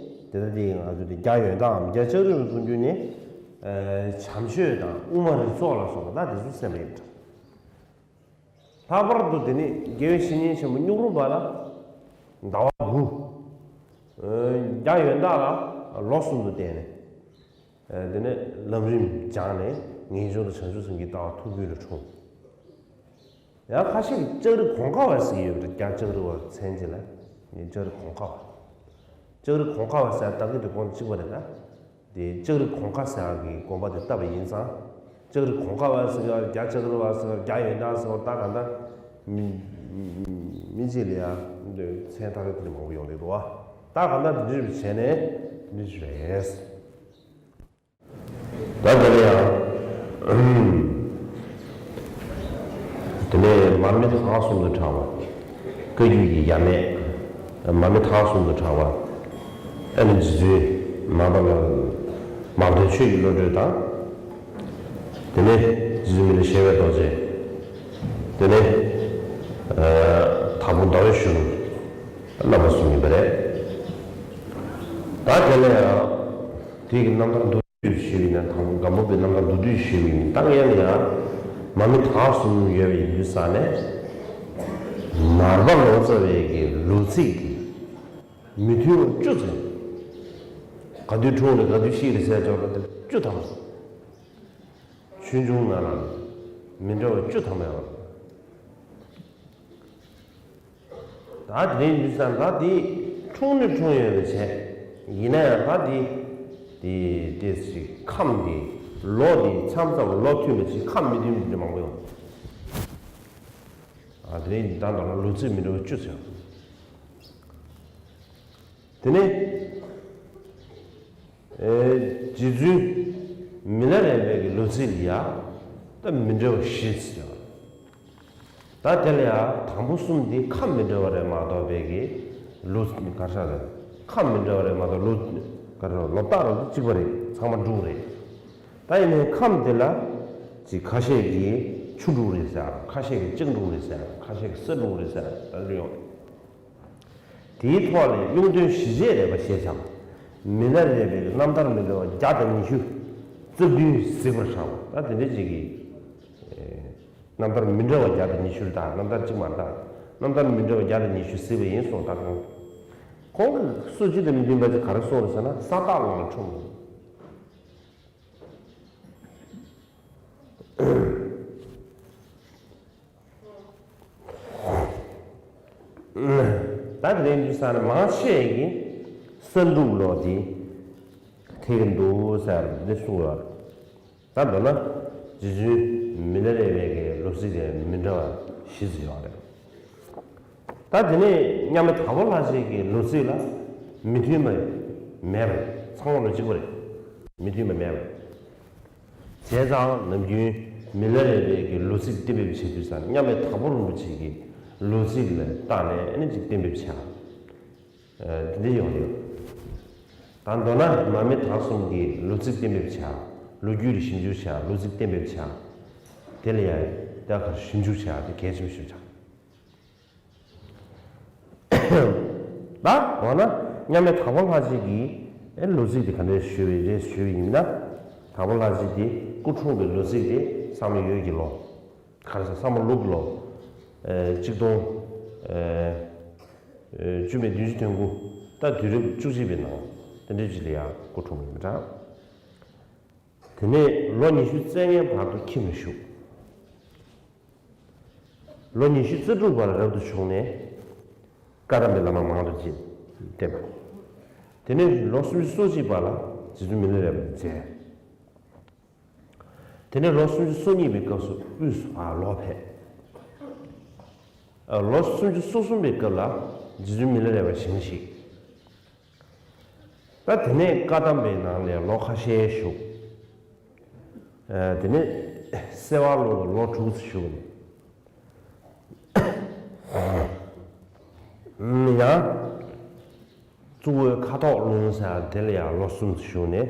དེ་ལྟ་དེ་ང་ཚོ་དེ་རྒྱ་ཡོན་བདག་གམ་རྒྱ་ལྕགས་རི་བའི་སྐུ་མདུན་ནས། ཨ། བྱམས་ཆོས་དང་དབུ་མ་རིགས་ཚོགས་ལ་སོགས་པ་ད་དེ་ཚོ་གསན་པ་ཡིན་འདྲ། ལྷག་པར་དུ་དེ་ནི་དགེ་བའི་བཤེས་གཉེན་ཆེན་པོ་སྨྱུག་རུམ་པ་ལ་ཟླ་བ་དགུ། ཨ། རྒྱ་ཡོན་བདག་ལ་ལོ་གསུམ་དུ་བསྟེན་ནས། ཨ། དེ་ནས་ལམ་རིམ་སྦྱངས་ནས་ངེས་འབྱུང་དང་བྱང་ཆུབ་སེམས་ཀྱི་ལྟ་བ་ཐུགས་རྒྱུད་ལ་འཁྲུངས། ཡང་ཁ་ཤས་ཀྱིས་ལྕགས་རི་གོང་ཁ་བ་ཟེར་གྱི་ཡོད་པ་རེད། རྒྱ་ལྕགས་རི་བ་མཚན་གཅིག་ལ། ལྕགས་རི་གོང་ཁ་བ། ལྕགས་རི་གོང་ཁ་བ་ཟེར་བ་ད་གི་དེ་དགོངས་གཅིག་པ་རེད་ད། དེ་ལྕགས་རི་གོང་ཁ་ཟེར་བ་གི་དགོན་པ་དེ་བཏབ་པ་ཡིན་ཙང་། ལྕགས་རི་གོང་ཁ་བ་ཟེར་བ། རྒྱ་ལྕགས་རི་བ་ཟེར་བ། རྒྱ་ཡོན་བདག་ཟེར་བ། ད་ག་ད་མི་མི་གཅིག་ལ་ཡ་མཚན་ད་གི་དེ་མང་པོ་ཡོང་གི་འདུག་བ། ད་ག་ད་དེ་འདྲ་བྱས་ནས་དེ་འདྲ་རེད། ད་དེ་ལ་ཡང་། དེ་ནས་མར་མི་དྭགས་གསུམ་དུ་གྲགས་པ། བཀའ་བརྒྱུད་ཀྱི་ཡབ་མེས། མར་མི་དྭགས་གསུམ་དུ་གྲགས་པ། ཨ་ནི་རྗེ་བཙུན་མར་པ་ལ། མར་དོན་ཆོས་ཀྱི་བློ་གྲོས་དང་། དེ་ནས་རྗེ་བཙུན་མི་ལ་བཞད་པའི་རྡོ་རྗེ། དེ་ནས་དྭགས་པོ་ཟླ་བའི་གཞོན་ནུ་བསླབ་པ་གསུམ་ཡིན་པ་རེད། ད་དེ་ལ་ཡང་དེ་གི་རྣམ་ཐར་མདོར་བསྡུས་ཞུས་པ་ཡིན་ན། དང་པོ་སྒམ་པོ་པའི་རྣམ་ཐར་མདོར་བསྡུས་ཞུས་པ་ཡིན་ན། ད་ཡང་ཡང་མར་མི་དྭགས་གསུམ་ཡོད་པ་ཡིན་དུས་ཙ་ནས། མར་པ་ལོ་ཙཱ་བའི་གི་ལོ་ཚིགས་དེ་མི་མཐུན་པ་བཅུ་ཙམ། ག་དུས་འཁྲུངས་རེད། ག་དུས་ཤི་རེད་ཟེར་ཅོག་ལ་དེ་བཅུ་ཐམ། ཆོས་འབྱུང་ནང་ལ་མི་འདྲ་བ་བཅུ་ཐམ་ཡོད་པ། ད་དེ་རིང་དུས་ཙང་ད་དེ་འཁྲུངས་ནི་འཁྲུངས་ཡོད་པ་བྱས། ཡིན་ན་ཡང་ད་དེ་དེ་དེ་ཞིག་ཁམས་དེ་ལོ་དེ་མཚམས་མཚམས་ལོ་མཐུན་པ་ཞིག་ཁམས་མི་མཐུན་པ་མང་པོ་ཡོང་། ཨ་དེ་རིང་ད་ལྟ་ལོ་ཚིགས་མི་འདྲ་བ་བཅུ་ཟེར། དེ་ནས་ཨེ་རྗེ་བཙུན་མི་ལ་རས་པའི་གི་ལོ་ཚིགས་ལ་ཡ་ད་མི་འདྲ་བ་བཞི་ཟེར་བ། ད་དེ་ལ་ཡ་དང་པོ་གསུམ་འདི་ཁམས་མི་འདྲ་བ་རེད་མ་གཏོགས་པའི་གི་ལོ་ག་ས་རེད། ཁམས་མི་འདྲ་བ་རེད་མ་གཏོགས་ལོ་ག་རེ་ལོ་རྟགས་རང་དུ་གཅིག་པ་རེད། ཚང་མ་འབྲུག་རེད། ད་ཡིན་ནའི་ཁམས་དེ་ལ་ཅིག་ཁ་ཤས་ཀྱིས་ཆུ་འབྲུག་རེད་ཟེར། ཁ་ཤས་ཀྱིས་ལྕགས་འབྲུག་རེད་ཟེར། ཁ་ཤས་ཀྱིས་ས་འབྲུག་རེད་ཟེར། ད་འདི་ཡོང་། དེའི་ཐོག་ལས་གཡུང་སྟོན་ཞི་བྱེད་རས་པ་ཞེས་བྱ་བ། མི་ལ་རས་པའི་རྣམ་ཐར་མི་འདྲ་བ་བརྒྱ་དང་ཉི་ཤུ་རྩ་བདུན་གཟིགས་པར་བྱའོ། ད་དེ་འདྲ་ཅིག་གིས་རྣམ་ཐར་མི་འདྲ་བ་བརྒྱ་དང་ཉི་ཤུ་དང་རྣམ་ཐར་གཅིག་མ་རེད། རྣམ་ཐར་མི་འདྲ་བ་བརྒྱ་དང་ཉི་ཤུ་གཟིགས་པ་ཡིན་གསུངས། ད་ཁོང་ཁོང་གིས་སུ་ཅི་དང་མི་མཐུན་པ་ཅིག་ག་རེ་གསུངས་རེད་ཟེར་ན། ས་བདག་ལོ་ལ་འཁྲུངས། ད་དེ་རིང་འདུག་ས་ནས་མང་ཆེ་གིས་ས་འབྲུག་ལོ་དེ་ཐེག་གི་འདུག་ཟེར་འདི་གསུངས་ཡོད་རེད། ད་མདོར་ན་རྗེ་བཙུན་མི་ལ་རས་པའི་གི་ལོ་ཚིགས་དེ་མི་འདྲ་བ་བཞི་ཙམ་ཡོད་རེད། ད་དེ་ནས་མཉམ་མེད་དྭགས་པོ་ལྷ་རྗེ་གི་ལོ་ཚིགས་ལ་མི་མཐུན་པ་མེད་པ་རེད། ཚང་མ་ལོ་གཅིག་པ་རེད། མི་མཐུན་པ་མེད་པ་རེད། བྱས་ཙང་ནམ་རྒྱུན་མི་ལ་རས་པའི་གི་ལོ་ཚིགས་གཏན་འབེབས་བྱེད་དུས་ཙང་མཉམ་མེད་དྭགས་པོ་རིན་པོ་ཆེ་གི་ལོ་ཚིགས་ལ་བརྟགས་ནས་ཨ་ནི་ཅིག་གཏན་འབེབས་བྱས། ཨ་དེ་འདྲ་ཡོང་ཡོད། ད་མདོར་ན་མར་མེ་དྭགས་གསུམ་གྱི་ལོ་ཚིགས་གཏན་འབེབས་བྱས། ལོ་རྒྱུས་ལ་ཞིབ་འཇུག་བྱས། ལོ་ཚིགས་གཏན་འབེབས་བྱས། དེ་ལ་ཡང་ད་ག་ཞིབ་འཇུག་བྱས། དེ་གལ་ཆེན་པོ་ཞིག་ཆགས། ད་འོ་ན་མཉམ་མེད་དྭགས་པོ་ལྷ་རྗེ་གིས་ཨེ་ལོ་ཚིགས་དེ་ག་འདྲས་ཞུས་པ་རེད་ཞུས་པ་ཡིན་ན། དྭགས་པོ་ལྷ་རྗེ་དེ་སྐུ་འཁྲུངས་པའི་ལོ་ཚིགས་དེ་ས་མོ་ཡོས་ཀྱི་ལོ། ག་རེ་ཟེར། ས་མོ་ལུག་གི་ལོ། ཨེ་གཅིག་སྟོང་ཨེ་ཨེ་བཅུ་མེད་བདུན་ཅུ་དོན་དགུ། ད་དུས་རབས་བཅུ་གཅིག་པའི་ནང་དེ་འདྲས་ཅིག་ལ་ཡང་སྐུ་འཁྲུངས་ཡིན་པ་འདྲ། དེ་ནས་ལོ་ཉི་ཤུ་རྩ་ལྔའི་བར་དུ་ཁྱིམ་ལ་བཞུགས། ལོ་ཉི་ཤུ་རྩ་དྲུག་པར་རབ་ཏུ་བྱུང་ནས་བཀའ་གདམས་པའི་བླ་མ་མང་དུ་བསྟེན་པ། དེ་ནས་ལོ་སུམ་ཅུ་སོ་གཅིག་པ་ལ་རྗེ་བཙུན་མི་ལ་རས་པ་མཇལ། དེ་ནས་ལོ་སུམ་ཅུ་སོ་གཉིས་པའི་སྐབས་སུ་དབུས་སུ་ཨ་ལོག་ཕེབས། ཨ་ལོ་སུམ་ཅུ་སོ་གསུམ་པའི་སྐབས་ལ་རྗེ་བཙུན་མི་ལ་རས་པ་ཞལ་བཞེས། ད་དེ་ནས་བཀའ་གདམས་པའི་ནང་ལ་ལོ་ཁ་ཤས་བཞུགས། ཨ་དེ་ནས་སེ་བ་ལུང་ལ་ལོ་དྲུག་ཙམ་བཞུགས་ནས། ཡང་གཙུག་བོད་ཁ་དོག་ལུང་ཟེར་དེ་ལ་ཡང་ལོ་གསུམ་བཞུགས་ནས།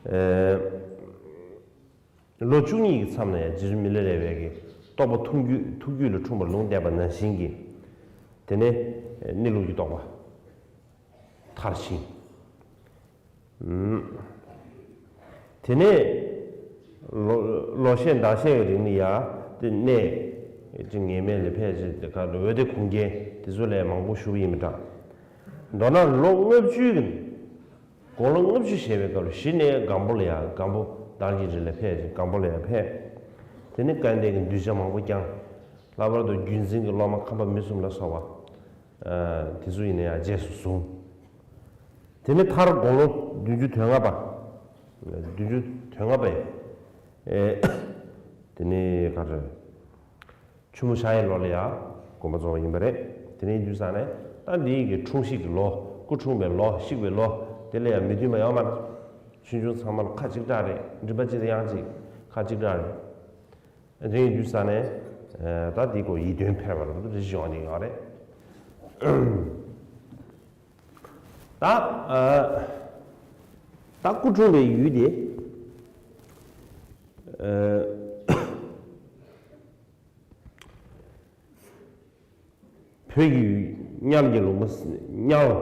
ཨེ་ལོ་བཅུ་གཉིས་ཀྱི་མཚམས་ལ་ཡང་རྗེ་བཙུན་མི་ལ་རས་པའི་གི་རྟོགས་པ་ཐུགས་རྒྱུད་ཐུགས་རྒྱུད་ལ་འཁྲུངས་པ་ལུང་བསྟན་པ་ནང་བཞིན་གྱི། དེ་ནས་གནས་ལུགས་ཀྱི་རྟོགས་པ་མཐར་ཕྱིན། དེ་ནས་ལོ་ལོ་ཤས་ཟླ་ཤས་ཀྱི་རིང་ལ་ཡ་དེ་གནས་ཅིག་ངེས་མེད་ལ་ཕེབས་ཅིག་དེ་ག་འོད་སྡེ་གུང་རྒྱལ་དེ་ཚོ་ལས་མང་པོ་བཞུགས་པ་ཡིན་པ་འདྲ། མདོར་ན་ལོ་ལྔ་བཅུའི་གི་དགུང་ལོ་ལྔ་བཅུ་བཞེས་པའི་སྐབས་ལ་གཞི་ནས་སྒམ་པོ་ལ་ཡ་སྒམ་པོ་དར་གྱི་རི་ལ་ཕེབས་ཅིག་སྒམ་པོ་ལ་ཡ་ཕེབས། དེ་ནས་སྐལ་ལྡན་གྱི་གདུལ་བྱ་མང་པོ་བསྐྱངས། ལྷག་པར་དུ་བརྒྱུད་འཛིན་གྱི་སློབ་མ་ཁམས་པ་མི་གསུམ་ལ་སོགས་པ། ཨ་དེ་ཚོ་ཡིན་ན་ཡང་རྗེས་སུ་བཟུང་། དེ་ནས་མཐར་དགུང་ལོ་བདུན་ཅུ་དོན་ལྔ་པ། བདུན་ཅུ་དོན་ལྔ་པའི་ཨེ་དེ་ནས་ག་རེ། ཆུ་མོ་ཤར་ཡའི་ལོ་ལ་ཡང་དགོངས་པ་རྫོགས་པ་ཡིན་པ་རེད། དེ་ནས་ཡིན་དུས་ཙང་ནས་ད་འདི་ཡི་གི་འཁྲུངས་གཞིས་ཀྱི་ལོ། སྐུ་འཁྲུངས་པའི་ལོ། གཤེགས་པའི་ལོ། དེ་ལ་ཡང་མི་མཐུན་པ་ཡོད་མ་རེད། ཆུང་ཆུང་ཚང་མ་ལ་ཁ་གཅིག་གྲགས་རེད། མགྲིན་པ་གཅིག་དང་དབྱངས་གཅིག་ཁ་གཅིག་གྲགས་རེད། དེ་ཡིན་དུས་ཙང་ནས་ད་འདི་གོ་ཡིད་རྟོན་འཕེར་བ་ལ་རེ་ཞིག་ཡོང་ནི་ཡོད་རེད། ད་ད་སྐུ་འཁྲུངས་པའི་ཡུལ་དེ། བོད་ཀྱི་གཉལ་གྱི་ལུང་པ་གཉལ།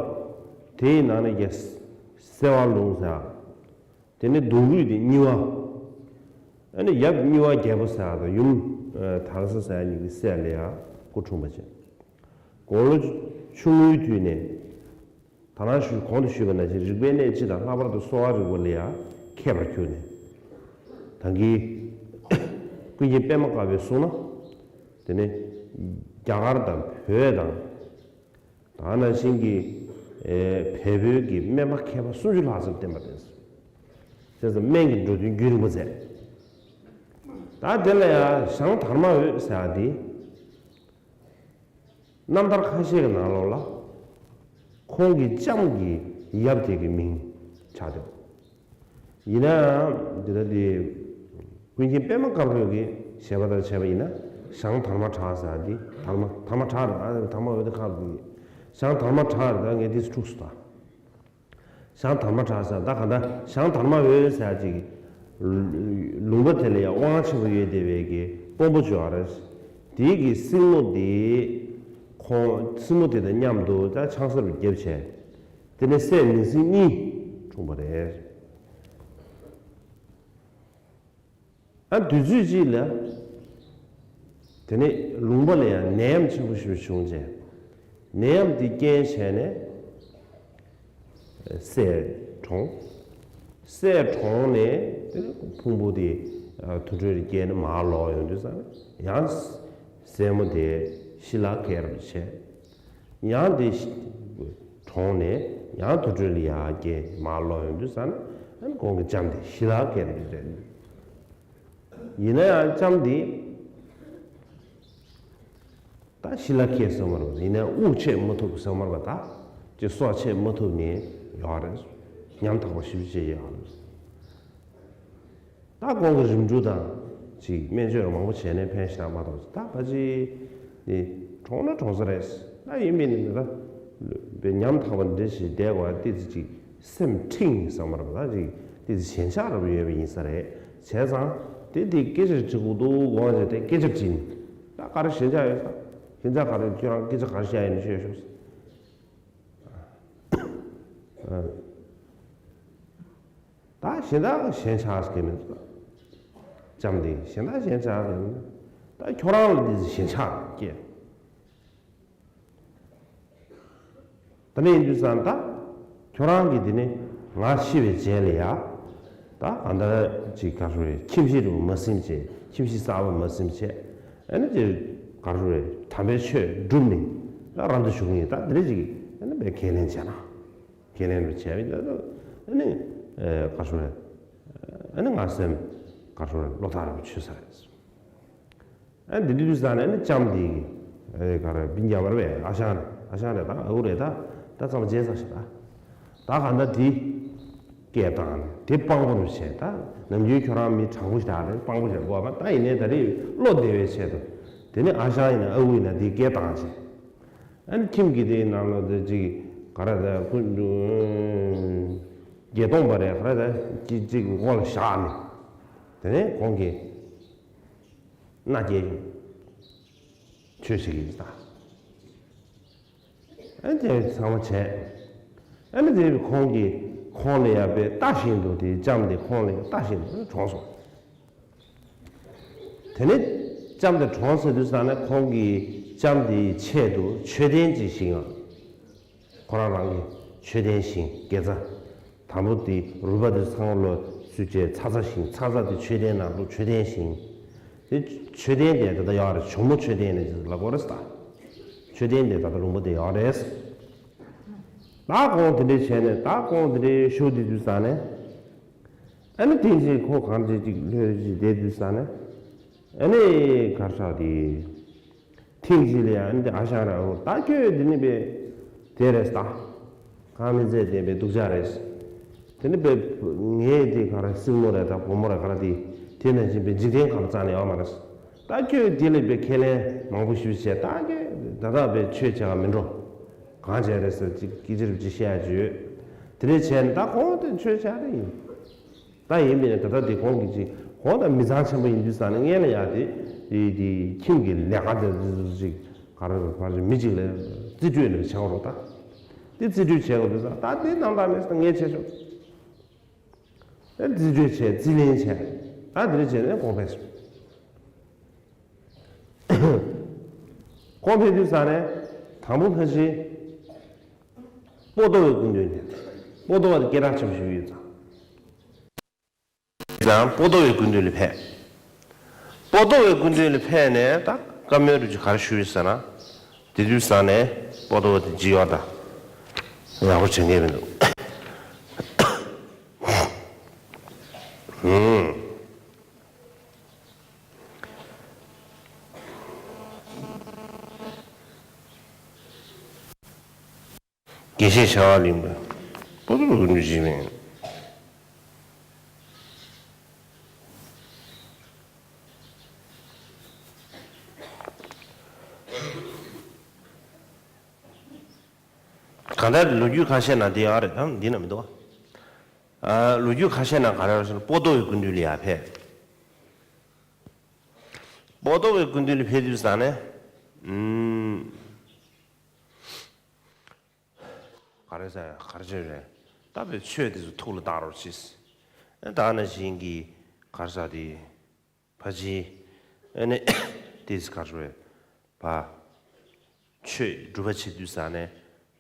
དེའི་ནང་ནས་ཀྱང་སེ་བ་ལུང་ཟེར། དེ་ནས་གདུང་རུས་དེ་གཉི་བ། ཨ་ནི་ཡབ་གཉི་བ་རྒྱལ་པོ་ཟེར་དང་ཡུམ་དར་ས་ཟེར་གཉིས་ཀྱི་སྲས་ལ་ཡང་སྐུ་འཁྲུངས་པ་བྱས། དགུང་ལོ་ཆུང་ངུའི་དུས་ནས། ད་ནང་ཞུས་གོང་དུ་ཞུས་པ་ནང་བཞིན་རིག་པའི་གནས་སྤྱི་དང་ལྷག་པར་དུ་གསོ་བ་རིག་པ་ལ་ཡང་མཁས་པར་གྱུར་ནས། ད་གིན་ཀུན་མཁྱེན་པད་མ་དཀར་པོས་གསུངས་ན། དེ་ནས་རྒྱ་གར་དང་བོད་དང་ ད་ནང་བཞིན་གྱི་ཨེ་བལ་པོའི་གི་སྨན་པ་མཁས་པ་སུམ་ཅུ་ལྷག་ཙམ་བསྟེན་པ་རེད། བྱས་ཙང་སྨན་གྱི་འགྲོ་དོན་རྒྱུན་རིང་པོ་མཛད། ད་དེ་ལ་ཡང་ཞང་དར་མ་འོད་ཟེར་ཡ་དེ། རྣམ་ཐར་ཁ་ཤས་ཀྱི་ནང་ལོགས་ལ། ཁོང་གི་ལྕམ་གྱི་ཡབ་དེ་གི་མིང་ཆགས་འདུག་ཡིན་ནའང་འདི་ལྟ་སྟེ། ཀུན་མཁྱེན་པདྨ་དཀར་པོ་གི་བཞེད་པ་ལྟར་བྱས་པ་ཡིན་ན། ཞང་དར་མ་གྲགས་ཟེར་ཡ་འདི་དར་མ་དར་མ་གྲགས་རེད། ཨ་དར་མ་འོད་དེ་ཁག་འདུག་ཞང་དར་མ་གྲགས་རེད། ད་ངས་འདི་འཁྲུགས་སོང་ད། ཞང་དར་མ་གྲགས་ཟེར་ད་ག་ད་ཞང་དར་མ་འོད་ཟེར་ཅིག་ལུང་པ་དེ་ལ་ཡང་དབང་ཆེན་པོ་ཡོད་བསྡད་པའི་གི་དཔོན་པོ་ཅིག་ཡོད་རེད། དེའི་གི་སྲིང་མོ་དེ་ཁོང་སྲིང་མོ་དེ་དང་མཉམ་དུ་ད་ཆང་ས་རུ་བརྒྱབ་བྱས། དེ་ནས་སྲས་མིང་སྲིང་གཉིས་འཁྲུངས་པ་རེད། ཨ་དུས་ཚོད་གཅིག་ལ། དེ་ནས་ལུང་པ་ལ་ཡང་ནད་ཡམས་ཆེན་པོ་ཞིག་བྱུང་རྗེས། ནད་ཡམས་དེ་རྐྱེན་བྱས་ནས་སྲས་གྲོངས། སྲས་གྲོངས་ནས་དེ་ནས་ཕུང་པོ་དེ་དུར་ཁྲོད་ལ་བསྐྱལ་ནས་མར་ལོག་ཡོང་དུས་ཙམ་ཡང་སྲས་མོ་དེ་ཤི་ལ་སྐྱེས་རབས་བྱས། ཡང་དེ་གྲོངས་ནས་ཡང་དུར་ཁྲོད་ལ་ཡར་སྐྱེས་མར་ལོག་ཡོང་དུས་ཙམ་ནས་ཁོང་གི་ལྕམ་དེ་ཤི་ལ་སྐྱེས་རབས་རེད། ཡིན་ན་ཡང་ལྕམ་འདི་ད་ཤི་ལ་སྐྱེས་སོང་བ་རེད། ཡིན་ན་དབུགས་ཆད་མ་ཐུབ་སོང་བ་རེད། ད་ཅི་སྲོག་ཆད་མ་ཐུབ་ནས་ཡོད་རེད། ཉམ་ཐག་པ་ཞེ་པོ་ཅིག་ཡོད་རེད། ད་ཁོང་གི་རིམ་གྲོ་དང་ཅིག་སྨན་བཅོས་མང་པོ་བྱས་ནས་ཕན་ཞེ་དྲག་མ་ཐོགས། ད་ཕལ་ཆེར་ནི་གྲོངས་ན་གྲོངས་ས་རེད། ད་ཡིན་མིན་ནི་ད་ཉམ་ཐག་པ་འདི་འདྲ་ཞིག་བསྡད་དགོས་ཏི་ཙི་ཅིག་སེམས་ཁྲིད་ནས་བསམ་པ་རེད། ད་ཅིག་དེ་ཞེན་ཆགས་རབ་ཡོད་པ་ཡིན་ས་རེད། བྱས་ཙང་དེ་དེ་སྐད་ཆ་དྲི་དགོས་འདུག་དགོངས་བྱས་ཏེ་སྐད་ཆ་དྲིས་ནས། ད་ག་རེ་ཞེན་ཆགས་ཡོད་ས། ཁྱེད་ཚ་ག་རེ་ཁྱོད་རང་སྐད་ཆ་ག་རེ་བཤད་ཡིན་ཤོད་ཤོག་ཟེར། ད་གཞན་དག་ཞེན་ཆགས་ཀྱི་མེད་ལྕམ་དེ་གཞན་དག་ཞེན་ཆགས་ཀྱི་མེད། ད་ཁྱོད་རང་ལ་དེ་ཞེན་ཆགས་སྐྱེས། ད་ནི་ཡིན་དུས་ཙང་ད། ཁྱོད་རང་གིས་དེ་ནི་ང་ཤི་བའི་རྗེས་ལ་ཡ། ད་གང་ལྟར་ཅིག་ག་རེ་རེད། ཁྱིམ་གཞིས་རུ་མ་ཟིན་བྱས། ཁྱིམ་གཞིས་གསར་པ་མ་ཟིན་བྱས། ཨ་ནི་ཅིག་ག་རེ་རེད། དམ་པའི་ཆོས་བསྒྲུབས་ནས་ད་རབ་ཏུ་བྱུང་ཡིན། ད་དེ་རེད་ཅིག་ཨ་ནི་བའི་ཁས་ལེན་བྱས་ན། ཁས་ལེན་རུ་བྱས་པས་ད་ཨ་ནི་ག་རེ་རེད། ཨ་ནི་ང་སེམས་ག་རེ་རེད། བློ་ཐག་རིང་པོ་ཆོད་ས་རེད། ཨ་འདི་དུས་ཙང་ནས་ནི་ལྕམ་འདི་ཨེ་ག་རེ་སྦིན་རྒྱ་བར་བས་ཨ་ཞང་རེད། ཨ་ཞང་རེད། ད་ཨ་ཁུ་རེད། ད་ད་ཚང་མ་རྗེས་ཚ་ཞིག་ད་ད་ག་འདྲ་འདི་སྐད་བཏང་ནས་དེ་དཔང་པོ་རུ་བྱས། ད་ནམ་རྒྱུན་ཁྱོད་རང་མི་དྲང་པོ་ཞིག་ད་རེད། དཔང་པོ་ཞིག་དགོས་པ། ད་ཡིན་ནའི་ད་རེས་བློ་བདེ་བའི་ཆེད་དུ་དེ་ནི་ཨ་ཞང་ཡིན་ན་ཨ་ཁུ་ཡིན་ན་འདི་སྐད་བཏང་བྱས། ཨ་ནི་ཁྱིམ་གྱི་དེའི་ནང་ལ་འདི་ཅིག་ག་རེ་ད་ཁུ་བརྒྱད་སྟོང་པ་རེད། ག་རེ་ད་ཅིག་ཅིག་མགོ་ལ་བཞག་ནས་དེ་ནས་ཁོང་གིས། མནའ་སྐྱེལ་ཆོས་བྱེད་ཀྱི་ཡིན་ད། ཨ་དེ་ཚང་མ་བྱས། ཨ་ནི་དེ་ཁོང་གིས་ཁོང་ལ་ཡར་བས་ལྟ་བཞིན་དུ་དེ་ལྕམ་དེ་ཁོང་ལ་ལྟ་བཞིན་དུ་གྲོངས་སོང་། དེ་ནས་ལྕམ་དེ་གྲོངས་ཟེར་དུས་ཙང་ནས་ཁོང་གིས་ལྕམ་དེའི་ཆེད་དུ་མཆོད་རྟེན་ཅིག་བཞེངས་ཡང་། ཁོ་རང་རང་གི་མཆོད་རྟེན་བཞེངས། དགེ་རྩ་དང་པོ་དེ་རུས་པ་དེ་ཚང་མ་ལོ་ཚུད་བྱས་ཚ་ཚ་བཞེངས། ཚ་ཚ་དེ་མཆོད་རྟེན་ནང་དུ་མཆོད་རྟེན་བཞེངས། དེ་མཆོད་རྟེན་དེ་ད་ལྟ་ཡོད་རེད། ཇོ་མོ་མཆོད་རྟེན་ནས་ལབ་དགོས་རེད་ད། མཆོད་རྟེན་དེ་ད་ལྟ་ལུང་པ་དེ་ཡོད་རེད། ད་ཁོང་དེ་འདྲས་བྱས་ནས་ད་ཁོང་དེ་འདྲས་བཞུགས་དེ་དུས་ཙང་ནས། ཨ་ནི་དེ་བཞིན་ཁོ་གང་ཅི་ཅིག་ལྷོད་ཅིག་བསྡད་དུས་ཙང་ནས། ཨ་ནི་གར་ཤག་དེ། ཐེངས་གཅིག་ལ་ཡང་འདི་ཨ་ཞང་ར་འོ་ད་ཁྱོད་འདི་ནི་པས་དེ་རེད་ད། ཁང་མིག་རྩེ་ལྡན་པའི་སྡུག་ཅག་རེད། དེ་ནི་པས་ངས་དེ་ག་རེ་སྲིང་མོ་རེད་ད་བུ་མོ་རེད་ག་རེ་དེ་དེ་ནང་བཞིན་པའི་འཇིག་རྟེན་གང་ལ་རྩ་ནས་ཡོད་མ་རེད། ད་ཁྱོད་དེ་ལ་པས་ཁས་ལེན་མང་པོ་ཞིག་བྱས་ད་ཁྱོད་ད་ལྟ་པས་ཆོས་བྱེད་ག་མི་འགྲོ། གང་བྱས་རེད་ཟེར་ཅིག་སྐད་ཆ་རེ་ཅིག་བཤད་ཡ་ཅིག་ཡོད། དེ་འདྲས་བྱས་ནས་ད་ཁོང་དེ་ཆོས་བྱ་རེ་ཡིན། ད་ཡིན་མིན་ད་ལྟ་དེ་ཁོང་གིས་ཅིག་ཁོང་ད་མི་ཚང་ཆེན་པོ་ཡིན་དུས་ཙང་ནས་སྔོན་ལ་ཡ་དེ་དེ་དེ་ཁྱིམ་གྱི་ལས་ཀ་དེ་ཅིག་ག་རེ་ག་རེ་མི་གཅིག་ལ་རྩིས་སྤྲོད་ནས་བྱེད་དགོས་རེད་ད། དེ་རྩིས་སྤྲོད་བྱེད་དགོས་དུས་ཙང་ད་དེ་རྣམ་དག་མེད་ས་ངས་བྱས་ཆོག་ཨེ་རྩིས་སྤྲོད་བྱས་རྩིས་ལེན་བྱས་ད་དེ་འདྲ་བྱས་ནས་ཁོང་ཕེབས་སོང་། ཁོང་ཕེབས་དུས་ཙང་ནས་དང་པོ་ཕལ་ཆེར་པོ་ཏོ་བའི་སྐུ་མདུན་ནས། པོ་ཏོ་བ་དེ་སྐད་གྲགས་ཆེན་པོ་ཞིག་ཡོད་ཙང་། ཙང་པོ་ཏོ་བའི་སྐུ་མདུན་ལ་ཕེབས། པོ་ཏོ་བའི་སྐུ་མདུན་ལ་ཕེབས་ནས་ད་བཀའ་མོལ་རུ་ཅིག་ག་རེ་ཞུས་ཡོད་ཟེར་ན། དེ་དུས་ས་ནས་པོ་ཏོ་བ་དེ་ཇི་ཡོད་ད། ཡག་པོ་བྱེད་མཁན་མི་འདུག་ཧུམ། དགེ་བཤེས་ཤ་བ་གླིང་པ། པོ་ཏོ་བ་གི་ནུས་ཤིག་མེད། གང་ལྟར་ལོ་རྒྱུས་ཁ་ཤས་ན་འདི་ཡང་རེད་དམ་འདི་ན་མི་འདུག་ཨ། ལོ་རྒྱུས་ཁ་ཤས་ན་ག་རེ་རེད་ཟེར་ན་པོ་ཏོ་བའི་སྐུ་མདུན་ལ་ཡར་ཕེབས། པོ་ཏོ་བའི་སྐུ་མདུན་ལ་ཕེབས་དུས་ཙང་ནས། ཨུམ། ག་རེ་ཟེར་ག་རེ་བྱས་རེད། ད་བའི་ཆོས་དེ་ཚོ་ཐུགས་ལ་བཏགས་རོགས་གྱིས། ཨ་ད་ནང་བཞིན་གྱི་ག་རེ་ཟེར་དེ། ཕ་ཆེ། ཨ་ནི། དེ་ཚོ་ག་རེ་ཟེར་བ། ཆོས་སྒྲུབ་པ་བྱེད་དུས་ས་ནས།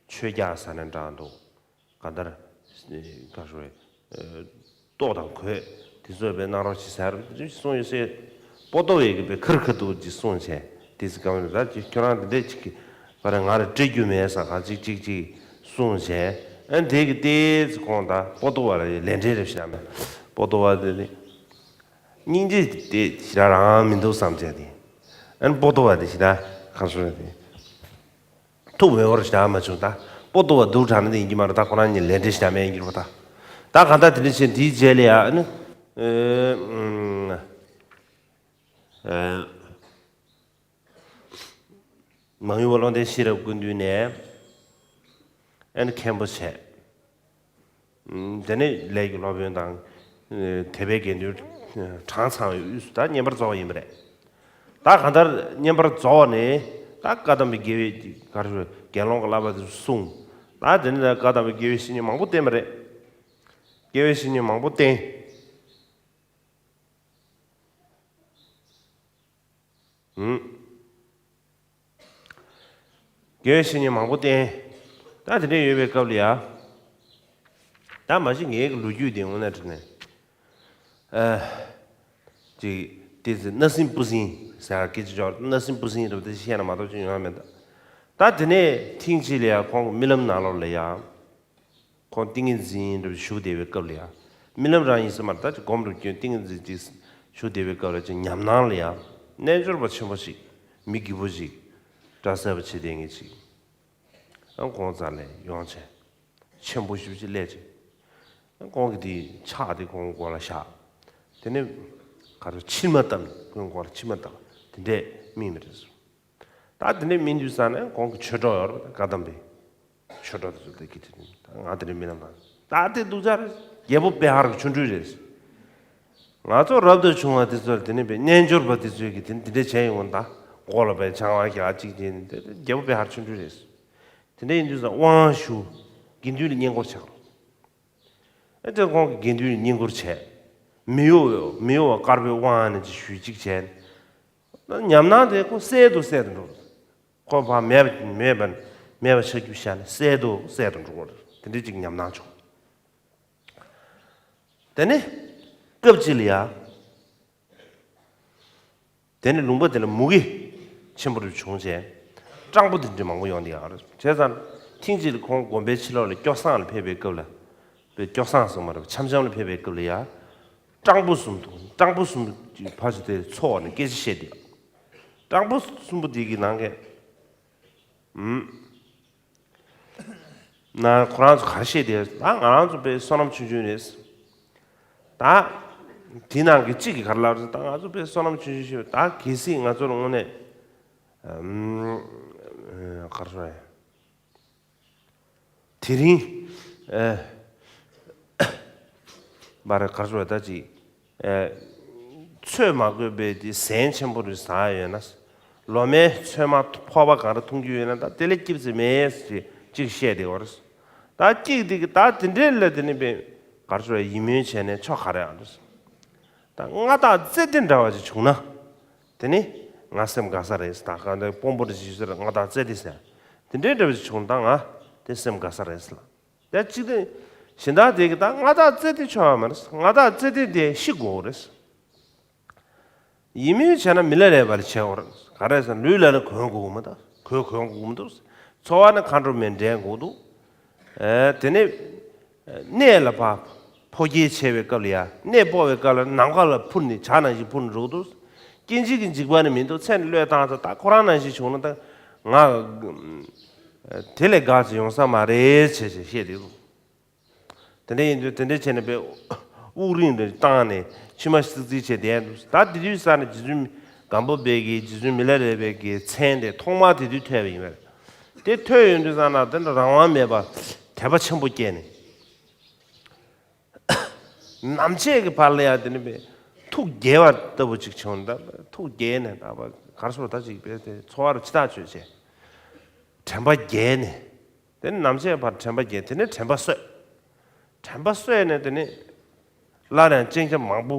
ཆོས་རྒྱག་ས་ནས་འདྲ་འདུག་གང་ལྟར། ག་རེ་ཟེར་བ། ལྟོ་དང་གོས་དེ་ཚོ་བས་གནང་རོགས་བྱེད་ཟེར་རེ་གསུངས་ཡོད་སྲིད། པོ་ཏོ་བས་གི་བས་ཁུར་ཁུར་དུ་ཅིག་གསུངས་བྱས་དེ་ཚོ་གང་རེད་ད་ཅིག་ཁྱོད་རང་དེ་འདྲས་ཅིག་གི་བ་རེད་ང་རེ་སྤྲད་རྒྱུ་མེད་ས་ག་ཅིག་ཅིག་ཅིག་གསུངས་བྱས། ཨ་དེ་གི་ལྟས་ཚེ་ཁོང་ད་པོ་ཏོ་བ་ལ་ལས་འབྲས་རེ་བྱས་མེད། པོ་ཏོ་བ་དེ་ནི་སྙིང་རྗེ་དེ་ཞེ་དྲག་རང་མི་འདུག་བསམ་བྱས་དེ། ཨ་ནི་པོ་ཏོ་བ་དེ་ཞེ་དྲག་གང་སོང་དེ། ཐུགས་མེད་པར་བཞག་མ་བྱུང་ད། པོ་ཏོ་བ་སྡུག་དྲགས་ན་དེ་ཡིན་གྱི་མ་རེད་ད་ཁོ་རང་གཉིས་ལས་འབྲས་བཞག་མེད་ཡིན་གྱི་རེད་པ་ད། ད་གང་ལྟར་དེ་འདྲ་བྱས་དེའི་རྗེས་ལ་ཡ་ཨ་ནི། མང་ཡུལ་བ་བློ་ལྡན་ཤེས་རབ་སྐུ་མདུན་ནས་ཨ་ནི་མཁན་པོ་བྱས། དེ་ནས་ལས་ཀྱི་སློབ་དཔོན་དང་། དད་པའི་དགེ་འདུན་གྲངས་ཚང་བའི་དབུས་སུ་ད་བསྙེན་པར་རྫོགས་པ་ཡིན་པ་རེད། ད་གང་ལྟར་བསྙེན་པར་རྫོགས་ནས་ད་བཀའ་གདམས་པའི་དགེ་བའི་གར་དགེ་སློང་གི་བསླབ་པ་དེ་གསུངས། ད་དེ་ནས་བཀའ་གདམས་པའི་དགེ་བའི་བཤེས་གཉེན་མང་པོ་བསྟེན་པ་རེད། དགེ་བའི་བཤེས་གཉེན་མང་པོ་བསྟེན། ཧུམ། དགེ་བའི་བཤེས་གཉེན་མང་པོ་བསྟེན། ད་དེ་འདྲ་ཡོད་པའི་སྐབས་ལ་ཡ། ད་མ་གཞི་ངའི་གི་ལོ་རྒྱུས་དེ་དངོས་གནས་དྲང་གནས། ཨ། ཅིག་དེ་ཚེ་སྣ་སྲིན་སྤུ་སྲིན་ཟེར་སྐད་ཆ་ཅོག་སྣ་སྲིན་སྤུ་སྲིན་རེད་པ་དེ་བཤད་ན་མ་གཏོགས་ཅི་ཡོང་ཡ་མེད་ད། ད་དེ་ནས་ཐེངས་གཅིག་ལ་ཡ་ཁོང་གི་རྨི་ལམ་ནང་ལོགས་ལ་ཡ། ཁོང་ཏིང་ངེ་འཛིན་རུ་བཞུགས་བསྡད་པའི་སྐབས་ལ་ཡ། རྨི་ལམ་རང་ཡིན་ས་མ་རེད་ད་ཅིག་སྒོམ་རུ་སྐྱོན་ཏིང་ངེ་འཛིན་ཅིག་བཞུགས་བསྡད་པའི་སྐབས་ལ་ཅིག་ཉམས་སྣང་ལ་ཡ། རྣལ་འབྱོར་པ་ཆེན་པོ་ཞིག་མི་སྒྱིད་པོ་ཞིག་སྐྲ་སེར་པོ་བྱས་བསྡད་མཁན་ཅིག་ཨང་ཁོང་རྩ་ལས་ཡོང་བྱས། ཆེན་པོ་ཞེ་པོ་ཅིག་སླེབས་བྱས། ཨང་ཁོང་གི་དེ་ཕྱག་དེ་ཁོང་མགོ་ལ་བཞག་དེ་ནས་ག་རེ་མཆིལ་མ་བཏབ་ནས་ཁོང་མགོ་ལ་མཆིལ་མ་བཏབ་དེ་འདྲས་རྨིས་པ་རེད། ད་དེ་ནས་སྨིན་དུས་ཙང་ནས་ཁོང་གི་ཆོས་གྲོགས་ཡོད་རེད་བཀའ་གདམས་པའི་ཆོས་གྲོགས་དེ་ཚོ་དེ་གི་དེ་ང་དེ་འདྲའི་རྨི་ལམ་ལ་ད་དེ་སྡུག་ཅག་རེད། རྒྱལ་པོ་པེ་ཧར་གྱི་ཆོ་འཕྲུལ་རེད། ང་ཚོ་རབ་ཏུ་བྱུང་བ་དེ་ཚོར་དེ་ནས་པའི་རྣལ་འབྱོར་པ་དེ་ཚོས་ཀྱི་དེ་འདི་འདྲ་བྱས་ཡོང་ད་མགོ་ལ་པའི་ཆང་བ་རྒྱག་གཅིག་བྱས་ནས་དེ་རྒྱལ་པོ་པེ་ཧར་ཆོ་འཕྲུལ་རེད། དེ་འདྲ་ཡིན་དུས་ཙང་དབང་ཞུ་དགེ་འདུན་ལ་བསྙེན་བཀུར་བྱ་དགོས། ཨེ་དེ་ཁོང་གི་དགེ་འདུན་ལ་བསྙེན་བཀུར་བྱས། མི་གཡོ་བའི་མི་གཡོ་བ་དཀར་པོའི་དབང་ནས་ཅིག་ཞུས་ཅིག་བྱས། ཉམས་སྣང་དེ་ཁོ་གསལ་དུ་གསལ་དུ་འགྲོ། ཁོ་ཕར་མེད་པ་མེད་པ་མེད་པ་ཆགས་རྒྱུ་བྱས་ནས་གསལ་དུ་གསལ་དུ་འགྲོ་བར་དེ་འདྲའི་ཅིག་ཉམས་སྣང་བྱུང་། དེ་ནས་སྐབས་གཅིག་ལ་ཡ། དེ་ནས་ལུང་པ་དེ་ལ་མུ་གེ་ཆེན་པོ་རུ་བྱུང་བྱས། སྤྲང་པོ་དེ་འདྲ་མང་པོ་ཡོང་དེ་ཡག་རེད། བྱས་ཙང་ཐེངས་གཅིག་ལ་ཁོང་དགོན་པའི་ཕྱི་ལོགས་ལ་སྐྱོ་སངས་ལ་ཕེབས་པའི་སྐབས་ལ། པའི་སྐྱོ་སངས་སོང་མ་རེད་འཆམ་འཆམ་ལ་ཕེབས་པའི་སྐབས་ལ་ཡ། སྤྲང་པོ་གསུམ་དང་སྤྲང་པོ་གསུམ་གྱི་ཕར་ཚུར་དེ་འཚོ་བ་ནས་སྐད་ཆ་བཤད་དེ། སྤྲང་པོ་གསུམ་པོ་དེ་གི་ནང་གི་ཨུམ། ན་ཁོ་རང་ཚོ་ག་རེ་བཤད་དེ་ད་ང་རང་ཚོ་དཔེ་བསོད་ནམས་ཆུང་ཆུང་རེད། ད་དེ་ནང་གི་གཅིག་གིས་ག་རེ་ལབ་རེད་ད་ང་ཚོ་དཔེ་བསོད་ནམས་ཆུང་ཆུང་ཞིག་ད་གལ་སྲིད་ང་ཚོ་ལ་དངོས་གནས་ཨུམ། ག་རེ་ཟེར་དེ་རིང་ཨ། བར་གར་སོ་ད་ཅིག་ཨ། ཚོད་མ་དགོས་པའི་དེ་ཟན་ཆེན་པོ་རེ་ཟ་ཡོད་ན། ལོ་མའི་ཚོད་མ་ཕོར་པ་གང་རེ་འཐུང་རྒྱུ་ཡོད་ན་ད་དེ་ལས་སྐྱིད་ཚེ་མེད་ཅེས་གཅིག་བཤད་དེ་བར། ད་གཅིག་དེ་གི་ད་དེ་འདྲའི་ལ་དེ་ནི་པའི་གར་སོ་ཡིད་སྨོན་བྱས་ནས་ཆོག་ག་རེ་ཨ་འདུག་ད་མངའ་བདག་ཙེ་ཏེ་འདྲ་བ་ཅིག་བྱུང་ན། དེ་ནི་ང་སེམས་དགའ་ས་རེད་ད་གང་ལྟར་དཔོན་པོ་རེ་ཞིག་ཟེར་མངའ་བདག་ཙེ་ཏེ་ཟེར། དེ་འདྲའི་འདྲ་བ་ཅིག་བྱུང་ད་ང་དེ་སེམས་དགའ་ས་རེད་ལ། ད་གཅིག་དེ། གཞན་དག་དེ་གི་ད་མངའ་བདག་ཙེ་ཏེ་ཆོག་ཡ་མ་རེད། མངའ་བདག་ཙེ་ཏེ་དེ་ཤི་དགོས་རེད། ཡིད་སྨོན་བྱས་ན་མི་ལ་རས་པ་ལ་བྱེད་དགོས་རེད། ག་རེ་ཟེར་ན་ལུས་ལ་ནི་གོན་དགོས་མ་ད། གོས་གོན་དགོས་མི་འདུག་འཚོ་བ་ནི་མཁའ་འགྲོ་མའི་འདྲེན་དགོས་འདུག་ཨེ་དེ་ནས་གནས་ལ་ཕ་འཕོ་སྐྱེལ་བྱས་པའི་སྐབས་ལ་ཡ། གནས་སྤོ་བའི་སྐབས་ལ་ནམ་མཁའ་ལ་འཕུར་ནས་བྱ་ནང་བཞིན་འཕུར་ནས་འགྲོ་གི་འདུག་སྐྱེ་འཇིག་གི་འཇིགས་པ་ནི་མི་འདུག་ཚེ་ནི་བློས་བཏང་ཚར། ད་ཁོ་རང་ནང་བཞིན་བྱུང་ན་ད་ང་དེ་ལས་དགའ་ཚེ་ཡོང་ས་མ་རེད་བྱས་བྱས་བཤད་དེ་འདུག་དེ་འདྲ་ཡིན་དུས་དེ་འདྲ་བྱས་ནས་དཔེ་དབུགས་རིང་རེ་བཏང་ནས་མཆི་མ་ཙིག་ཙིག་བྱས་བསྡད་འདུག་ད་དེ་དུས་ས་ནས་རྗེ་བཙུན་སྒམ་པོ་པའི་གི་རྗེ་བཙུན་མི་ལ་རས་པའི་གི་མཚན་དེ་ཐོག་མར་དེ་དུས་ཐོས་པ་ཡིན་པས། དེ་ཐོས་ཡོང་དུས་ཙམ་ན་དེ་འདྲ་རང་དབང་མེད་པར་དད་པ་ཆེན་པོ་སྐྱེས་ནས། ནམ་ཕྱེད་ཀྱི་བར་ལ་ཡང་དེ་ནི་པའི་ཐུགས་དགྱེས་པ་ལྟ་བུ་ཅིག་བྱུང་། ད་ཐུགས་དགྱེས་ནས་ད་གར་སོང་ད་ཅིག་པའི་དེ་འཚོ་བ་རུ་ཕྱི་ཐག་ཆོད་བྱས། དྲན་པ་རྒྱས་ནས། དེ་ནི་ནམ་ཕྱེད་བར་དྲན་པ་རྒྱས། དེ་ནས་དྲན་པ་གསོས། དྲན་པ་གསོས་ནས་དེ་ནི་སླར་ཡང་སྤྱན་ཆབ་མང་པོ་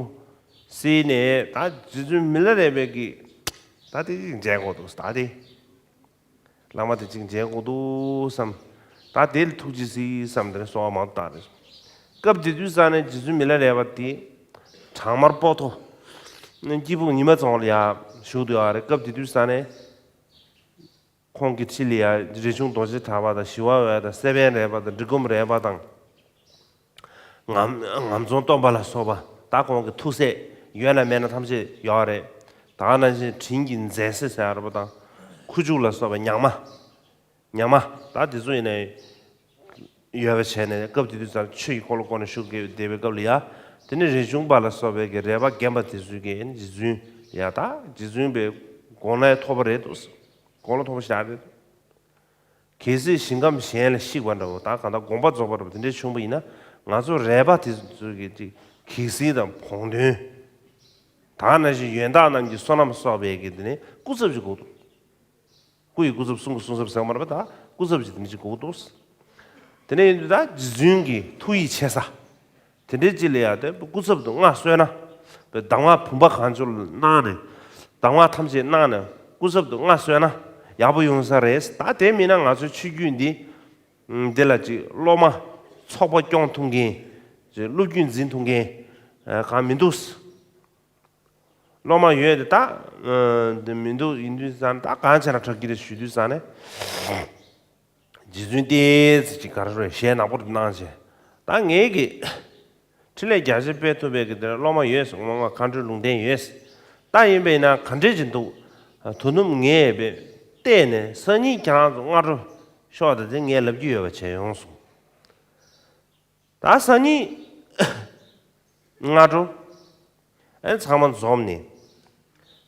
གཟིགས་ནས། ད་རྗེ་བཙུན་མི་ལ་རས་པའི་གི་ད་དེ་ཅིག་མཇལ་དགོས་འདུག་ད་དེ་བླ་མ་དེ་ཅིག་མཇལ་དགོས་འདུག་བསམ། ད་དེ་ལ་ཐུགས་རྗེ་གཟིགས་བསམ། དེ་ནས་གསོལ་བ་མང་དུ་བཏབ་རེད། སྐབས་དེ་དུས་ས་ནས་རྗེ་བཙུན་མི་ལ་རས་པ་དེ་བྲག་དམར་པོ་ཏོ་སྐྱིད་སྤུངས་ཉི་མ་རྫོང་ལ་ཡ་བཞུགས་འདུག་ཡ་རེད། སྐབས་དེ་དུས་ས་ནས། ཁོང་གི་འཁྲིས་ལ་ཡང་རས་ཆུང་རྡོ་རྗེ་གྲགས་པ་དང་། ཞི་བ་འོད་དང་། སེ་བན་རས་པ་དང་། འབྲི་སྒོམ་རས་པ་དང་། ངམ་ངམ་རྫོང་སྟོན་པ་ལ་སོགས་པ། ད་ཁོང་གི་ཐུགས་སྲས་ཡོད་ན་མེད་ན་ཐམས་ཅད་ཡོད་རེད། ད་ནང་བཞིན་དྲིན་གྱི་མཛད་སྲིད་ཟེར་བ་དང་། ཁུ་བྱུག་ལ་སོགས་པ། ཉག་མ། ཉག་མ། ད་དེ་ཚོ་ཡིན་ནའི་ཡོད་པ་བྱས་ནས། སྐབས་དེ་དུས་ཙམ་ཆོས་ཀྱི་འཁོར་ལོ་བསྐོར་ནས་བཞུགས་བསྡད་པའི་སྐབས་ལ་ཡ། དེ་ནི་རས་ཆུང་པ་ལ་སོགས་པའི་གི་རས་པ་རྒན་པ་དེ་ཚོས་ཀྱིས་རྗེ་བཙུན་ཡ། ད་རྗེ་བཙུན་པའི་དགོངས་ལ་ཐོབ་པ་རེད་འདུག་དགོངས་ལ་ཐོབ་པ་ཞིག་རེད། གལ་སྲིད་ཞིང་ཁམས་གཞན་ལ་གཤེགས་པ་འདྲ་བོ། ད་གང་ལྟར་དགོངས་པ་རྫོགས་པ་འདྲ་བོ་དེ་འདྲའི་བྱུང་བ་ཡིན་ན། ང་ཚོ་རས་པ་དེ་ཚོས་ཀྱིས་ཅིག་གེགས་སེལ་དང་བོགས་འདོན། ད་ནང་བཞིན་ཡོན་བདག་རྣམས་ཀྱི་བསོད་ནམས་གསོག་པའི་གི་དེ་ནི་སྐུ་ཚབ་ཅིག་དགོས་འདུག་སྐུ་ཡི་སྐུ་ཚབ། གསུང་གི་གསུང་ཚབ་ཟེར་བ་མ་རེད་པ། ད་སྐུ་ཚབ་ཅིག་དེ་འདྲ་ཅིག་དགོས་འདུག་དེ་འདྲ་ཡིན་དུས་ད་རྗེ་བཙུན་གྱི་ཐུགས་ཡིད་ཆེས་ས་དེ་འདྲའི་ཅིག་ལ་ཡ། དེ་སྐུ་ཚབ་ཏུ་མངའ་གསོལ་ན། པའི་གདམས་ངག་བུམ་པ་གང་བྱོ་གནང་ནས། གདམས་ངག་ཐམས་ཅད་གནང་ནས་སྐུ་ཚབ་ཏུ་མངའ་གསོལ་ན་ཡག་པོ་ཡོང་ས་རེད། ད་དེ་མིན་ན་ང་ཚོའི་ཆོས་བརྒྱུད་འདི་འདི་ལ་ཅིག་སློབ་མ་ཚོགས་པ་སྐྱོང་ཐུབ་མཁན། ཅིག་སློབ་བརྒྱུད་འཛིན་ཐུབ་མཁན་གང་མི་འདུག་སློབ་མ་ཡོད་དེ་ད་འདི་མི་འདུག་ཡིན་དུས་ཙང་ད་གང་བྱས་ན་དྲག་གི་རེད་ཞུ་དུས་ཙང་ནས། རྗེ་བཙུན་ཏོག་ཙམ་ཅིག་ག་རེ་རེད། ཞལ་ནག་པོ་རེ་གནང་བྱས། ད་ངེད་ཀྱི་འཕྲིན་ལས་རྒྱ་ཆེར་སྤེལ་ཐུབ་པའི་གི་དེར་སློབ་མ་ཡོད་ཟེར། སློབ་མ་མཁའ་འགྲོའི་ལུང་བསྟན་ཡོད་ཟེར། ད་ཡིན་པས་ན་ག་འདྲས་ཅིག་འདུག་དོ་ནུབ་ངས་བལྟས་ནས་སང་ཉིན་ཁྱེད་རང་ཚོ་སྔ་དྲོ་ཤོག་དང་དེ་ངས་ལབ་རྒྱུ་ཡོད་པ་བྱས་ཡོང་གསུངས། ད་སང་ཉིན་སྔ་དྲོ་ཨེ་ཚང་མ་འཛོམས་ནས།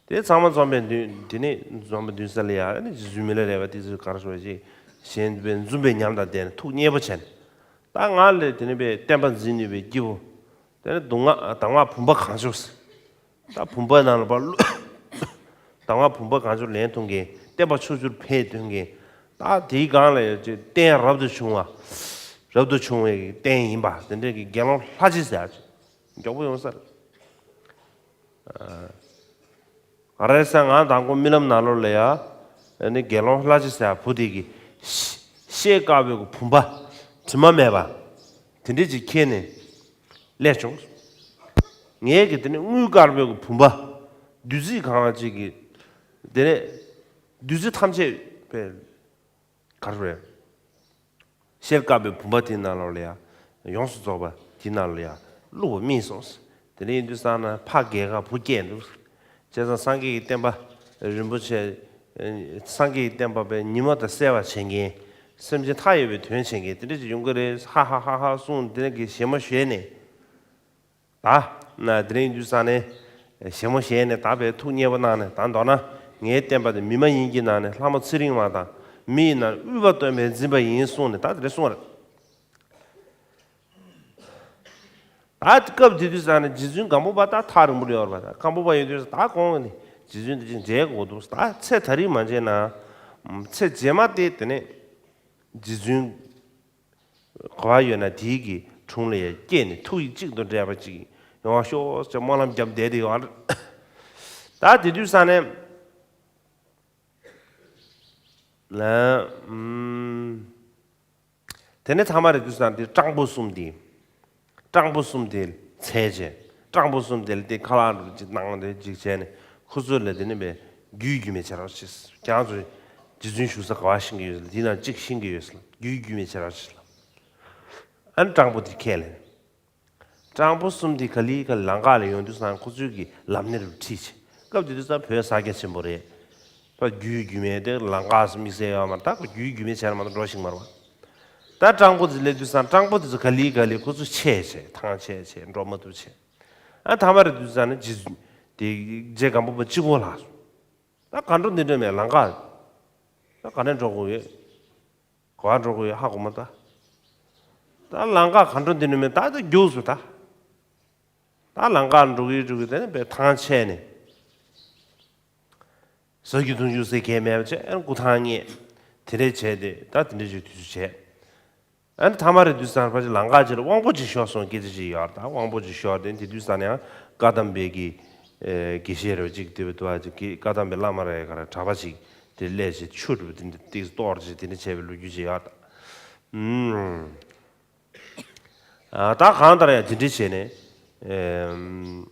དེ་ཚང་མ་འཛོམས་པའི་མདུན། དེ་ནས་འཛོམས་པའི་མདུན་ས་ལ་ཡ། ཨ་ནི་རྗེ་བཙུན་མི་ལ་རས་པ་དེ་ཚོས་ག་རེ་ཞུ་བ་ཅིག་གཞན་པའི་འཛུམ་པའི་ཉམས་དང་ལྡན་ནས་ཐུགས་མཉེས་པོ་བྱས་ནས། ད་ང་ལ་དེ་ནས་པའི་བསྟན་པ་འཛིན་ནུས་པའི་སྐྱེས་བུ། དེ་ནས་གདམས་ངག་གདམས་ངག་བུམ་པ་གང་བྱོ་ཟེར། ད་བུམ་པ་ནང་ལ་ཕར་བླུགས། གདམས་ངག་བུམ་པ་གང་བྱོ་ལེན་ཐུབ་མཁན། བསྟན་པ་ཕྱོགས་བཅུར་འཕེལ་ཐུབ་མཁན། ད་དེའི་སྒང་ལ་ཡང་ཅིག་རྟེན་རབ་ཏུ་བྱུང་བ། རབ་ཏུ་བྱུང་བའི་རྟེན་ཡིན་པ། དེ་འདྲའི་གི་དགེ་སློང་ལྷ་རྗེ་ཟེར་ཡག་ཅིག་མགྱོགས་པོ་ཡོང་ས་རེད། ཨ། ང་རའི་སང་ང་དང་པོ་རྨི་ལམ་ནང་ལོགས་ལ་ཡ། ཨ་ནི་དགེ་སློང་ལྷ་རྗེ་ཟེར་བ་བུ་དེ་གིས་ཤ- ཤེལ་དཀར་པོའི་གི་བུམ་པ་དྲི་མ་མེད་པ་དེ་འདྲས་ཅིག་ཁྱེར་ནས་སླེབས་བྱུང་། ངས་གི་དེ་ནི་དངུལ་དཀར་པོའི་གི་བུམ་པ་བདུད་རྩི་གང་ཅིག་གི་དེ་ནས་བདུད་རྩི་ཐམས་ཅད་པའི་ག་རེ་རེད། ཤེལ་དཀར་པོའི་བུམ་པ་དེའི་ནང་ལོགས་ལ་ཡ། ཡོངས་སུ་རྫོགས་པ་དེའི་ནང་ལ་ཡ་བླུགས་པ་རྨིས་སོང་། དེ་འདྲ་ཡིན་དུས་ཙང་ན་ཕ་རྒས་ཁ་བུ་སྐྱེས་འདུག་བྱས་ཙང་སངས་རྒྱས་ཀྱི་བསྟན་པ་རིན་པོ་ཆེ། སངས་རྒྱས་ཀྱི་བསྟན་པ་པའི་ཉི་མ་དང་གསལ་བར་བྱེད་མཁན། སེམས་ཅན་མཐའ་ཡས་པའི་དོན་བྱེད་མཁན་དེ་འདྲ་ཅིག་ཡོང་གི་རེད། ཧ་ཧ་ཧ་ཧ་གསུངས། དེ་འདྲ་གི་བཞད་མོ་བཞད་ནས། ད་ན་དེ་རིང་དུས་ས་ནས་བཞད་མོ་བཞད་ནས་ད་བས་ཐུགས་མཉེས་པོ་གནང་ནས། ད་མདོར་ན་ངའི་བསྟན་པ་དེ་མི་མ་ཡིན་གྱི་ནང་ནས་ལྷ་མོ་ཚེ་རིང་མ་དང་། མི་ཡི་ནང་དབུས་པ་སྟོན་པས་འཛིན་པ་ཡིན་གསུངས་ནས་ད་དེ་རེ་གསུངས་རེད། ད་སྐབས་དེ་དུས་ས་ནས་རྗེ་བཙུན་སྒམ་པོ་པ་ད་ཐག་རིང་པོ་ལ་ཡོད་རེད་པ། ད་སྒམ་པོ་པ་ཡོད་དུས་ད་ཁོང་ནི་རྗེ་བཙུན་དེ་ཅིག་མཇལ་དགོས་འདུག་ད་ཚེ་ད་རིང་མ་མཇལ་ན་ཚེ་རྗེས་མ་དེ་དེ་ནས་རྗེ་བཙུན། ག་བ་ཡོད་ན་དེའི་གི་དྲུང་ལ་ཡ་སྐྱེས་ནས་ཐུགས་ཡིད་གཅིག་ཏུ་འདྲེས་པ་ཅིག་ཡོང་བ་ཤོག་ཅེས་སྨོན་ལམ་བརྒྱབ་བསྡད་དེ་ཡོད་རེད། ད་དེ་དུས་ས་ནས་ལ་ཨུམ། དེ་ནས་ཚང་མ་རེད་དུས་ས་དེ་སྤྲང་པོ་གསུམ་དེ། སྤྲང་པོ་གསུམ་དེ་འཚལ་བྱས། སྤྲང་པོ་གསུམ་དེ་ལ་དེ་ཁ་ལག་འདྲ་ཅིག་གནང་དེ་ཅིག་བྱས་ནས་ཁོ་ཚོ་ལ་དེ་ནས་བས་རྒྱུས་རྒྱུས་མེད་བྱེད་རོགས་བྱེད། ཁྱེད་རང་ཚོ་ རྗེ་བཙུན་བཞུགས་ས་ག་བ་ཤེས་ཀྱི་ཡོད་ལ། འདི་ནང་གཅིག་ཤེས་ཀྱི་ཡོད་ལ། རྒྱུད་རྒྱུད་མེད་བྱེད་རོགས་བྱེད་ལ། ཨ་ནི་སྤྲང་པོ་དེ་ཁས་ལེན། སྤྲང་པོ་གསུམ་དེ་ག་ལེ་ག་ལེ་ལམ་ཁ་ལ་ཡོང་དུས་ཙང་ཁོ་ཚོས་ཀྱི་ལམ་སྣེ་རུ་ཁྲིད་བྱས། སྐབས་དེ་དུས་ཙང་བོད་ས་རྒྱ་ཆེན་པོ་རེད། ད་རྒྱུད་རྒྱུད་མེད་དེ་ལམ་ཁ་སུ་དམིགས་བསལ་ཡོད་མ་རེད། ད་ཁོ་རྒྱུད་རྒྱུད་མེད་བྱས་ན་མ་གཏོགས་འགྲོ་ཤེས་ཀྱི་མ་རེད་བ། ད་སྤྲང་པོ་དེ་སླེབས་དུས་ཙང་སྤྲང་པོ་དེ་ཚོ་ག་ལེ་ག་ལེ་ཁོ་ཚོ་ཆད་བྱས། ཐང་ཆད་བྱས། འགྲོ་མ་ཐུབ་བྱས། ཨ་ཐ་མ་རེད་དུས་ཙང་ནི་རྗེ་བཙུན་དེ་རྗེ་སྒམ་པོ་པ་གཅིག་པོ་ལྷག་སོང་། ད་ག་འགྲོ་འདི་འགྲོ་མེད་ལམ་ཁ། ད་ག་ནས་འགྲོ་དགོས་ཡོད། ག་བ་འགྲོ་དགོས་ཡོད་ཧ་གོ་མ་ད། ད་ལམ་ཁ་ག་འགྲོ་འདི་འགྲོ་མེད། ད་ད་རྒྱུགས་སོང་ད། ད་ལམ་ཁ་འགྲོ་གི་འགྲོ་གི་དེ་ནས་པའི་ཐང་ཆད་ནས། ཟ་རྒྱུ་འཐུང་རྒྱུ་ཟེར་གས་མེད་པ་བྱས། ཨ་ནི་སྐུ་ཐང་རྙེད། དེ་འདྲས་བྱས་ཏེ་ད་དེ་འདྲས་ཅིག་དུས་ཚོད་བྱས། ཨ་ནི་ཐ་མ་རེད་དུས་ཙང་ཕལ་ཆེར་ལམ་ཁ་ཅིག་ལ་དབང་པོ་ཅིག་ཤོར་སོང་སྐད་ཆ་ཅིག་ཡོད་རེད། ད་དབང་པོ་ཅིག་ཤོར་ཏེ་དེ་དུས་ཙང་ནས་ཡང་བཀའ་གདམས་པའི་གི་ཨེ་དགེ་བཤེས་རེ་བ་ཅིག་དེ་བས་དུ་བ་ཅིག་གིས་བཀའ་གདམས་པའི་བླ་མ་རེ་ག་རེ་གྲྭ་པ་ཅིག་དེ་སླེབས་བྱས་ཆུ་འདྲ་བོ་དེ་འདྲ་ཏིག་གཏོར་བྱས་དེ་འདྲ་བྱས་པའི་ལོ་རྒྱུས་ཅིག་ཡོད་རེད། ཨུམ། ཨ་ད་གང་ལྟར་ཡང་དེ་འདྲ་བྱས་ནས་ཨེམ།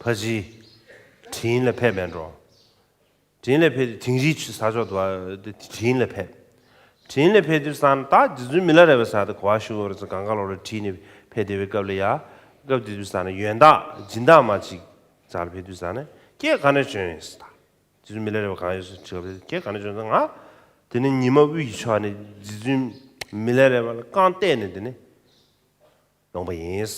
ཕ་གི་དྲིན་ལ་ཕེབས་པས་འགྲོ། དྲིན་ལ་ཕེབས་ཏེ་དིང་རིའི་ཆུ་ས་ཕྱོགས་དུ་བ་དྲིན་ལ་ཕེབས། དྲིན་ལ་ཕེབས་དུས་ཙང་ད་རྗེ་བཙུན་མི་ལ་རས་པ་ཟེར་དེ་ག་བ་བཞུགས་ཡོད་རེད་ཟེར། གངས་དཀར་ལོ་རས་བྲིས་ནས་ཕེབས་བསྡད་པའི་སྐབས་ལ་ཡ། སྐབས་དེ་དུས་ཙང་ནས་ཡོན་བདག་སྦྱིན་བདག་མ་ཅིག་རྩ་ལ་ཕེབས་དུས་ཙང་ནས་ཁྱེད་ག་ནས་བྱོན་ཡིན་ཟེར། ད་རྗེ་བཙུན་མི་ལ་རས་པ་གང་ཡོད་ཟེར་དྲིས་པ་དེ་ཁྱེད་ག་ནས་བྱོན་ཟེར། ང་དེ་ནས་ཉི་མ་དབུས་ཀྱི་ཕྱོགས་ནས་རྗེ་བཙུན་མི་ལ་རས་པ་ལ་རྐང་བལྟས་ནས་དེ་ནས་ཡོང་པ་ཡིན།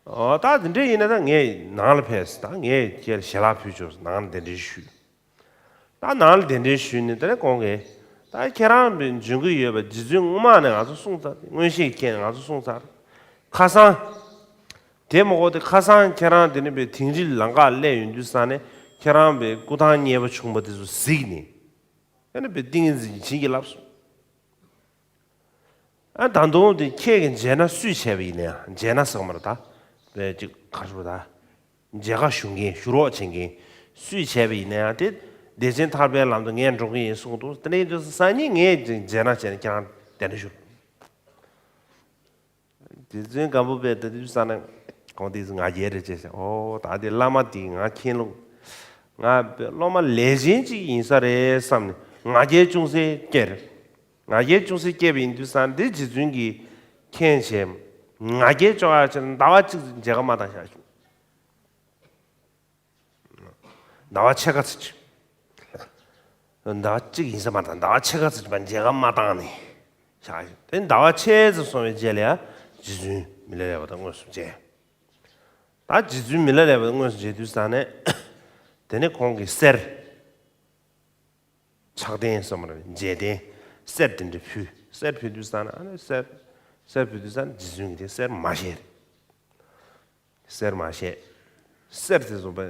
ཨོ་ད་དེ་འདྲ་ཡིན་ན་ད་ངས་ནང་ལ་ཕེབས། ད་ངས་ཁྱེད་ལ་ཞལ་ལག་ཕུལ་ཆོག་ནང་ལ་གདན་འདྲེན་ཞུས། ད་ནང་ལ་གདན་འདྲེན་ཞུས་ནས་དེ་ནས་ཁོང་གིས་ད་ཁྱེད་རང་འབྱོན་གྱི་ཡོད་པ་རྗེ་བཙུན་སྔོན་མ་ནས་ང་ཚོ་གསུངས་ཚར། མངོན་ཤེས་ཀྱིས་ང་ཚོ་གསུངས་ཚར། ཁ་སང་དེ་མ་གོ་དེ་ཁ་སང་ཁྱེད་རང་དེ་ནས་པའི་དིང་རི་ལམ་ཁ་སླེབས་ཡོང་དུས་ཙང་ནས་ཁྱེད་རང་པའི་སྐུ་ཐང་རྙེད་པ་བྱུང་བ་དེ་ཚོ་གཟིགས་ནས། ཨ་ནི་པའི་ཏིང་ངེ་འཛིན་བྱིན་གྱིས་བརླབས་སོང་། ཨ་ད་དུང་དེ་ཁྱེད་ཀྱིས་མཇལ་ན་སུས་བྱས་པ་ཡིན་ན་ཡང་། མཇལ་ན་ཟེར་གྱི་མ་རེད་ད། པའི་ཅིག་ག་རེ་ཟེར་དགོས་ད། མཇལ་ཁ་ཞུ་མཁན་ཞུ་རོགས་བྱེད་མཁན་སུས་བྱས་པ་ཡིན་ན་ཡང་དེ་བདེ་ཆེན་ཐར་པའི་ལམ་དུ་ངས་འགྲོ་གི་ཡིན་གསུངས་འདུག་དེ་ནས་ཡིན་དུས་སང་ཉིན་ངས་མཇལ་ན་བྱས་ན་ཁྱེད་རང་གདན་འདྲེན་ཞུ། རྗེ་བཙུན་སྒམ་པོ་པས་ད་དུས་ཙ་ན་ཁོང་དེ་ང་རྒྱལ་རེད་ཅེས་བཤད། ཨོ་ད་དེ་བླ་མ་དེ་ང་མཁྱེན་ལུགས། ང་སློབ་མ་ལས་ཅན་ཅིག་ཡིན་ས་རེད་བསམ་ནས་ང་རྒྱལ་ཅུང་ཟད་སྐྱེས་རེད། ང་རྒྱལ་ཅུང་ཟད་སྐྱེས་པ་ཡིན་དུས་ཙ་ན་དེ་རྗེ་བཙུན་གྱིས་མཁྱེན་བྱས་ང་རྒྱལ་བཅོ་ཁ་ཆེ་ན་ཟླ་བ་གཅིག་མཇལ་ཁ་མ་བཏང་བཞག་བྱུང་། ཟླ་བ་ཕྱེད་ཀ་ཙམ་ཅིག་ཟླ་བ་གཅིག་ཡིན་ས་མ་རེད། ཟླ་བ་ཕྱེད་ཀ་ཙམ་ཅིག་མཇལ་ཁ་མ་བཏང་ནས་བཞག་བྱུང་། དེ་ཟླ་བ་ཕྱེད་ཙམ་སོང་བའི་རྗེས་ལ་ཡང་རྗེ་བཙུན་མི་ལ་རས་པ་དང་དངོས་སུ་མཇལ། ད་རྗེ་བཙུན་མི་ལ་རས་པ་དང་དངོས་སུ་མཇལ་དུས་ཙ་ནས་དེ་ནས་ཁོང་གིས་གསེར། ཕྱག་རྟེན་ཟེར་མ་རེད། མཇལ་རྟེན་གསེར་དེ་འདྲ་ཕུལ། གསེར་ཕུལ་དུས་ཙ་ན་ཨ་ནི་གསེར། གསེར་ཕུལ་དུས་ཙ་ན་རྗེ་བཙུན་གྱིས་དེ་གསེར་མ་བཞེས། གསེར་མ་བཞེས། གསེར་དེ་ཚོ་པའི་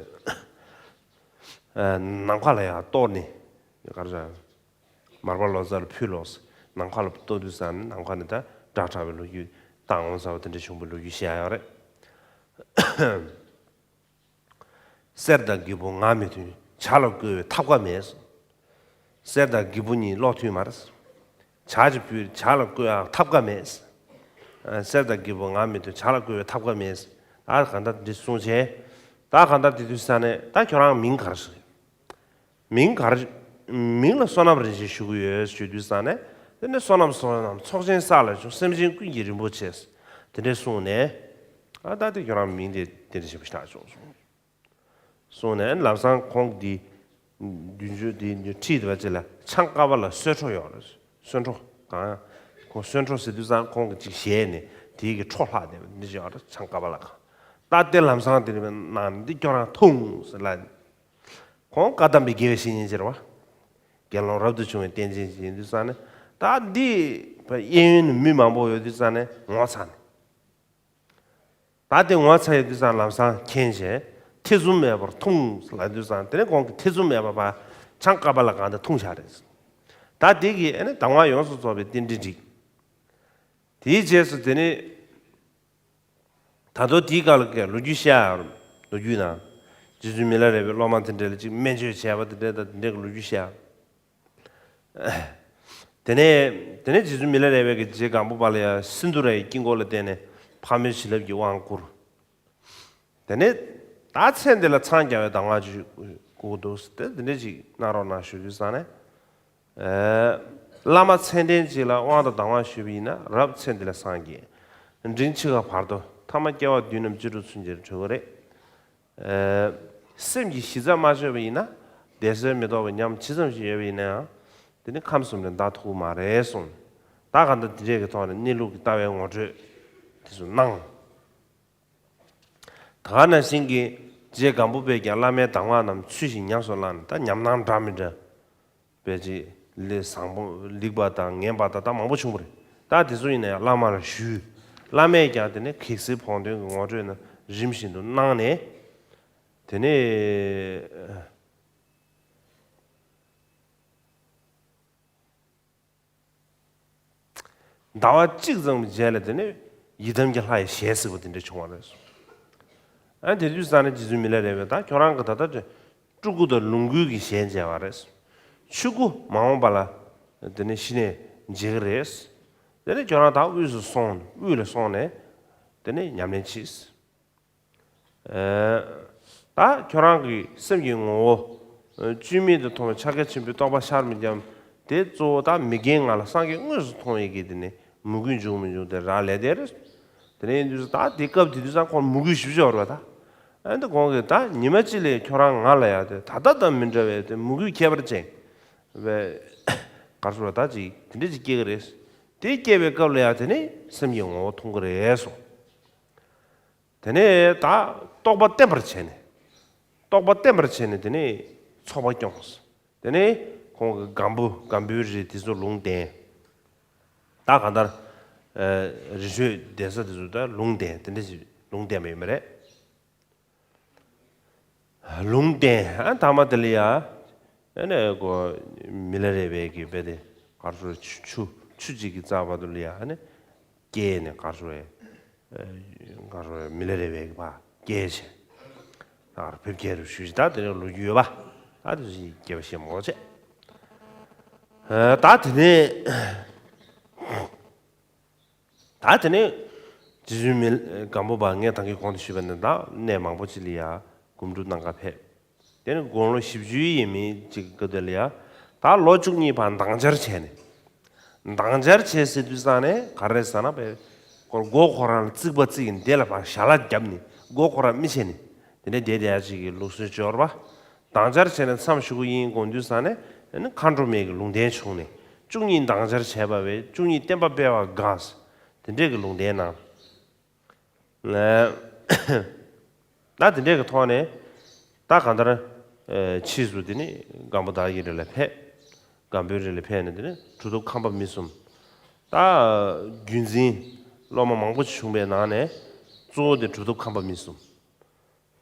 ནམ་མཁའ་ལ་ཡང་གཏོར་ནས་ག་རེ་ཟེར། མར་པ་ལོ་ཙཱ་ལ་ཕུལ་ལོ། ནམ་མཁའ་ལ་གཏོར་དུས་ཙ་ན་ནམ་མཁའ་ནས་ད་སྒྲ་གྲགས་པའི་ལོ་རྒྱུས་དང་ངོ་མཚར་བ་དེ་འདྲ་བྱུང་བའི་ལོ་རྒྱུས་བཤད་ཡ་ཡོད་རེད། གསེར་དང་སྒྱེད་པུ་ངག་མི་ཐུན། བྱ་ལ་བཀོལ་བའི་ཐབས་ཀ་མེད། གསེར་དང་སྒྱེད་པུ་གཉིས་ལོག་མཐུན་མ་རེད། བྱ་ཅིག་ཕུལ། བྱ་ལ་བཀོལ་ཡང་ཐབས་ཀ་མེད། གསེར་དང་སྒྱེད་པུ་ངག་མི་ཐུན། བྱ་ལ་བཀོལ་བའི་ཐབས་ཀ་མེད། ད་གང་ལྟར་འདི་གསུངས་བྱས། ད་གང་ལྟར་དེ་དུས་ཙ་ནས་ད་ཁྱོད་རང་མིང་ག་རེ་ཟེར། མིང་ག་རེ། མིང་ལ་བསོད་ནམས་རིན་ཆེན་ཞུ་གི་ཡོད་ཞུ་དུས་ཙ་ནས། དེ་ནས་བསོད་ནམས་བསོད་ནམས་ཚོགས་ཆེན་བསགས་ལ་བྱུང་། སེམས་ཅན་ཀུན་གྱི་རིན་པོ་ཆེ། དེ་འདྲས་གསུངས་ནས། ཨ་ད་དེ་ཁྱོད་རང་མིང་དེ་དེ་འདྲ་ཞིག་བཞག་ཆོག་གསུངས། གསུངས་ནས་ལམ་སང་ཁོང་གི་དེ་བདུན་ཅུ་དེ་ཁྲིད་བྱས་པ་ཅིག་ལ་ཆང་ཀ་པ་ལ་གསོལ་ཁྲོ་ཡོད་རེད། གསོལ་ཁྲོ་གང་ཡང་། ཁོང་གསོལ་ཁྲོ་ཟེར་དུས་ཙང་ཁོང་གིས་ཅིག་བཞེས་ནས་དེའི་གི་ཁྲོ་ལྷག་བསྡད་པ་འདི་ཅིག་ཡོད་རེད། ཆང་ཀ་པ་ལ་གང་། ད་དེ་ལམ་སང་དེ་ནས་ནང་འདི་ཁྱོད་རང་འཐུང་ཟེར་ལ། ཁོང་བཀའ་གདམས་པའི་དགེ་བའི་བཤེས་གཉེན་ཅིག་རེད་བ། དགེ་སློང་རབ་ཏུ་བྱུང་བའི་བསྟན་འཛིན་ཅིག་ཡིན་དུས་ཙང་ནས། ད་འདི་གཡས་གཡོན་ནས་མི་མང་པོ་ཡོད་དུས་ཙང་ནས་ངོ་ཚ་ནས། ད་དེ་ངོ་ཚ་ཡོད་དུས་ཙང་ལམ་སང་མཁྱེན་བྱས་ཐེ་ཚོམ་མེད་པར་འཐུང་ལབ་དུས་ཙང་དེ་ནས་ཁོང་གིས་ཐེ་ཚོམ་མེད་པར་ཕར་ཆང་ཀ་པ་ལ་གང་དེ་འཐུང་བཞག་རེད། ད་དེ་གིས་ཨ་ནི་གདམས་ངག་ཡོངས་སུ་རྫོགས་པའི་རྟེན་འབྲེལ་འགྲིག། དེའི་རྗེས་སུ་དེ་ནས། ད་དུང་དེའི་སྐབས་ལ་ལོ་རྒྱུས་བཤད་ཡ། ལོ་རྒྱུས་ནང་། རྗེ་བཙུན་མི་ལ་རས་པའི་སློབ་མ་དེ་འདྲ་ལ་ཅིག་སྨན་བཅོས་བྱས་པ་དེ་འདྲ་དང་དེ་འདྲ་གི་ལོ་རྒྱུས་བཤད་ཡ། དེ་ནས་དེ་ནས་རྗེ་བཙུན་མི་ལ་རས་པས་ཀྱི་རྗེ་སྒམ་པོ་པ་ལ་ཡ་སིནྡྷུ་ར་ཡི་དཀྱིལ་འཁོར་ལ་བརྟེན་ནས་ཕག་མོའི་བྱིན་རླབས་ཀྱི་དབང་བསྐུར། དེ་ནས་ ད་ཚེ་འདི་ལ་འཚང་རྒྱ་བའི་གདམས་ངག་ཅིག་དགོས་འདུག་ཟེར་ཏེ་འདི་འདྲ་ཅིག་གནང་རོགས་གནང་ཞུ་རྒྱུ་བསམ་ནས། ཨེ། བླ་མ་མཚན་ལྡན་ཅིག་ལ་དབང་དང་གདམས་ངག་ཞུས་པ་ཡིན་ན་རབ་ཚེ་འདི་ལ་སངས་རྒྱས། འབྲིང་འཆི་ཁ་བར་དོ་ཐ་མ་སྐྱེ་བ་བདུན་ནམ་བཅུ་དྲུག་ཚུན་ཆད་གྲོལ་གི་རེད། ཨེ། སེམས་ཀྱི་གཞི་རྩ་མ་ཆོད་པ་ཡིན་ན་བདེ་གསལ་མི་རྟོག་པའི་ཉམས་ཇི་ཙམ་ཞིག་ཡོད་པ་ཡིན་ན་ཡང་དེ་ནི་ཁམས་གསུམ་ལས་འདའ་ཐུབ་ཀྱི་མ་རེད་གསུངས། ད་གང་ལྟར་འདི་འདྲས་ཀྱི་ཐོག་ནས་གནས་ལུགས་ཀྱི་ལྟ་བའི་ངོ་སྤྲོད་དེ་ཚོ་གནང་། ད་ག་ནང་བཞིན་གྱི་རྗེ་སྒམ་པོ་པས་ཀྱང་བླ་མའི་གདམས་ངག་རྣམས་ཚུལ་བཞིན་ཉམས་སུ་བླངས་ནས་ད་ཉམས་སྣང་འདྲ་མི་འདྲ་བས་ཅིག་ལས་བཟང་པོ་ལེགས་པ་དང་ངན་པ་དང་ད་མང་པོ་བྱུང་བ་རེད། ད་དེ་ཚོ་ཡིན་ན་ཡང་བླ་མ་ལ་ཞུས། བླ་མས་ཀྱང་དེ་ནས་གེགས་སེལ་བོགས་འདོན་གྱི་ངོ་སྤྲོད་རྣམས་རིམ་བཞིན་དུ་གནང་ནས། དེ་ནས། ཟླ་བ་གཅིག་ཙམ་གྱི་རྗེས་ལ་དེ་ནས་ཡི་དམ་གྱི་ལྷ་ཡི་ཞལ་གཟིགས་པ་དེ་འདྲ་བྱུང་བ་རེད། ཨ་དེ་དུས་ཙང་ནས་རྗེ་བཙུན་མི་ལ་རས་པས་ད་ཁྱོད་རང་གི་ད་ལྟ་སྤྲུལ་སྐུ་དང་ལོངས་སྐུ་གི་ཞལ་མཇལ་བ་རེད། ཆོས་སྐུ་མ་འོངས་པ་ལ་དེ་ནས་གཞི་ནས་མཇལ་གི་རེད། དེ་ནས་ཁྱོད་རང་ད་དབུས་སུ་སོང་དབུས་ལ་སོང་ནས་དེ་ནས་ཉམས་ལེན་བྱས། ད་ཁྱོད་རང་གི་སེམས་ཀྱི་ངོ་བོ་བཅོས་མིན་དུ་མཐོང་བའི་ཕྱག་རྒྱ་ཆེན་པོའི་རྟོགས་པ་ཤར་མི་འཇམ། དེ་གཙོ་བོ་ད་མི་རྒན་ང་ལ་སངས་རྒྱས་དངོས་སུ་མཐོང་བའི་གི་དེ་ནི་མོས་གུས་འབྱུང་མི་འབྱུང་དེ་རང་ལས་དེ་རེད། དེ་ནས་ཡིན་དུས་ད་དེ་སྐབས་དེ་དུས་ཙང་ཁོང་མོས་གུས་ཞིབ་ཞིབ་བར་བ་ད། ཨ་འདི་ཁོང་གིས་ད་ཉི་མ་གཅིག་ལས་ཁྱོད་རང་ང་ལ་ཡ་དེ་ད་ལྟ་དང་མི་འདྲ་བའི་དེ་མོས་གུས་ཁྱད་པར་ཅན་བས་གར་སོང་ད་ཅིག་དེ་འདྲ་ཅིག་སྐྱེ་གི་རེད། དེ་སྐྱེ་བའི་སྐབས་ལ་ཡ་དེ་ནི་སེམས་ཀྱི་ངོ་བོ་མཐོང་གི་རེད་སོང་། དེ་ནས་ད་རྟོགས་པ་བརྟན་པར་བྱས་ནས། རྟོགས་པ་བརྟན་པར་བྱས་ནས་དེ་ནས་ཚོགས་པ་སྐྱོངས། དེ་ནས་ཁོང་གི་སྒམ་པོ་སྒམ་པོའི་རི་དེ་ཚོ་ལུང་བསྟན། ད་གང་ལྟར། ཨ། རི་ཁྲོད་བསྡད་ས་དེ་ཚོ་ད་ལུང་བསྟན་དེ་འདྲ་ཞིག་ལུང་བསྟན་པ་ཡིན་པ་རེད། ལུང་བསྟན་ཨ་ཐ་མ་དེ་ལ་ཡ། ཨ་ནི་ཀོ་མི་ལ་རས་པའི་གི་དཔེ་དེ་གར་སོང་ཆུ་ཆུ་ཆུ་གཅིག་གི་རྩ་བར་དུ་ལ་ཡ་ཨ་ནི་སྐྱེས་ནས་གར་སོང་བས་གར་སོང་བས་མི་ལ་རས་པའི་གི་ཕ་སྐྱེས་བྱས་ད་གར་ཕེབས་སྐྱེས་རུ་ཞུས་ཤིག་ད་དེ་ནས་ལོ་རྒྱུས་ཡོད་པ་ད་དེ་ཚོ་ཞིག་སྐྱེས་པ་ཞེས་མོ་བྱས། ད་དེ་ནས། ད་དེ་ནས་རྗེ་བཙུན་མི་སྒམ་པོ་པ་ངས་ད་གིན་གོང་དུ་ཞུས་པ་ནི་ད་གནས་མང་པོ་ཅིག་ལ་ཡ་སྒོམ་སྒྲུབ་གནང་ག་ཕེབས། དེ་ནས་དགུང་ལོ་བཞི་བཅུའི་ཡས་མས་ཅིག་གི་སྐབས་དེ་ལ་ཡ་ད་ལོ་བཅུ་གཉིས་བར་འདང་བཅར་བྱས་ནས། འདང་བཅར་བྱས་ཟེར་དུས་ཙང་ནས་ག་རེ་ཟེར་ན་བས་སྒོ་ཁོ་རང་ལ་རྩིག་པ་རྩིག་ཡིན་དེ་ལ་ཕར་ཞལ་ལག་བརྒྱབ་ནས་སྒོ་ཁོ་རང་མི་བྱས་ནས་དེ་འདྲ་བསྡད་བསྡད་ཡ་ཅིག་གི་ལུགས་སྲོལ་འབྱོར་བ། དང་བཅར་བྱས་ནས་མཚམས་ཞུ་གི་ཡིན་དགོངས་དུས་ཙང་ནས་ཨ་ནི་མཁའ་འགྲོ་མའི་གི་ལུང་བསྟན་བྱུང་ནས་བཅུ་གཉིས་དང་བཅར་བྱས་པ་བས་བཅུ་གཉིས་བསྟན་པ་སྤེལ་བ་དགའ། དེ་འདྲས་ཀྱི་ལུང་བསྟན་གནང་། ད་དེ་འདྲས་ཀྱི་ཐོག་ནས་ད་གང་ལྟར་ཕྱིས་སུ་དེ་ནི་སྒམ་པོ་དར་གྱི་རི་ལ་ཕེབས། སྒམ་པོའི་རི་ལ་ཕེབས་ནས་དེ་ནི་གྲུབ་ཐོབ་ཁམས་པ་མི་གསུམ། ད་བརྒྱུད་འཛིན་སློབ་མ་མང་པོ་ཞིག་བྱུང་བའི་ནང་ནས་གཙོ་བོ་དེ་གྲུབ་ཐོབ་ཁམས་པ་མི་གསུམ།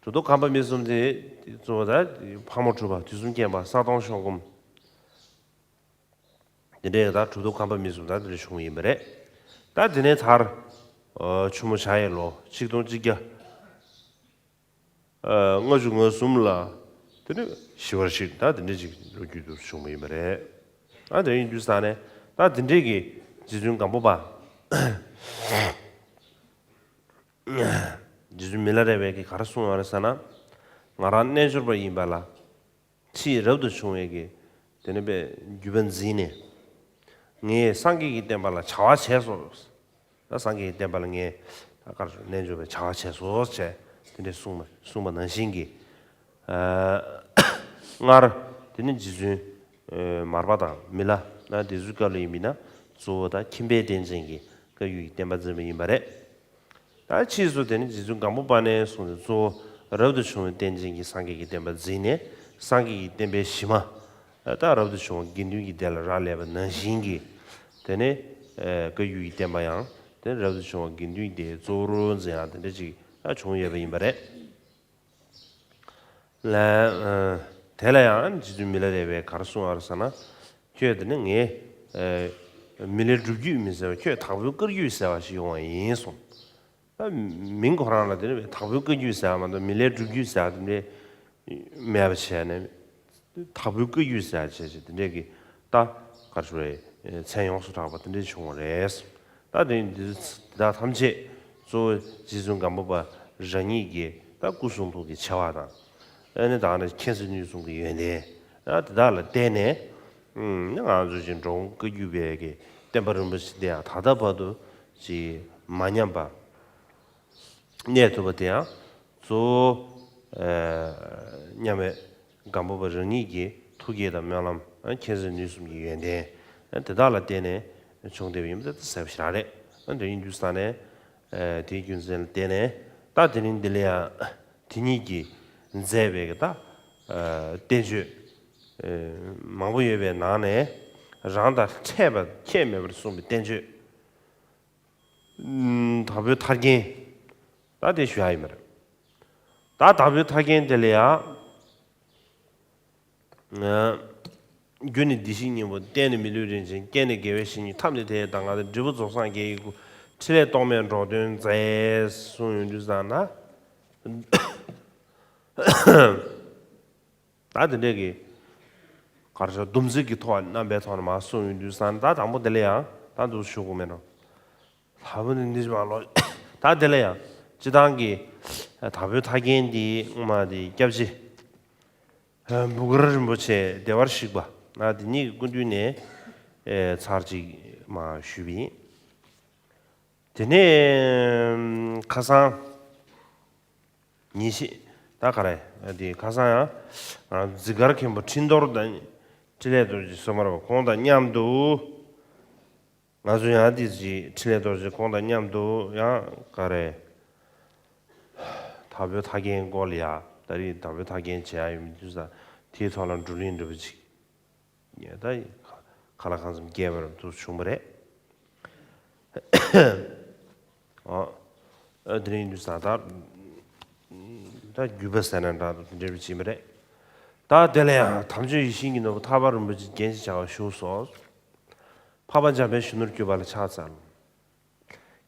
གྲུབ་ཐོབ་ཁམས་པ་མི་གསུམ་དེ་གཙོ་བོ་ད་ཕག་མོ་གྲུ་པ་དུས་གསུམ་མཁྱེན་པ་ས་སྟོང་ཤོག་སྒོམ། དེ་འདྲའི་ད་གྲུབ་ཐོབ་ཁམས་པ་མི་གསུམ་ད་དེ་འདྲ་བྱུང་ཡིན་པ་རེད། ད་དེ་ནས་མཐར་ཆུ་མོ་བྱ་ཡི་ལོ་ཆིག་སྟོང་གཅིག་བརྒྱ་ལྔ་བཅུ་ང་གསུམ་ལ་དེ་ནས་ཞི་བར་གཤེགས་ད་དེ་འདྲ་ཅིག་ལོ་རྒྱུས་དུ་བྱུང་བ་ཡིན་པ་རེད། ད་དེ་ཡིན་དུས་ས་ནས་ད་དེ་འདྲའི་གི་རྗེ་བཙུན་སྒམ་པོ་པ། རྗེ་བཙུན་མི་ལ་རས་པས་ཀྱིས་ག་རེ་གསུངས་ཡོད་རེད་ཟེར་ན། ང་རང་རྣལ་འབྱོར་པ་ཡིན་པ་ལ། ཕྱིས་རབ་ཏུ་བྱུང་བའི་གི། དེ་ནི་པའི་བརྒྱུད་པ་འཛིན་ནས། ངས་སངས་རྒྱས་ཀྱི་བསྟན་པ་ལ་བྱ་བ་བྱས་སོ། ད་སངས་རྒྱས་ཀྱི་བསྟན་པ་ལ་ངས་ད་གར་རྣལ་འབྱོར་པའི་བྱ་བ་བྱས་སོ་བྱས་དེ་འདྲས་གསུངས་པ་གསུངས་པ་ནང་བཞིན་གྱི། སྔར་དེ་ནི་རྗེ་བཙུན་མར་པ་དང་མི་ལ་ན་དེ་ཚོའི་སྐབས་ལ་ཡིན་པས་ན་གཙོ་བོ་ད་ཁྱིམ་པའི་རྟེན་ཅན་གྱི་བཀའ་བརྒྱུད་ཀྱི་བསྟན་པ་འཛིན་པ་ཡིན་པ་རེད། ད་ཕྱིས་སུ་དེ་ནི་རྗེ་བཙུན་སྒམ་པོ་པ་ནས་བཟུང་སྟེ་གཙོ་བོ་རབ་ཏུ་བྱུང་བའི་རྟེན་ཅན་གྱི་སངས་རྒྱས་ཀྱི་བསྟན་པ་འཛིན་ནས་སངས་རྒྱས་ཀྱི་བསྟན་པའི་གཞི་མ་ད་རབ་ཏུ་བྱུང་བ་དགེ་འདུན་གྱི་སྡེ་ལ་རག་ལས་པ་ནང་བཞིན་གྱི་དེ་ནི་བཀའ་བརྒྱུད་ཀྱི་བསྟན་པ་ཡང་དེ་ནི་རབ་ཏུ་བྱུང་བ་དགེ་འདུན་གྱི་སྡེའི་གཙོ་བོར་འཛིན་ཡང་དེ་འདྲ་ཅིག་ད་བྱུང་ཡོད་པ་ཡིན་པ་རེད། ལན། དེ་ལ་ཡང་རྗེ་བཙུན་མི་ལ་རས་པས་ག་རེ་གསུངས་པ་རེད་ཟེར་ན། ཁྱོད་དེ་ནི་ངའི་མི་ལའི་སྒྲུབ་བརྒྱུད་མིན་ཟེར་བ་ཁྱོད་དྭགས་པོའི་བཀའ་བརྒྱུད་ཟེར་བ་ཞིག་ཡོང་བ་ཡིན་གསུངས། མིང་ཁོ་རང་ལ་དེ་ནི་དྭགས་པོའི་བཀའ་བརྒྱུད་ཟེར་བ་མ་གཏོགས་མི་ལའི་སྒྲུབ་བརྒྱུད་ཟེར་བ་དེ་འདྲའི་མེད་པ་བྱས་ནས། དྭགས་པོའི་བཀའ་བརྒྱུད་ཟེར་བ་བྱས་བྱས་དེ་འདྲའི་གི་ད་ག་རེ་ཞུ་རེད་མཚན་ཡོངས་སུ་གྲགས་པ་དེ་འདྲའི་བྱུང་བ་རེད། ད་དེ་འདི་དག་ཐམས་ཅད་གཙོ་བོ་རྗེ་བཙུན་སྒམ་པོ་པ་རང་ཉིད་ཀྱི་ ད་སྐུ་གསུང་ཐུགས་ཀྱི་ཆེ་བ་དང་། ཨ་ནི་ད་ནི་མཁྱེན་བརྩེ་ནུས་གསུམ་གྱི་ཡོན་ཏན། ཨ་དེ་དག་ལ་བརྟེན་ནས། ཨུམ། ང་ཚོ་ཅིག་འགྲོ་འོང་བཀའ་བརྒྱུད་པའི་གི་བསྟན་པ་རིན་པོ་ཆེ་འདི་ཡང་ད་ལྟ་བར་དུ་ཅིག་མ་ཉམས་པར་གནས་ཐུབ་པ་དེ་ཡང་གཙོ་བོ། ཨ། མཉམ་མེད་སྒམ་པོ་པ་རང་ཉིད་ཀྱི་ཐུགས་བསྐྱེད་དང་སྨོན་ལམ། ཨ། མཁྱེན་བརྩེ་ནུས་གསུམ་གྱི་ཡོན་ཏན། ཨ། དེ་དག་ལ་བརྟེན་ནས་བྱུང་བསྡད་པ་ཡིན་པ་དེ་གསལ་པོ་ཞེ་དྲག་རེད། ཨ། དེ་ཡིན་དུས་ཙང་ནས། ཨ། དེའི་རྒྱུ་མཚན་ལ་བརྟེན་ནས་ད་དེ་རིང་འདི་ལ་ཡང་དེ་ཉིད་ཀྱིས་མཛད་པའི་གི་ད། ཨ། བསྟན་བཅོས། ཨ། མང་པོ་ཡོད་པའི་ནང་ནས་རང་དང་འཕྲད་པ་ཁྱད་མེད་པར་གསུངས་པའི་བསྟན་བཅོས། ཨུམ། དྭགས་པོའི་ཐར་རྒྱན། ད་དེ་ཞུ་ཡ་ཡིན་པ་རེད། ད་དྭགས་པོའི་ཐར་རྒྱན་དེ་ལ་ཡང་། རྒྱུ་ནི་བདེ་གཤེགས་སྙིང་པོ། རྟེན་ནི་མི་ལུས་རིན་ཆེན། རྐྱེན་ནི་དགེ་བའི་བཤེས་གཉེན། ཐབས་ནི་མཐའ་ཡས་གདམས་ངག་སྟེ། འབྲས་བུ་རྫོགས་སངས་རྒྱས་ཀྱི་སྐུ། ཕྲིན་ལས་རྟོག་མེད་འགྲོ་དོན་མཛད། གསུངས་ཡོང་དུས་ཙང་ན། ད་དེ་འདྲས་ཀྱི་ག་རེ་ཟེར། སྡོམ་ཚིག་གི་ཐོག་རྣམ་པའི་ཐོག་ནས་མར་གསུངས་ཡོང་དུས་ཙང་ན། ད་དང་པོ་དེ་ལ་ཡང་ད་འདུག་ཞུ་དགོས་མེད་ནོ། ལྷ་བུ་ནི་འདི་མ་ལོ། ད་དེ་ལ་ཡང་སྤྱི་བཏང་གི་དྭགས་པོའི་ཐར་རྒྱན་འདི་སྔོན་མ་དེ་སྐྱབས་རྗེ་འབུམ་དཀར་རིན་པོ་ཆེ་བདེ་བར་གཤེགས་པ་ང་དེ་ཉིད་ཀྱི་སྐུ་མདུན་ནས། ཨེ། ཚར་གཅིག་མར་ཞུས་པ་ཡིན། དེ་ནས་ཁ་སང་ཉིན་ཤས་ད་ག་རེ། དེ་ཁ་སང་ཡང་། ཨ། འཛི་སྒར་མཁན་པོ་ཁྲི་རྡོར་དང་འཕྲིན་ལས་རྡོ་རྗེ་སོ་མ་ར་བ་ཁོང་དང་མཉམ་དུ། ང་ཚོ་ཡང་དེ་ཅིག་འཕྲིན་ལས་རྡོ་རྗེ་ཁོང་དང་མཉམ་དུ་ཡང་ག་རེ། དྭགས་པོའི་ཐར་རྒྱན་སྐོར་ལ་ཡ། ད་རེས་དྭགས་པོའི་ཐར་རྒྱན་བྱེད་ཡ་ཡོད་མི་འདུག་ས། དེའི་ཐོག་ལ་བགྲོ་གླེང་འདྲ་པོ་ཅིག་ཡ། ད་ཁ་ལག་གང་འཚམ་རྒྱས་པར་དུ་བྱུང་བ་རེད། ཨ། ཨ། དེ་རིང་དུས་ས་ད། ད་བརྒྱུད་པ་ཟེར་ན་འདྲ་འདྲ་པོ་ཅིག་མ་རེད། ད་དེ་ལ་ཡང་དམ་ཆོས་ཡིད་བཞིན་གྱི་ནོར་བུ་ཐར་པ་རིན་པོ་ཆེ་རྒྱན་ཆེ་བྱ་བ་བཞུགས་སོ། འཕགས་པ་འཇམ་དཔལ་གཞོན་ནུར་གྱུར་པ་ལ་ཕྱག་འཚལ་ལོ།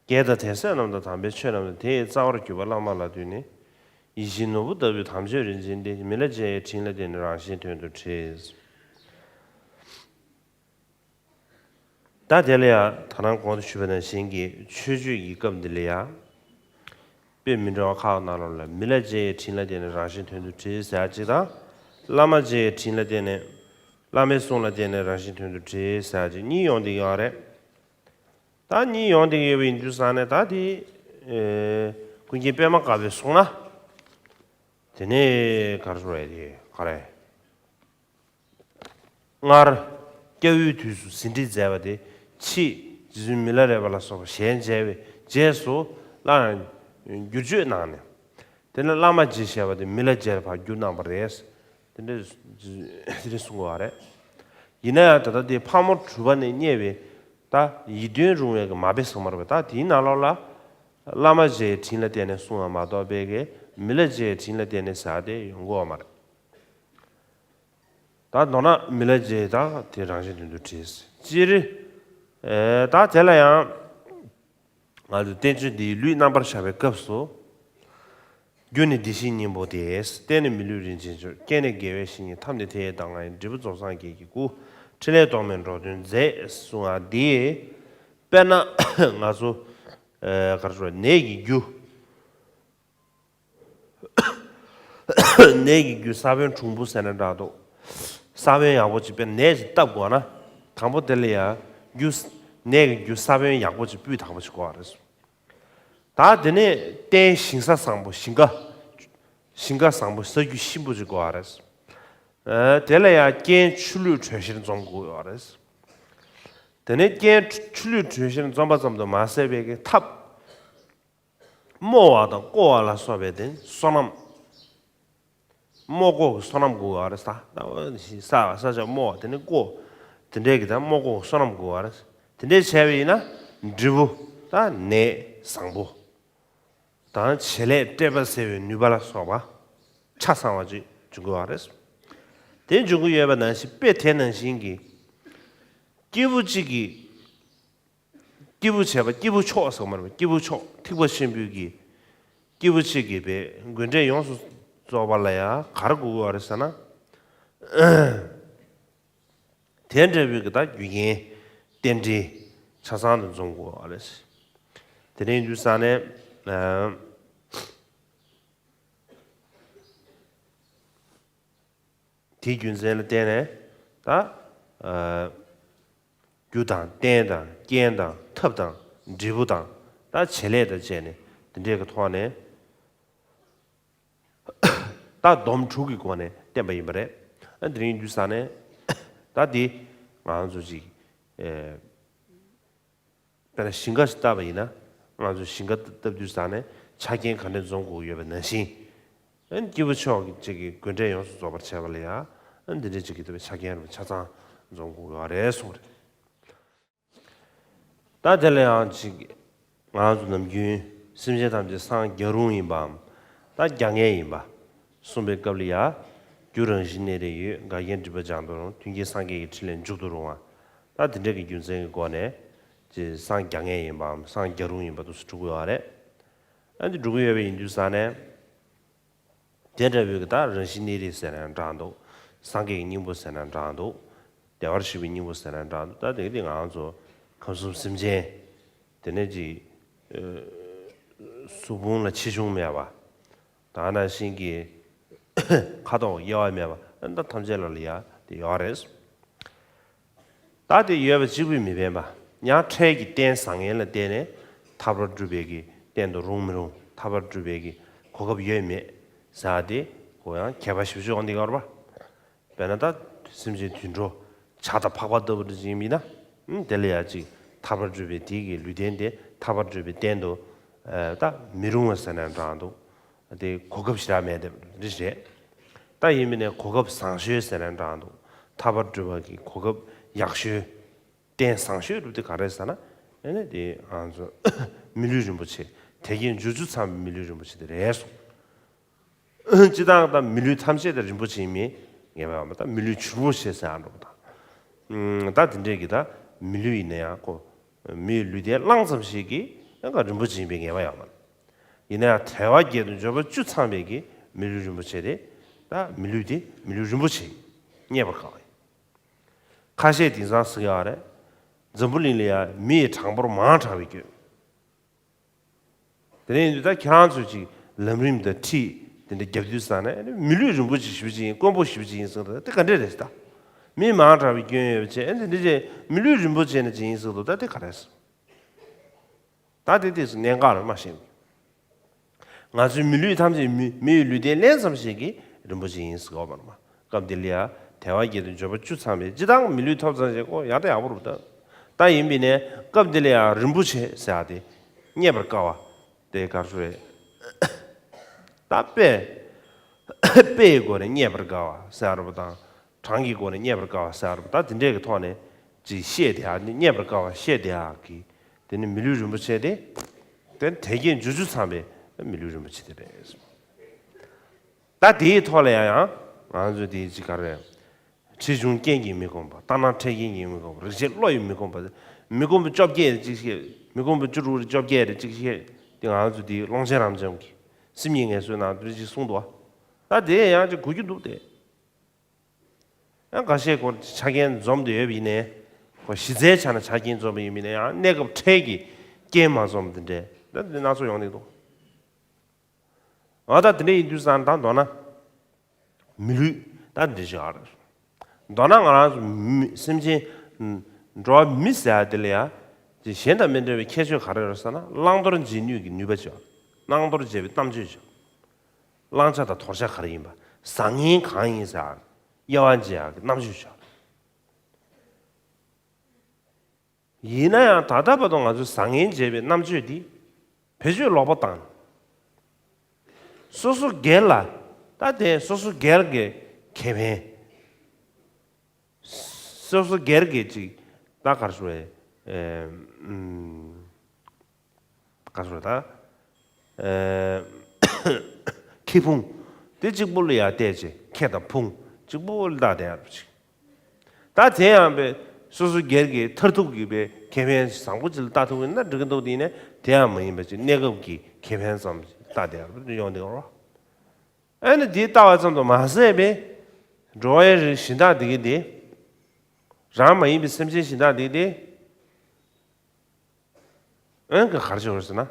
རྒྱལ་དང་དོན་གསལ་རྣམས་དང་། དམ་པའི་ཆོས་རྣམས་དང་། དེ་ཡི་རྩ་བར་གྱུར་པ་བླ་མ་ལ་འདུས་ནས། ཡིད་བཞིན་ནོར་བུ་ལྟ་བུའི་དམ་ཆོས་རིན་ཆེན་འདི། མི་ལ་སྤྱད་པའི་དྲིན་ལ་བརྟེན་ནས་རང་གཞན་དོན་དུ་འགྲིབ། ད་དེ་ལ་ཡང་ད་རང་གོང་དུ་ཞུས་པ་ནང་བཞིན་གྱི་མཆོད་བརྗོད་ཀྱི་སྐབས་འདི་ལ་ཡང་། དཔེ་མི་འདྲ་བ་ཁག་ནང་ལོགས་ལ། མི་ལ་སྤྱད་པའི་དྲིན་ལ་བརྟེན་ནས་རང་གཞན་དོན་དུ་འགྲིབ་ཟེར་ཡ་གཅིག་དང་། བླ་མ་སྤྱད་པའི་དྲིན་ལ་བརྟེན་ནས། བླ་མའི་གསུང་ལ་བརྟེན་ནས་རང་གཞན་དོན་དུ་འགྲིབ་ཟེར་ཡ་གཅིག་གཉིས་ཡོང་བསྡད་ཡོད་རེད། ད་གཉིས་ཡོང་བསྡད་ཡོད་པ་ཡིན་དུས་ཙང་ནས། ད་དེ། ཨེ། ཀུན་མཁྱེན་པད་མ་དཀར་པོས་གསུངས་ན། དེ་ནས་ག་རེ་ཟེར་དགོས་རེད། དེ་ག་རེ། སྔར་སྐྱབས་ཡུལ་དུས་སུ་ཟིན་བྲིས་མཛད་པ་དེ། ཕྱིས་རྗེ་བཙུན་མི་ལ་རས་པ་ལ་སོགས་པ་ཞལ་མཇལ་བའི་རྗེས་སུ་སླར་བསྒྱུར་བཅོས་གནང་ནས། དེ་ནས་བླ་མ་རྗེ་ཞེས་པ་དེ་མི་ལ་རྗེ་ལ་ཕར་བསྒྱུར་གནང་བ་རེད། དེ་འདྲ་དེ་འདྲ་གསུང་གི་ཡོད་རེད། ཡིན་ན་ཡང་ད་ལྟ་དེ་ཕག་མོ་གྲུ་པ་ནས་རྙེད་པའི་ད་ཡིད་རྟོན་རུང་བའི་གི་མ་དཔེ་ཚང་མ་རེད་པ། ད་དེའི་ནང་ལོགས་ལ་བླ་མ་རྗེའི་དྲིན་ལ་བརྟེན་ནས་གསུངས་པ་མ་གཏོགས་པའི་གི་མི་ལ་རྗེའི་དྲིན་ལ་བརྟེན་ནས་ཟེར་བ་དེ་ཡོང་གི་ཡོད་མ་རེད། ད་མདོར་ན་མི་ལ་རྗེ་དང་དེ་རང་གཞན་དོན་དུ་འགྲིབ། སྤྱིར། ཨེ། ད་དེ་ལ་ཡང་ང་ཚོས་བསྟན་བཅོས་འདིའི་ལུས་རྣམ་པར་བཞག་པའི་སྐབས་སུ། རྒྱུ་ནི་བདེ་གཤེགས་སྙིང་པོ་སྟེ། རྟེན་ནི་མི་ལུས་རིན་ཆེན་མཆོག་རྐྱེན་ནི་དགེ་བའི་བཤེས་གཉེན། ཐབས་ནི་མཐའ་ཡས་གདམས་ངག་ཡིན། འབྲས་བུ་རྫོགས་སངས་རྒྱས་ཀྱི་སྐུ། ཕྲིན་ལས་རྟོག་མེད་འགྲོ་དོན་མཛད། གསུང་བ་འདི། དཔེར་ན་ང་ཚོ། ཨེ། ག་རེ་ཟེར། ནས་ཀྱི་རྒྱུ། ནས་ཀྱི་རྒྱུ་ས་བོན་གྲུང་པོ་ཟེར་ན་འདྲ་འདུག་ས་བོན་ཡག་པོ་ཅིག་དཔེ་ནས་ཅིག་བཏབ་དགོས་ན། དང་པོ་དེ་ལ་ཡང་རྒྱུ། ནས་ཀྱི་རྒྱུ་ས་བོན་ཡག་པོ་ཅིག་སྤུས་དག་པོ་ཅིག་དགོས་པ་རེད། ད་དེ་ནས་རྟེན་ཞིང་ས་བཟང་པོ། ཞིང་ཁ། ཞིང་ཁ་བཟང་པོ། ས་རྒྱུ་གཤིན་པོ་ཅིག་དགོས་པ་རེད། ཨ། དེ་ལ་ཡང་རྐྱེན་ཆུ་ལུད་དྲོད་གཤེར་འཛོམས་དགོས་པ་རེད། དེ་ནས་རྐྱེན་ཆུ་ལུད་དྲོད་གཤེར་འཛོམས་པ་ཙམ་དུ་མ་ཟད་པའི་གི་ཐབས། རྨོ་བ་དང་བརྐོ་བ་ལ་སོགས་པའི་དེ་སོ་ནམ། རྨོ་བརྐོ་གི་སོ་ནམ་དགོས་པ་རེད། ས་ས་ས་ཆ་རྨོ་བ། དེ་ནས་བརྐོ། དེ་འདྲའི་གི་ད་རྨོ་བརྐོ་གི་སོ་ནམ་དགོས་པ་རེད། དེ་འདྲའི་བྱས་པ་ཡིན་ན་འབྲས་བུ་ད་ནས་བཟང་པོ་དང་། བྱེད་ལས་བཀྲེས་པ་སེལ་བའི་ནུས་པ་ལ་སོགས་པ་ཆ་ཚང་བ་ཅིག་འབྱུང་གི་ཡོད་རེད། དེ་འབྱུང་གི་ཡོད་པ་ནང་བཞིན། དཔེ་དེ་ནང་བཞིན་གྱི་སྐྱེས་བུ་གཅིག་གིས། སྐྱེས་བུ་བྱེད་པ། སྐྱེས་བུ་མཆོག་ཟེར་བ་མ་རེད། སྐྱེས་བུ་མཆོག་ཐེག་པ་ཆེན་པོའི་གི་སྐྱེས་བུ་གཅིག་གིས་དཔེ་དགོན་སྡེ་ཡོངས་སུ་རྫོགས་པ་ལ་ཡང་ག་རེ་དགོས་ཀྱི་ཡོད་རེད་ཟེར་ན། དེ་འདྲ་བའི་གི་ད་རྒྱུ་རྐྱེན་རྟེན་འབྲེལ་ཆ་ཚང་དུ་འཛོམས་དགོས་པ་རེད། དེ་ནས་ཡིན་དུས་ཙང་ནས། ཨ། དེའི་རྒྱུ་མཚན་ལ་བརྟེན་ནས་ད་ཨ་རྒྱུ་དང་རྟེན་དང་རྐྱེན་དང་ཐབས་དང་འབྲས་བུ་དང་ད་བྱེད་ལས་དང་བཅས་ནས་དེ་འདྲའི་གི་ཐོག་ནས་ད་སྡོམ་དྲུག་གི་སྒོ་ནས་བསྟན་པ་ཡིན་པ་རེད། ཨ་དེ་རིང་དུས་ས་ནས་ད་འདི་ང་ཚོ་ཅིག་ཨེ། དཔེར་ན་ཞིང་ཁ་ཞིག་བཏབ་པ་ཡིན་ན། ང་ཚོས་ཞིང་ཁ་བཏབ་དུས་ཙང་ནས་ཆ་རྐྱེན་ག་འདྲ་འཛོམས་དགོས་ཡོད་པ་ནང་བཞིན། ཨ་ནི་སྐྱེས་བུ་མཆོག་གི་ཅིག་གི་དགོས་འབྲས་ཡོངས་སུ་རྫོགས་པར་བྱས་པ་ལ་ཡང་། ཨ་ནི་འདི་འདྲའི་ཅིག་གི་ཆ་རྐྱེན་རུ་ཆ་ཚང་འཛོམས་དགོས་ཡོད་རེད་གསུངས་རེད། ད་དེ་ལ་ཡང་ཅིག་ང་ཚོ་ནམ་རྒྱུན་སེམས་ཅན་ཐམས་ཅད་སངས་རྒྱ་རུང་ཡིན་པའམ། ད་རྒྱ་ངན་ཡིན་པ། གསུངས་པའི་སྐབས་ལ་ཡང་། རྒྱུ་རང་བཞིན་གནས་རེ་ཡོད། འགལ་རྐྱེན་སྒྲིབ་པ་སྦྱང་དུ་རུང་། མཐུན་རྐྱེན་སངས་རྒྱས་ཀྱི་ཕྲིན་ལས་འཇུག་ཏུ་རུང་བ། ད་དེ་འདྲ་གི་རྒྱུ་མཚན་གྱི་སྒོ་ནས། ཅེས་སངས་རྒྱ་ངན་ཡིན་པའམ་སངས་རྒྱ་རུང་ཡིན་པ་དུ་སུ་འགྲུབ་ཀྱི་ཡོད་རེད། ཨ་འདི་འགྲུབ་ཀྱི་ཡོད་པ་ཡིན་དུས་ཙང་ནས། དེ་འདྲ་བོའི་གི་ད་རང་བཞིན་གནས་རེ་ཟེར་ན་འདྲ་འདུག་སངས་རྒྱས་ཀྱི་སྙིང་པོ་ཟེར་ན་འདྲ་འདུག་བདེ་བར་གཤེགས་པའི་སྙིང་པོ་ཟེར་ན་འདྲ་འདུག་ད་དེ་གི་དེ་ང་ཚོ་ཁམས་གསུམ་སེམས་ཅན། དེ་ནས་ཅིག་ཨ་གཟུགས་ཕུང་ལ་ཆེ་ཆུང་མེད་པ། ད་ནང་བཞིན་གྱི་ཁ་དོག་དབྱེ་བ་མེད་པ་ཨ་ད་ཐམས་ཅད་ལ་ལ་ཡ་དེ་ཡོད་རེད། ད་དེ་ཡོད་པ་གཅིག་པུས་མི་ཕན་པ། ཡང་འཕྲལ་གྱི་རྟེན་བཟང་ངན་ལ་བརྟེན་ནས་ཐར་པར་སྒྲུབ་པའི་གི་རྟེན་དུ་རུང་མི་རུང་། ཐར་པར་སྒྲུབ་པའི་གི་གོ་སྐབས་ཡོད་མེད་ཟེར་ཡ་དེ་གོ་ཡང་ཁྱད་པར་ཞེ་པོ་ཅིག་འོང་འདི་གར་བ། དཔེར་ན་ད་སེམས་ཅན་དུད་འགྲོ་བྱ་དང་ཕག་པ་ལྟ་བུ་འདྲ་ཅིག་ཡིན་ན། ཨུམ་དེ་ལ་ཡ་ཅིག་ཐར་པར་སྒྲུབ་པའི་དེའི་གི་ལུས་རྟེན་དེ་ཐར་པར་སྒྲུབ་པའི་རྟེན་དུ་ཨ་ད་མི་རུང་བ་ཟེར་ན་འདྲ་འདུག་དེ་གོ་སྐབས་ཞེ་དྲག་མེད་དེ་རེད་རེད། ད་ཡིན་མིན་ནས་གོ་སྐབས་བཟང་ཤོས་ཟེར་ན་འདྲ་འདུག་ཐར་པར་སྒྲུབ་པ་གི་གོ་སྐབས་ཡག་ཤོས། རྟེན་བཟང་ཤོས་སྒྲུབ་དེ་ག་རེ་ཟེར་ན། ཨ་ནི་དེ་ང་ཚོ་མི་ལུས་རིན་པོ་ཆེ། དལ་བརྒྱད་འབྱོར་བཅུ་ཚང་བའི་མི་ལུས་རིན་པོ་ཆེ་དེ་རེད་གསུངས། སྤྱི་བཏང་ད་མི་ལུས་ཐམས་ཅད་དེ་རིན་པོ་ཆེ་ཡིན་མིན་ངེས་པ་ཡོད་མ་རེད། ད་མི་ལུས་ཕྱུར་པོ་ཞེས་ཟེར་ཡང་འགྲོ་བ་དང་། ད་དེ་འདྲས་ཀྱི་ད་མི་ལུས་ཡིན་ན་ཡང་ཁོ། མིའི་ལུས་རྟེན་བླངས་ཙམ་ཞིག་གིས་ཡང་ག་རིན་པོ་ཆེ་ཡིན་པའི་ངེས་པ་ཡོད་མ་རེད། ཡིན་ན་ཡང་དལ་བ་བརྒྱད་དང་འབྱོར་པ་བཅུ་ཚང་བའི་གི་མི་ལུས་རིན་པོ་ཆེ་དེ། ད་མི་ལུས་དེ་མི་ལུས་རིན་པོ་ཆེ་ཡིན། རྙེད་པར་དཀའ་བ་ཡིན། ཁ་ཤས་དེང་སང་ཟེར་ཡོད་རེད། འཛམ་བུ་གླིང་ལ་ཡང་མི་ཡི་གྲངས་འབོར་མང་དྲགས་པའི་སྐྱོན། དེ་ནས་ཡིན་དུས་ད་ཁྱེད་རང་ཚོས་ཅིག་ལམ་རིམ་དང་ཁྲིད་དེ་འདྲ་རྒྱབ་དུས་ཙང་ནས་མི་ལུས་རིན་པོ་ཆེ་ཞེ་པོ་ཅིག་ཡིན། དཀོན་པོ་ཞེ་པོ་ཅིག་ཡིན་ཟེར་ད་དེ་ག་འདྲས་རེད་ཟེར་ད། མི་མང་དྲགས་པའི་སྐྱོན་ཡོད་པ་བྱས་ཨེ་འདི་འདྲ་བྱས་མི་ལུས་རིན་པོ་ཆེ་ནས་ཅིག་ཡིན་ཟེར་དུས་ད་དེ་ག་རེད་ཟེར། ད་དེ་དེ་ཚོ་གནད་འགག་རེད་མ་ཤེས། ང་ཚོའི་མི་ལུས་ཐམས་ཅད་མི་མི་ཡི་ལུས་རྟེན་ལེན་ཙམ་ཞིག་གིས་རིན་པོ་ཆེ་ཡིན་ཟེར་གོ་བ་རེད་མ། སྐབས་འདི་ལ་ཡ་དལ་བ་བརྒྱད་དང་འབྱོར་པ་བཅུ་ཚང་བའི་སྤྱི་བཏང་མི་ལུས་ཐོབ་ཙམ་ཞིག་ཨོ་ཡག་ད་ཡག་པོ་རེད་ད། ད་ཡིན་པས་ནས་སྐབས་འདི་ལ་ཡ་རིན་པོ་ཆེ་ཟེར་ཡ་དེ་རྙེད་པར་དཀའ་བ་དེ་ག་རེ་རེད། ད་དཔེ་དཔེ་ཡི་སྒོ་ནས་རྙེད་པར་དཀའ་བ་ཟེར་ཡ་རེད་པ་དང་། གྲངས་ཀྱི་སྒོ་ནས་རྙེད་པར་དཀའ་བ་ཟེར་བ་ད་དེ་འདྲས་ཀྱི་ཐོག་ནས་ཅིག་བཤད་དེ་ཨ་ནི་རྙེད་པར་དཀའ་བ་བཤད་དེ་ཨ་གི། དེ་ནི་མི་ལུས་རིན་པོ་ཆེ་སྟེ། དེ་ནི་དལ་བརྒྱད་འབྱོར་བཅུ་ཚང་བའི་མི་ལུས་རིན་པོ་ཆེ་དེ་རེད། ད་དེའི་ཐོག་ལ་ཡང་ཡང་ང་ཚོས་དེའི་ཅིག་ག་རེ། ཁྲིད་གཞུང་རྐྱེན་གྱིས་མི་ཁོམ་པ། ལྟར་སྣང་འཕྲལ་རྐྱེན་གྱིས་མི་ཁོམ་པ། རིག་བྱེད་བློ་ཡིས་མི་ཁོམ་པ། མི་ཁོམ་པ་བཅོ་བརྒྱད་རེ་གཅིག་བཤད། མི་ཁོམ་པ་བཅུ་དྲུག་རེ་བཅོ་བརྒྱད་རེ་གཅིག་བཤད། དེ་ང་ཚོ་དེའི་ཀློང་ཆེན་རབ་འབྱམས་ཀྱི་སེམས་ཉིད་ངལ་གསོའི་ནང་དུ་གཅིག་གསུངས་འདུག་ད་དེ་ཡང་ཅིག་གོ་རྒྱུ་འདུག་སྟེ། ཡང་འགའ་ཤས་ཁོ་ཆ་རྐྱེན་འཛོམས་ཏེ་ཡོད་པ་ཡིན་ནའི། ཁོ་གཞི་རྩའི་ཆ་ནས་ཆ་རྐྱེན་འཛོམས་པ་ཡིན་མིན་ནའི་ཡང་གནས་སྐབས་འཕྲལ་གྱི་རྐྱེན་མ་འཛོམས་དེ་འདྲས་ད་དེ་སྣ་ཚོགས་ཡོང་གི་འདུག་ཨ་ད་དེ་འདྲས་ཡིན་དུས་ཙང་ད་མདོར་ན། མི་ལུས་ད་འདི་ཞིག་ཨ་རེད། མདོར་ན་ང་རང་ཚོ་མི་སེམས་ཅན། འགྲོ་བ་མི་ཟེར་ཡ་དེ་ལ་ཡ། དེ་གཞན་དང་མི་འདྲ་བའི་ཁྱད་ཆོས་ག་རེ་ཡོད་རེད་ཟེར་ན་བླང་དོར་འབྱེད་ནུས་ཀྱི་ནུས་པ་ཅིག་བླང་དོར་འབྱེད་པའི་རྣམ་དཔྱོད་ཅིག་བླང་བྱ་དང་དོར་བྱ་ག་རེ་ཡིན་པ། བཟང་ངན་གང་ཡིན་ཟེར། དབྱེ་བ་འབྱེད་ཡག་གི་རྣམ་དཔྱོད་བྱ། ཡིན་ན་ཡང་ད་ལྟ་བར་དུ་ང་ཚོས་བཟང་ངན་འབྱེད་པའི་རྣམ་དཔྱོད་འདི་བེད་སྤྱོད་ལོག་པ་བཏང་། སོ་སོ་སྒེར་ལ་ད་དེ་སོ་སོ་སྒེར་གྱི་ཁེ་ཕན། སོ་སོ་སྒེར་གྱི་ཅིག་ད་ག་རེ་ཞུ་བའི། ག་རེ་ཞུ་བ་ད། ཨེ། ཁེ་ཕུང་། དེ་གཅིག་པུ་ལ་ཡ་བལྟས་ཅིག་ཁེ་དང་ཕུང་གཅིག་པུ་ལ་བལྟས་བསྡད་ཡོད་པ་ཅིག་ད་དེ་ཡང་པའི་སོ་སོ་སྒེར་གྱི་མཐར་ཐུག་གི་པའི་ཁེ་ཕན་བཟང་པོ་ཅིག་ལ་ལྟ་ཐུབ་ཡིན་ན་འགྲིག་གི་འདུག་དེ་ཡིན་ན་དེ་ཡང་མ་ཡིན་པ་ཅིག་གནས་སྐབས་ཀྱི་ཁེ་ཕན་ཙམ་ལྟ་བསྡད་ཡོད་པ་ཡོང་བསྡད་ཡོད་རེད། ཨ་ནི་དེ་ལྟ་བ་ཙམ་དུ་མ་ཟད་པའི་འགྲོ་བའི་རིགས་གཞན་དག་དེ་གི་དེ། རང་མ་ཡིན་པའི་སེམས་ཅན་གཞན་དག་དེ་གི་དེ། ཨང་གི་གར་བྱེད་དགོས་ཟེར་ན།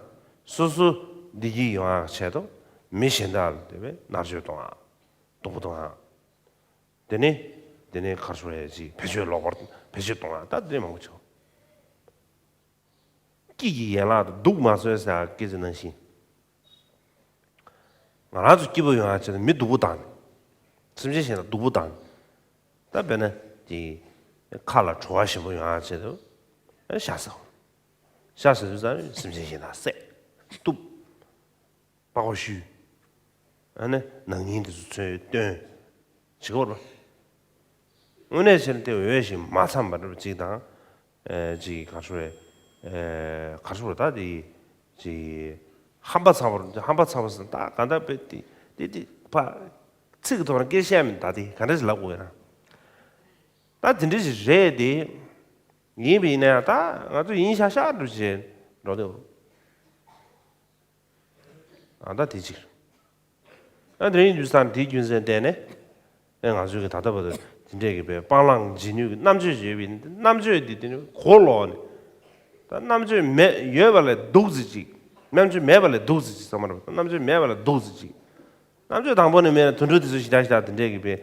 སོ་སོ་བདེ་སྐྱིད་ཡོང་ཡག་ཆེད་དུ་མི་གཞན་དག་ལ་དེ་བས་མནར་གཅོད་གཏོང་ཡག་སྡུག་པོ་གཏོང་ཡག་དེ་ནས་དེ་ནས་གར་སོང་ཡས་ཅིག་བེད་སྤྱོད་ལོག་པར་བེད་སྤྱོད་གཏོང་ཡ་ད་དེ་མང་པོ་བྱུང་། སྐྱིད་ཀྱི་ཡན་ལག་ཏུ་སྡུག་མ་བཟོད་ཟེར་སྐད་ཆ་ནང་བཞིན། ང་རང་ཚོ་སྐྱིད་པོ་ཡོང་ཡ་ཆེད་དུ་མི་སྡུག་པོ་བཏང་ནས། སེམས་ཅན་གཞན་དག་སྡུག་པོ་བཏང་ནས། ད་དཔེར་ན་དེ་ཁ་ལ་བྲོ་བ་ཞིམ་པོ་ཡོང་ཡ་ཆེད་དུ་ཤ་ཟ། ཤ་ཟ་དུས་ཙང་སེམས་ཅན་གཞན་དག་བསད། གཏུབ། པགས་པ་བཤུས། ཨ་ནི་ནང་ཉིན་དེ་ཚོ་ཚོས་བཏོན། བྱེད་ཀྱི་ཡོད་རེད། དངོས་གནས་བྱས་ན་དེ་འོས་ཤིང་མ་འཚམས་པ་འདྲ་པོ་ཅིག་དང་། ཨེ་ཅིག་ག་རེ་ཟེར། ཨེ་ག་རེ་ཟེར་ད་དེ་ཅིག་ཧམ་པ་ཚ་བ་རེད། ཧམ་པ་ཚ་བ་ཟེར་ན་ད་གང་ལྟར་དཔེ་དེ་དེ་དེ་ཕ་ཚིག་གི་ཐོག་ནས་སྐད་བཤད་མིན་ད་དེ་ག་འདྲ་ཞིག་ལབ་དགོས་ཡོད་ན། ད་དེ་འདྲ་ཞིག་རེད་དེ། ཡིན་པ་ཡིན་ན་ཡང་ད་ང་ཚོ་ཡིན་ཤག་ཤག་འགྲོ་བྱེད་འགྲོ་དེ། ཨ་ད་དེ་གཅིག་ཨ་དེ་རིང་དུས་སང་དེའི་རྒྱུ་མཚན་བལྟས་ནས། ཨེ་ང་ཚོའི་གི་ད་ལྟ་བར་དུ་དེ་འདྲས་ཀྱི་པའི་སྤང་བླང་བྱེད་ནུས་ཀྱི་རྣམ་དཔྱོད་ཡོད་པའི་རྣམ་དཔྱོད་འདི་དེ་ནི་གོ་ལོག་ནས། ད་རྣམ་དཔྱོད་མེད་ཡོད་པ་ལས་སྡུག་ཙི་ཅིག་རྣམ་དཔྱོད་མེད་པ་ལས་སྡུག་ཙི་ཅིག་བསམ་པ་རེད། རྣམ་དཔྱོད་མེད་པ་ལས་སྡུག་ཙི་ཅིག་རྣམ་དཔྱོད་དང་པོ་ནས་མེད་ན་དུད་འགྲོ་དེ་ཚོ་ཞི་དྲག་ཞི་དྲག་དེ་འདྲས་ཀྱི་པའི་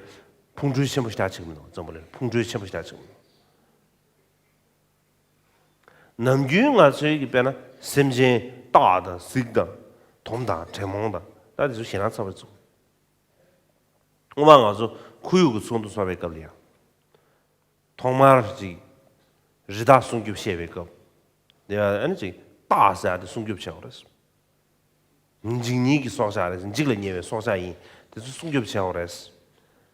ཕུང་ཁྲོལ་ཆེན་པོ་ཞི་དྲག་ཆེ་གི་མི་འདུག་འཛམ་བུ་གླིང་ཕུང་ཁྲོལ་ཆེན་པོ་ཞི་དྲག་ཆེ་གི་མི་འདུག་ནམ་རྒྱུན་ང་ཚོའི་གི་དཔེར་ན་སེམས་ཅན་སྟག་དང་གཟིག་དང་དོམ་དང་དྲེད་མོང་དང་ད་དེ་ཚོ་ཞེད་སྣང་ཚ་བ་ཚུགས། སྔོན་མ་ང་ཚོ་ཁོར་ཡུག་གི་ཚོགས་འདུ་ཚོགས་པའི་སྐབས་ལ་ཡང་། ཐོག་མར་ཅིག་རི་དྭགས་སྲུང་སྐྱོབ་བཤད་པའི་སྐབས། དེ་ཡང་ཨ་ནི་ཅིག་སྟག་ཟེར་ཡ་དེ་སྲུང་སྐྱོབ་བྱེད་དགོས་རེད། འཇིགས་ཉེན་གྱི་སྲོག་ཆགས་རེད། འཇིགས་ལ་ཉེ་བའི་སྲོག་ཆགས་ཡིན། དེ་ཚོ་སྲུང་སྐྱོབ་བྱེད་དགོས་རེད།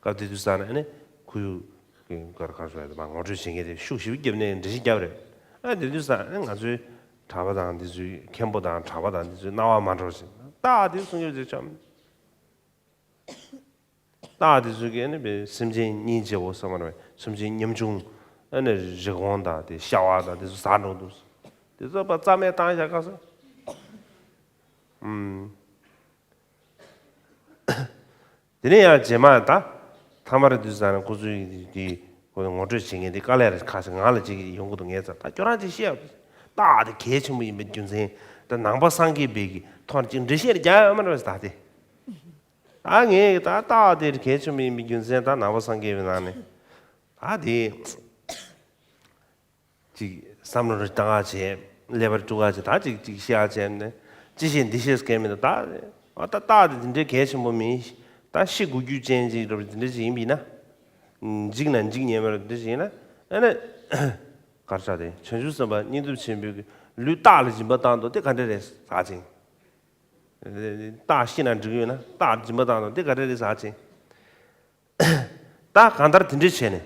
སྐབས་དེ་དུས་ཙང་ནས་ཨ་ནི་ཁོར་ཡུག་གི་གར་གར་སོང་ཡ་དེ་མ་ངོ་སྤྲོད་བྱེད་མཁན་དེ་ཤུགས་ཞེ་པོ་བརྒྱབ་ནས་འགྲེལ་བཤད་བརྒྱབ་རེད། ཨ་དེ་དུས་ཙང་ཨ་ནི་ང་ཚོའི་གྲྭ་པ་དང་དེ་ཚོའི་མཁན་པོ་དང་གྲྭ་པ་དང་དེ་ཚོའི་རྣ་བ་མ་འགྲོ་ཞིག་སྟག་དེ་སྲུང་སྐྱོབ་བྱེད་ཆོག་སྟག་དེ་ཚོ་གིས་ནི་བའི་སེམས་ཅན་སྙིང་རྗེ་བོ་བསམ་པ་རེད། སེམས་ཅན་ཉམ་ཆུང་ཨ་ནི་རི་བོང་དང་དེ་ཤ་བ་དང་དེ་ཚོ་ཟ་འགྲོ་འདུག་དེ་ཚོ་ཕར་རྩ་མེད་བཏང་བཞག་ག་སོང་། ཨུམ། དེ་ནས་ཡང་རྗེས་མ་ད་ཐ་མར་དུས་ཙང་ནས་ཁོ་ཚོའི་དེ་ཁོ་ངོ་སྤྲོད་བྱེད་མཁན་དེ་དཀའ་ལས་རེད། ཁ་ཤས་ང་ལ་ཅིག་ཡོང་གི་འདུག་ངས་ཙང་ད་ཁྱོད་རང་ཅིག་བཤད་ཡོད། སྟག་དེ་གལ་ཆེན་པོ་ཡིན་པའི་རྒྱུ་མཚན་ད་ནང་པ་སངས་རྒྱས་པའི་གི་ཐོག་ནས་ཅིག་འགྲེལ་བཤད་རྒྱག་ཡོད་མ་རེད་ད་དེ། ད་ངས་ད་སྟག་དེ་གལ་ཆེན་པོ་ཡིན་པའི་རྒྱུ་མཚན་ད་ནང་པ་སངས་རྒྱས་པའི་ནང་ནས་ད་དེ་ཅིག་བསམ་བློ་རེ་བཏང་ཡག་བྱས། ཀླད་པ་རེ་དཀྲུག་ཡག་བྱས། ད་ཅིག་ཅིག་བཤད་ཡག་བྱས་ནས་ཅི་བཤད་འདི་བཤད་སྐད་མི་འདུག་ད་ཨ་ད་སྟག་དེ་འདི་འདྲའི་གལ་ཆེན་པོ་མིན། ད་ཤི་དགོས་རྒྱུ་ཅན་ཅིག་རེད། འདི་འདྲ་ཅིག་ཡིན་པ་ཡིན་ན། འཇིགས་ན་འཇིགས་ཉན་མེད་རེད། འདི་འདྲ་ཅིག་ཡིན་ན་ཨ་ནི་གར་ཆགས་དེ་བྱང་ཆུབ་སེམས་དཔའ་སྙིང་སྟོབས་ཆེན་པོས་ལུས་སྟག་ལ་སྦྱིན་པ་བཏང་འདུག་དེ་ག་འདྲ་རེད་ཟེར་ཅིང་། སྟག་ཤི་ན་འགྲིག་ཡོད་ན་སྟག་སྦྱིན་པ་བཏང་འདུག་དེ་ག་འདྲ་རེད་ཟེར་ཅིང་། ད་གང་ལྟར་དེ་འདྲ་བྱས་ནས་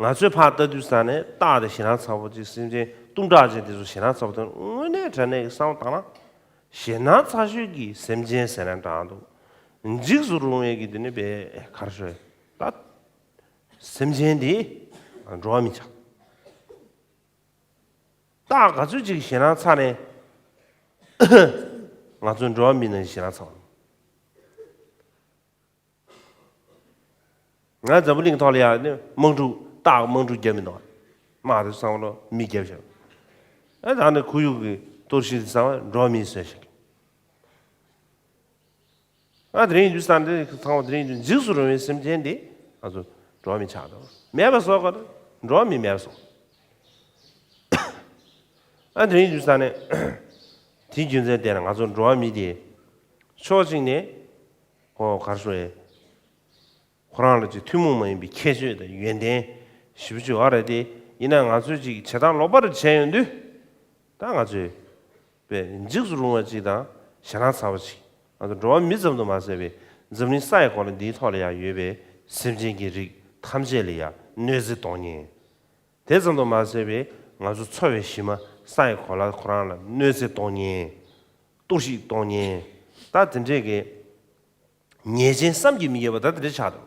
ང་ཚོས་ཕར་ལྟ་དུས་ཙང་ནས་སྟག་དེ་ཞེད་སྣང་ཚ་པོ་ཅིག་སེམས་ཅན་གཏུམ་དྲག་ཅན་དེ་ཚོ་ཞེད་སྣང་ཚ་པོ་དང་དངོས་གནས་དྲང་གནས་ཀྱི་བསམ་བློ་བཏང་ན། ཞེད་སྣང་ཚ་ཤོས་ཀྱི་སེམས་ཅན་ཟེར་ན་འདྲ་འདུག་འཇིགས་སུ་རུང་བའི་གི་དེ་ནི་བའི་གར་ཤོད་ད། སེམས་ཅན་དེ་འགྲོ་བ་མི་ཆགས། སྟག་ག་ཚོད་ཅིག་ཞེད་སྣང་ཚ་ནས་ང་ཚོ་འགྲོ་བ་མི་ནང་ཞེད་སྣང་ཚ་བ། ང་འཛམ་བུ་གླིང་ཐོག་ལ་ཡང་ནི་དམག་འཁྲུག་སྟག་དམག་འཁྲུག་བརྒྱབ་མི་འདུག་དམག་དེ་ཚང་མ་མི་བརྒྱབ་ཤག་ཨ་ད་ནི་ཁོར་ཡུག་གི་གཏོར་བཤིག་དེ་ཚང་མ་འགྲོ་བ་མིས་བཟོས་ཤག་ཨ་དེ་རིང་ཡིན་དུས་ས་འདི་ཚང་མ་དེ་རིང་ཡིན་དུས་འཇིགས་སུ་རུང་བའི་སེམས་ཅན་དེ་ང་ཚོ་འགྲོ་བ་མི་ཆགས་དང་མེད་པ་བཟོ་དགོས། འགྲོ་བ་མི་མེད་པ་བཟོ། ཨ་དེ་རིང་ཡིན་དུས་ས་ནས་དེའི་རྒྱུ་མཚན་བལྟས་ན་ང་ཚོ་འགྲོ་བ་མི་དེ་ཕྱོགས་གཅིག་ནས་ཁོ་གར་སོང་ཡས། ཁོ་རང་ལ་ཅིག་ཐུན་མོང་མ་ཡིན་པའི་ཁྱད་ཆོས་དང་ཡོན་ཏན་ཞེ་པོ་ཅིག་ཡོད་རེད་དེ། ཡིན་ན་ང་ཚོས་ཅིག་བྱེད་སྟངས་ལོག་པ་རེ་བྱས་ཡོང་དུས། ད་ང་ཚོས་པའི་འཇིགས་སུ་རུང་བ་ཅིག་དང་ཞེད་སྣང་ཚ་བ་ཅིག་ང་ཚོ་འགྲོ་བ་མི་ཙམ་དུ་མ་ཟད་པའི་འཛམ་གླིང་ས་ཡི་གོ་ལ་འདིའི་ཐོག་ལ་ཡང་ཡོད་པའི་སེམས་ཅན་གྱི་རིགས་ཐམས་ཅད་ལ་ཡང་གནོད་འཚེ་གཏོང་ཉེན། དེ་ཙམ་དུ་མ་ཟད་པའི་ང་ཚོ་འཚོ་བའི་གཞི་མ་ས་ཡི་གོ་ལ་ཁོ་རང་ལ་གནོད་འཚེ་གཏོང་ཉེན། གཏོར་བཤིག་གཏོང་ཉེན། ད་དེ་འདྲས་ཀྱི། ཉེས་ཅན་བསམ་གྱིས་མི་ཁྱབ་པ་ད་དེ་འདྲ་ཆགས་འདུག་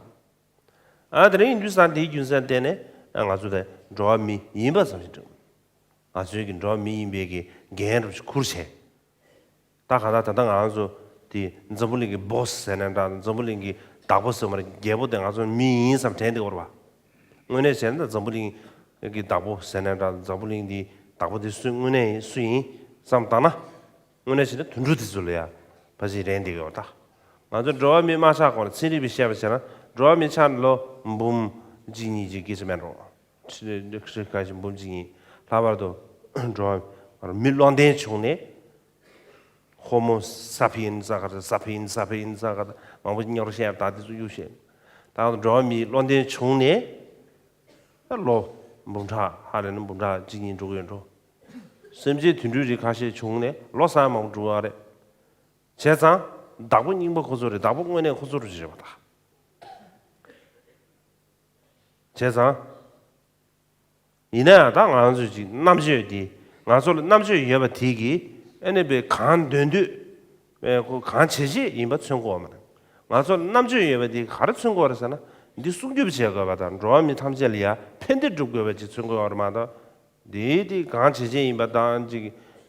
ཨ་དེ་རིང་དུས་སང་དེའི་རྒྱུ་མཚན་བརྟེན་ནས་ཨ་ང་ཚོ་དེ་འགྲོ་བ་མི་ཡིན་པ་ཙམ་ཞིག་འགྲོ། ང་ཚོའི་གི་འགྲོ་བ་མི་ཡིན་པའི་གི་འགན་རུ་ཁུར་བྱས། ད་ག་ད་ད་ལྟ་ང་རང་ཚོ་དེ་འཛམ་བུ་གླིང་གི་བོ་སི་ཟེར་ན་འདྲ་འཛམ་བུ་གླིང་གི་བདག་པོ་ཟེར་མ་རེད། རྒྱལ་པོ་དེ་ང་ཚོ་མི་ཡིན་བསམ་དྲན་འདུག་བར་བ། དངོས་གནས་བྱས་ན་འཛམ་བུ་གླིང་གི་བདག་པོ་ཟེར་ན་འདྲ་འཛམ་བུ་གླིང་འདི་བདག་པོ་དེ་སུ་དངོས་གནས་སུ་ཡིན་བསམ་བཏང་ན། དངོས་གནས་བྱས་ན་དུད་འགྲོ་དེ་ཚོ་ལ་ཡ་ཕ་ཞིག་རན་འདི་གི་ཡོད་ད། ང་ཚོ་འགྲོ་བ་མི་མ་ཆགས་གོང་ལ་ཚན་རིག་པས་བཤད་པ་བྱས་ན་འགྲོ་བ་མི་ཆགས་ལོ་འབུམ་ གཅིག་གཉིས་ཀྱི་སྐད་ཆ་མེད་འགྲོ། ཁ་ཞིག་འབུམ་གཅིག་གཉིས། ལྷག་པར་དུ་འགྲོ་བ་མི་བློ་ལྡན་བྱུང་ནས། ཧོ་མོ་ས་ཕིན་ས་ག་ར་ས་ཕིན་ས་ཕིན་ས་ག་ར་མང་པོ་སྙོར་བཤད་ད་དེ་ཚོ་གཡུག་བཤད། ད་འགྲོ་བ་མི་བློ་ལྡན་བྱུང་ནས། ད་ལོ་འབུམ་ཕྲག་ཧ་རེ་ན་འབུམ་ཕྲག་གཅིག་གཉིས་འགྲོ་གི་ཡོད་འགྲོ། སེམས་ཅན་དུད་འགྲོའི་རིགས་ཁ་ཤས་བྱུང་ནས་ལོ་གསར་མང་པོ་འགྲོ་གི་ཡོད་རེད། བྱས་ཙང་བདག་པོ་རྙིང་པ་ཁོ་ཚོ་རེད། བདག་པོ་དངོས་གནས་ཁོ་ཚོ་རེད་བྱས་པ་དང་། བྱས་ཙང་། ཡིན་ན་ཡང་ད་ང་ཚོས་ཅིག་རྣམ་དཔྱོད་དེ། ང་ཚོ་ལ་རྣམ་དཔྱོད་ཡོད་པ་དེ་གིས་ཨ་ནི་པའི་གང་འདོད་འདོད། པའི་ཁོ་གང་བྱེད་བྱེད་ཡིན་པ་མཚོན་དགོས་པ་མ་རེད། ང་ཚོ་ལ་རྣམ་དཔྱོད་ཡོད་པ་དེ་ག་རེ་མཚོན་དགོས་རེད་ཟེར་ན། འདི་སྲུང་སྐྱོབ་བྱེད་དགོས་པ་དང་འགྲོ་བ་མི་ཐམས་ཅད་ལ་ཡང་ཕན་བདེ་སྒྲུབ་དགོས་པ་ཅིག་མཚོན་དགོས་པ་རེད་མ་གཏོགས། འདི་དེ་གང་བྱེད་བྱེད་ཡིན་པ་དང་ཅིག་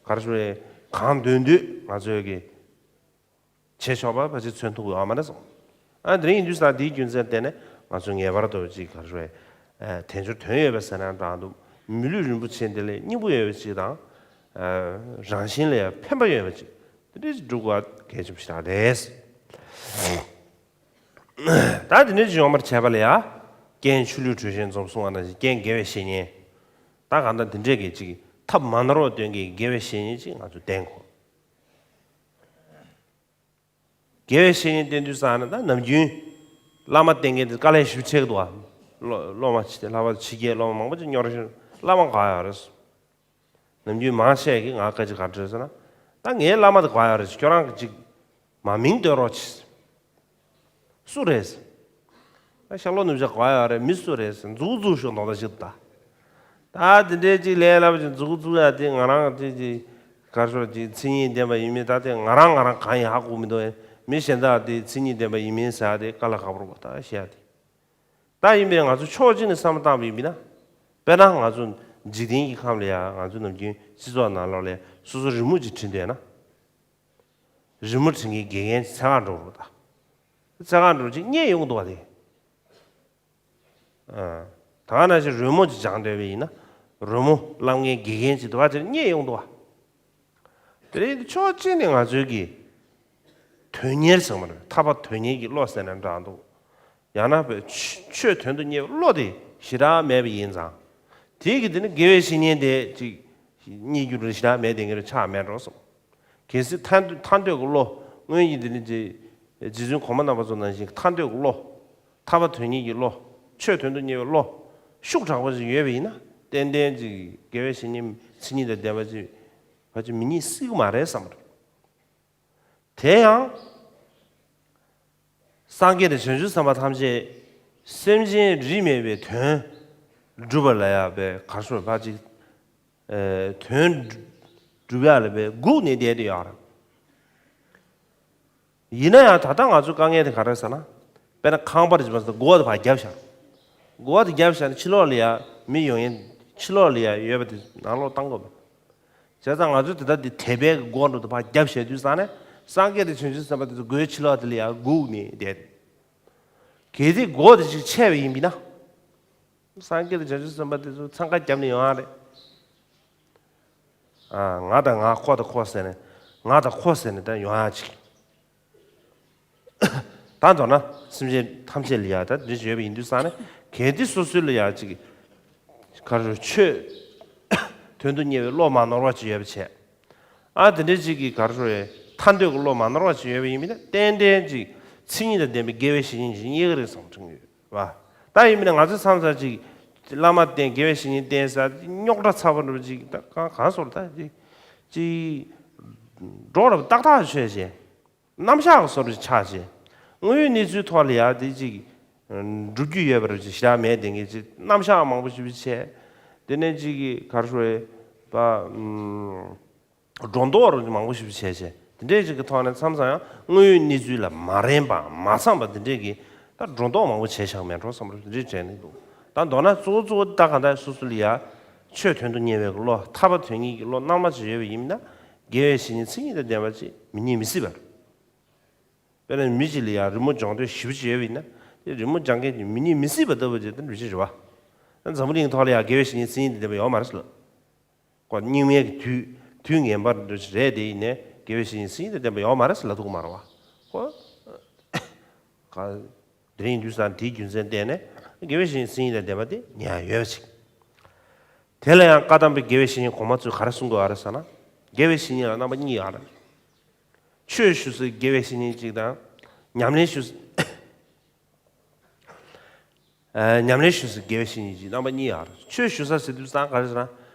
ག་རེ་ཞུ་རེད། གང་འདོད་འདོད་ང་ཚོས་ཀྱི་བྱེད་ཆོག་པ་ཕལ་ཆེར་མཚོན་ཐུབ་ཡོད་མ་རེད་སོང་། ཨ་དེ་རིང་ཡིན་དུས་ས་དེའི་རྒྱུ་མཚན་བརྟེན་ནས་ང་ཚོ་ངེས་པར་དུ་ཅིག་ག་རེ་ཞུ་རེད། དལ་འབྱོར་དོན་ཡོད་པ་ཟེར་ན་འདྲ་འདུག་མི་ལུས་རིན་པོ་ཆེ་འདི་ལས་སྙིང་པོ་ཡོད་པ་ཅིག་དང་། རང་བཞིན་ལ་ཡང་ཕན་པ་ཡོད་པ་ཅིག་དེ་འདྲ་ཅིག་སྒྲུབ་དགོས་པ་གལ་ཆེན་པོ་ཞིག་རེད། ད་དེ་འདྲ་ཅིག་ཡོང་བར་བྱས་པ་ལ་ཡང་རྐྱེན་ཆུ་ལུད་དྲོད་གཤེར་འཛོམས་གསུངས་པ་ནང་བཞིན་རྐྱེན་དགེ་བའི་བཤེས་གཉེན། ད་གང་ལྟར་འདི་འདྲས་ཀྱི་ཅིག་ཐབས་མ་ནོར་བ་སྟོན་གྱི་དགེ་བའི་བཤེས་གཉེན་ཅིག་ང་ཚོ་བསྟེན་དགོས། དགེ་བའི་བཤེས་གཉེན་བསྟེན་དུས་ཙང་ནས་ད་ནམ་རྒྱུན་བླ་མ་བསྟེན་མཁན་དེ་དཀའ་ལས་ཞེ་པོ་ཆེ་གི་འདུག་ཨ། སློབ་སློབ་མ་ཆེ་ལྷག་པར་དུ་ཕྱི་རྒྱལ་སློབ་མ་མང་པོ་ཅིག་སྙོར་ཞིང་བླ་མ་ག་ཡོད་རེད། ནམ་རྒྱུན་མང་ཆེ་གིས་ང་སྐད་ཆ་ག་འདྲ་ཟེར་ན། ད་ངའི་བླ་མ་དེ་ག་ཡོད་རེད། ཁྱོད་རང་གི་ཅིག་མ་མིང་འདོན་རོགས་བྱེད། སུ་རེད། ཨ་ཤར་ལྷོ་ནུབ་བྱང་ག་ཡོད་རེད། མི་སུ་རེད། མཛུག་མཛུག་ཤོག་མདོག་མདོག་ཞིག་ད། ད་དེ་འདྲའི་ཅིག་ལས་སླ་པོ་ཅིག་མཛུག་མཛུག་ཡ་དེ་ང་རང་ཅིག་ཅིག་གར་ཤོར་ཅིག་མཚན་ཉིད་ལྡན་པ་ཡིན་མིན་ད་དེ་ང་རང་ང་རང་གང་ཡིན་ཧ་གོ་མི་འདུག་མི་གཞན་དག་དེ་མཚན་ཉིད་ལྡན་པ་ཡིན་མིན་ཟེར་ཡ་དེ་དཀའ་ལས་ཁག་པོ་རེད་པ། ད་བཤད་ཡ་དེ། ད་ཡིན་པས་ང་ཚོ་ཕྱོགས་གཅིག་ནས་བསམ་བློ་བཏང་བ་ཡིན་པས་ན། དཔེར་ན་ང་ཚོ་འཇིག་རྟེན་གྱི་ཁམས་ལ་ཡ་ང་ཚོ་ནམ་རྒྱུན་སྤྱི་ཚོགས་ནང་ལོགས་ལ་སོ་སོ་རི་མོ་ཅིག་བྲིས་འདོད་ན། རི་མོ་བྲིས་མཁན་དགེ་རྒན་ཅིག་འཚོལ་ག་འགྲོ་དགོས་རེད་ད། འཚོལ་ག་འགྲོ་ཅིག་རྙེད་ཡོང་འདུག་བ་དེ། ཨ། ད་ག་ནང་བཞིན་རོལ་མོ་ཅིག་སྦྱང་འདོད་པ་ཡིན་ན། རོལ་མོ་བསླབ་མཁན་དགེ་རྒན་ཅིག་འདུག་བ་དེ་རྙེད་ཡོང་འདུག་བ། དེ་རིང་ཕྱོགས་གཅིག་ནས་ང་ཚོའི་གི་དོན་གཉེར་ཟེར་བ་རེད། ཐར་པ་དོན་གཉེར་གྱི་བློ་ཟེར་ན་འདྲ་འདུག་ཡང་ན་བོད་ཆོས་དོན་དུ་གཉེར་བའི་བློ་དེ་ཞེ་དྲག་མེད་པ་ཡིན་ཙང་། དེའི་གི་དེ་ནི་དགེ་བའི་བཤེས་གཉེན་དེ་ཅིག་རྙེད་རྒྱུ་རེད་ཞེ་དྲག་མེད་དེ་ངེད་རང་ཆགས་མེད་འགྲོ་སོང་། གལ་སྲིད་ཐར་ཐར་འདོད་ཀྱི་བློ་དངོས་ཀྱི་དེ་ནི་རྗེ་རྗེ་བཙུན་གོང་མ་རྣམ་པ་ཚོ་ནང་བཞིན་ཐར་འདོད་ཀྱི་བློ། ཐར་པ་དོན་གཉེར་གྱི་བློ། ཆོས་དོན་དུ་གཉེར་བའི་བློ། ཤུགས་དྲག་པོ་ཞིག་ཡོད་པ་ཡིན་ན་ཏན་ཏན་ཅིག་དགེ་བའི་བཤེས་གཉེན་མཚན་ཉིད་དང་ལྡན་པ་ཅིག་ཕལ་ཆེར་མི་རྙེད་སྲིད་ཀྱི་མ་རེད་བསམ་པ་རེད། དེ་ཡང་། སངས་རྒྱས་དང་བྱང་ཆུབ་སེམས་དཔའ་ཐམས་ཅད་སེམས་ཅན་རིས་མེད་པའི་དོན་སྒྲུབ་པ་ལ་ཡང་པའི་གར་སོང་བ་ཅིག་ཨེ། དོན་སྒྲུབ་ཡག་ལ་པའི་སྒུག་ནས་བསྡད་དེ་ཡོད་རེད། ཡིན་ན་ཡང་ད་ལྟ་ང་ཚོའི་དཀའ་ངལ་དེ་ག་རེ་ཟེར་ན། དཔེར་ན་ཁང་པ་རེ་ཅིག་མ་ཟེར་སྒོ་དེ་ཕར་བརྒྱབ་བཞག་སྒོ་དེ་བརྒྱབ་བཞག་ནས་ཕྱི་ལོགས་ལ་ཡ་མི་ཡོང་ཡས་ཕྱི་ལོགས་ལ་ཡ་ཡོད་པ་དེ་ནང་ལོགས་བཏང་དགོས་པ། བྱས་ཙང་ང་ཚོས་དེ་ལྟར་དེ་དད་པའི་སྒོ་འགྲོ་དེ་ཕར་བརྒྱབ་བཞག་དུས་ཙང་ནས་སངས་རྒྱས་དང་བྱང་ཆུབ་སེམས་དཔའ་དེ་ཚོ་སྒོའི་ཕྱི་ལོགས་དེ་ལ་ཡ་སྒུག་ནས་བསྡད། གལ་ཏེ་སྒོ་དེ་ཅིག་ཕྱེ་བ་ཡིན་པས་ན། སངས་རྒྱས་དང་བྱང་ཆུབ་སེམས་དཔའ་དེ་ཚོ་འཚང་ཁ་བརྒྱབ་ནས་ཡོང་ཡ་རེད། ཨ། ང་དང་ང་ཁོ་དང་ཁོ་ཟེར་ནས་ང་དང་ཁོ་ཟེར་ནས་ད་ཡོང་ཡ་ཅིག་ད་མདོར་ན་སེམས་ཅན་ཐམས་ཅད་ལ་ཡ་ད་འདི་ཡོད་པ་ཡིན་དུས་ཙང་ནས་གལ་ཏེ་སོ་སོ་ལ་ཡ་ཅིག་ག་རེ་ཆོས་དོན་དུ་གཉེར་བའི་བློ་མ་ནོར་བ་ཅིག་ཡོད་པ་བྱས། ཨ་དེ་འདྲའི་ཅིག་གི་ག་རེ་ཞུ་རེད། ཐར་འདོད་ཀྱི་བློ་མ་ནོར་བ་ཅིག་ཡོད་པ་ཡིན་པས་ན་ཏན་ཏན་ཅིག་མཚན་ཉིད་དང་ལྡན་པའི་དགེ་བའི་བཤེས་གཉེན་ཅིག་རྙེད་ཀྱི་རེད་བསམ་དྲན་གྱི་ཡོད་པ། ད་ཡིན་པས་ན་ང་ཚོས་མཚམས་མཚམས་ཅིག་བླ་མ་བསྟེན་དགེ་བའི་བཤེས་གཉེན་བསྟེན་ཟེར་རྙོག་དྲ་ཚ་པོ་འདྲ་པོ་ཅིག་ད་གང་གང་སོར་ད་ཅིག་ཅིག་འགྲོ་རབས་ཏག་ཏག་ཆོས་བྱས། རྣམ་གཞག་གི་བཟོ་འདྲ་ཆགས་བྱས། དངོས་ཡོད་གནས་ཚུལ་ཐོག་ལ་ཡ་དེ་ཅིག་འགྲུབ་རྒྱུ་ཡོད་པ་རེད་ཅིག་ཞེ་དྲག་མེད་དེ་ངས་ཅིག་རྣམ་གཞག་མང་པོ་ཞིག་བྱས། དེ་ནས་ཅིག་གི་ག་རེ་ཞུ་རེད་པ། སྒྲོ་འདོགས་རུ་མང་པོ་ཞིག་བྱས་བྱས་དེ་འདྲས་ཅིག་གི་ཐོག་ནས་མཚམས་མཚམས་ཡང་དངོས་ཡོད་གནས་ཚུལ་ལ་མ་རན་པ་མ་འཚམས་པ་དེ་འདྲས་ཀྱི་ད་སྒྲོ་འདོགས་མང་པོ་བྱས་བཞག་མེད་འགྲོ་བསམ་རུ་དེ་འདྲས་དྲན་གྱི་འདུག་ད་མདོར་ན་གཙོ་བོ་གཙོ་བོ་ད་གང་ལྟར་སོ་སོ་ལ་ཡ་ཆོས་དོན་དུ་གཉེར་བའི་བློ་ཐར་པ་དོན་གཉེར་གྱི་བློ་རྣལ་མ་ཅིག་ཡོད་པ་ཡིན་ན་དགེ་བའི་བཤེས་གཉེན་མཚན་ཉིད་དང་ལྡན་པ་ཅིག་མི་རྙེད་མི་སྲིད་པ་རེད། དཔེར་ན་མི་གཅིག་ལ་ཡང་རི་མོ་སྦྱོང་འདོད་ཞེ་པོ་ཅིག་ཡོད་པ་ཡིན་ན་དེ་རི་མོ་སྦྱང་མཁན་གྱི་མི་རྙེད་མི་སྲིད་པ་ལྟ་བུ་ཅིག་དེ་འདྲ་ཅིག་རེད་བ། འཛམ་བུ་གླིང་ཐོག་ལ་ཡང་དགེ་བའི་བཤེས་གཉེན་མཚན་ཉིད་དང་ལྡན་པ་ཡོད་མ་རེད་ཟེར་ལ། ཁོ་རྙིང་མའི་གི་དུས་དུས་ངན་པ་འདྲ་ཅིག་རེད་དེ་ཡིན་ནའི་དགེ་བའི་བཤེས་གཉེན་མཚན་ཉིད་དང་ལྡན་པ་ཡོད་མ་རེད་ཟེར་ལབ་ཐུབ་ཀྱི་མ་རེད་བ། ཁོ་ག་དེ་རིང་དུས་སང་དེའི་རྒྱུ་མཚན་བརྟེན་ནས་དགེ་བའི་བཤེས་གཉེན་མཚན་ཉིད་དང་ལྡན་པ་དེ་ཉར་ཡོད་པ་ཅིག་དེ་ལ་ཡང་བཀའ་གདམས་པའི་དགེ་བའི་བཤེས་གཉེན་གོང་མ་ཚོས་ག་རེ་གསུང་དགོས་ཨ་རེད་ཟེར་ན། དགེ་བའི་བཤེས་གཉེན་ལ་རྣམ་པ་གཉིས་ཡོད་རེད། ཆོས་ཞུ་སའི་དགེ་བའི་བཤེས་གཉེན་གཅིག་དང་། ཉམས་ལེན་ཞུ་ས་ཨ། ཉམས་ལེན་ཞུ་སའི་དགེ་བའི་བཤེས་གཉེན་གཅིག་རྣམ་པ་གཉིས་ཡོད་རེད། ཆོས་ཞུ་ས་ཟེར་དུས་ཙང་ག་རེ་ཟེར་ན།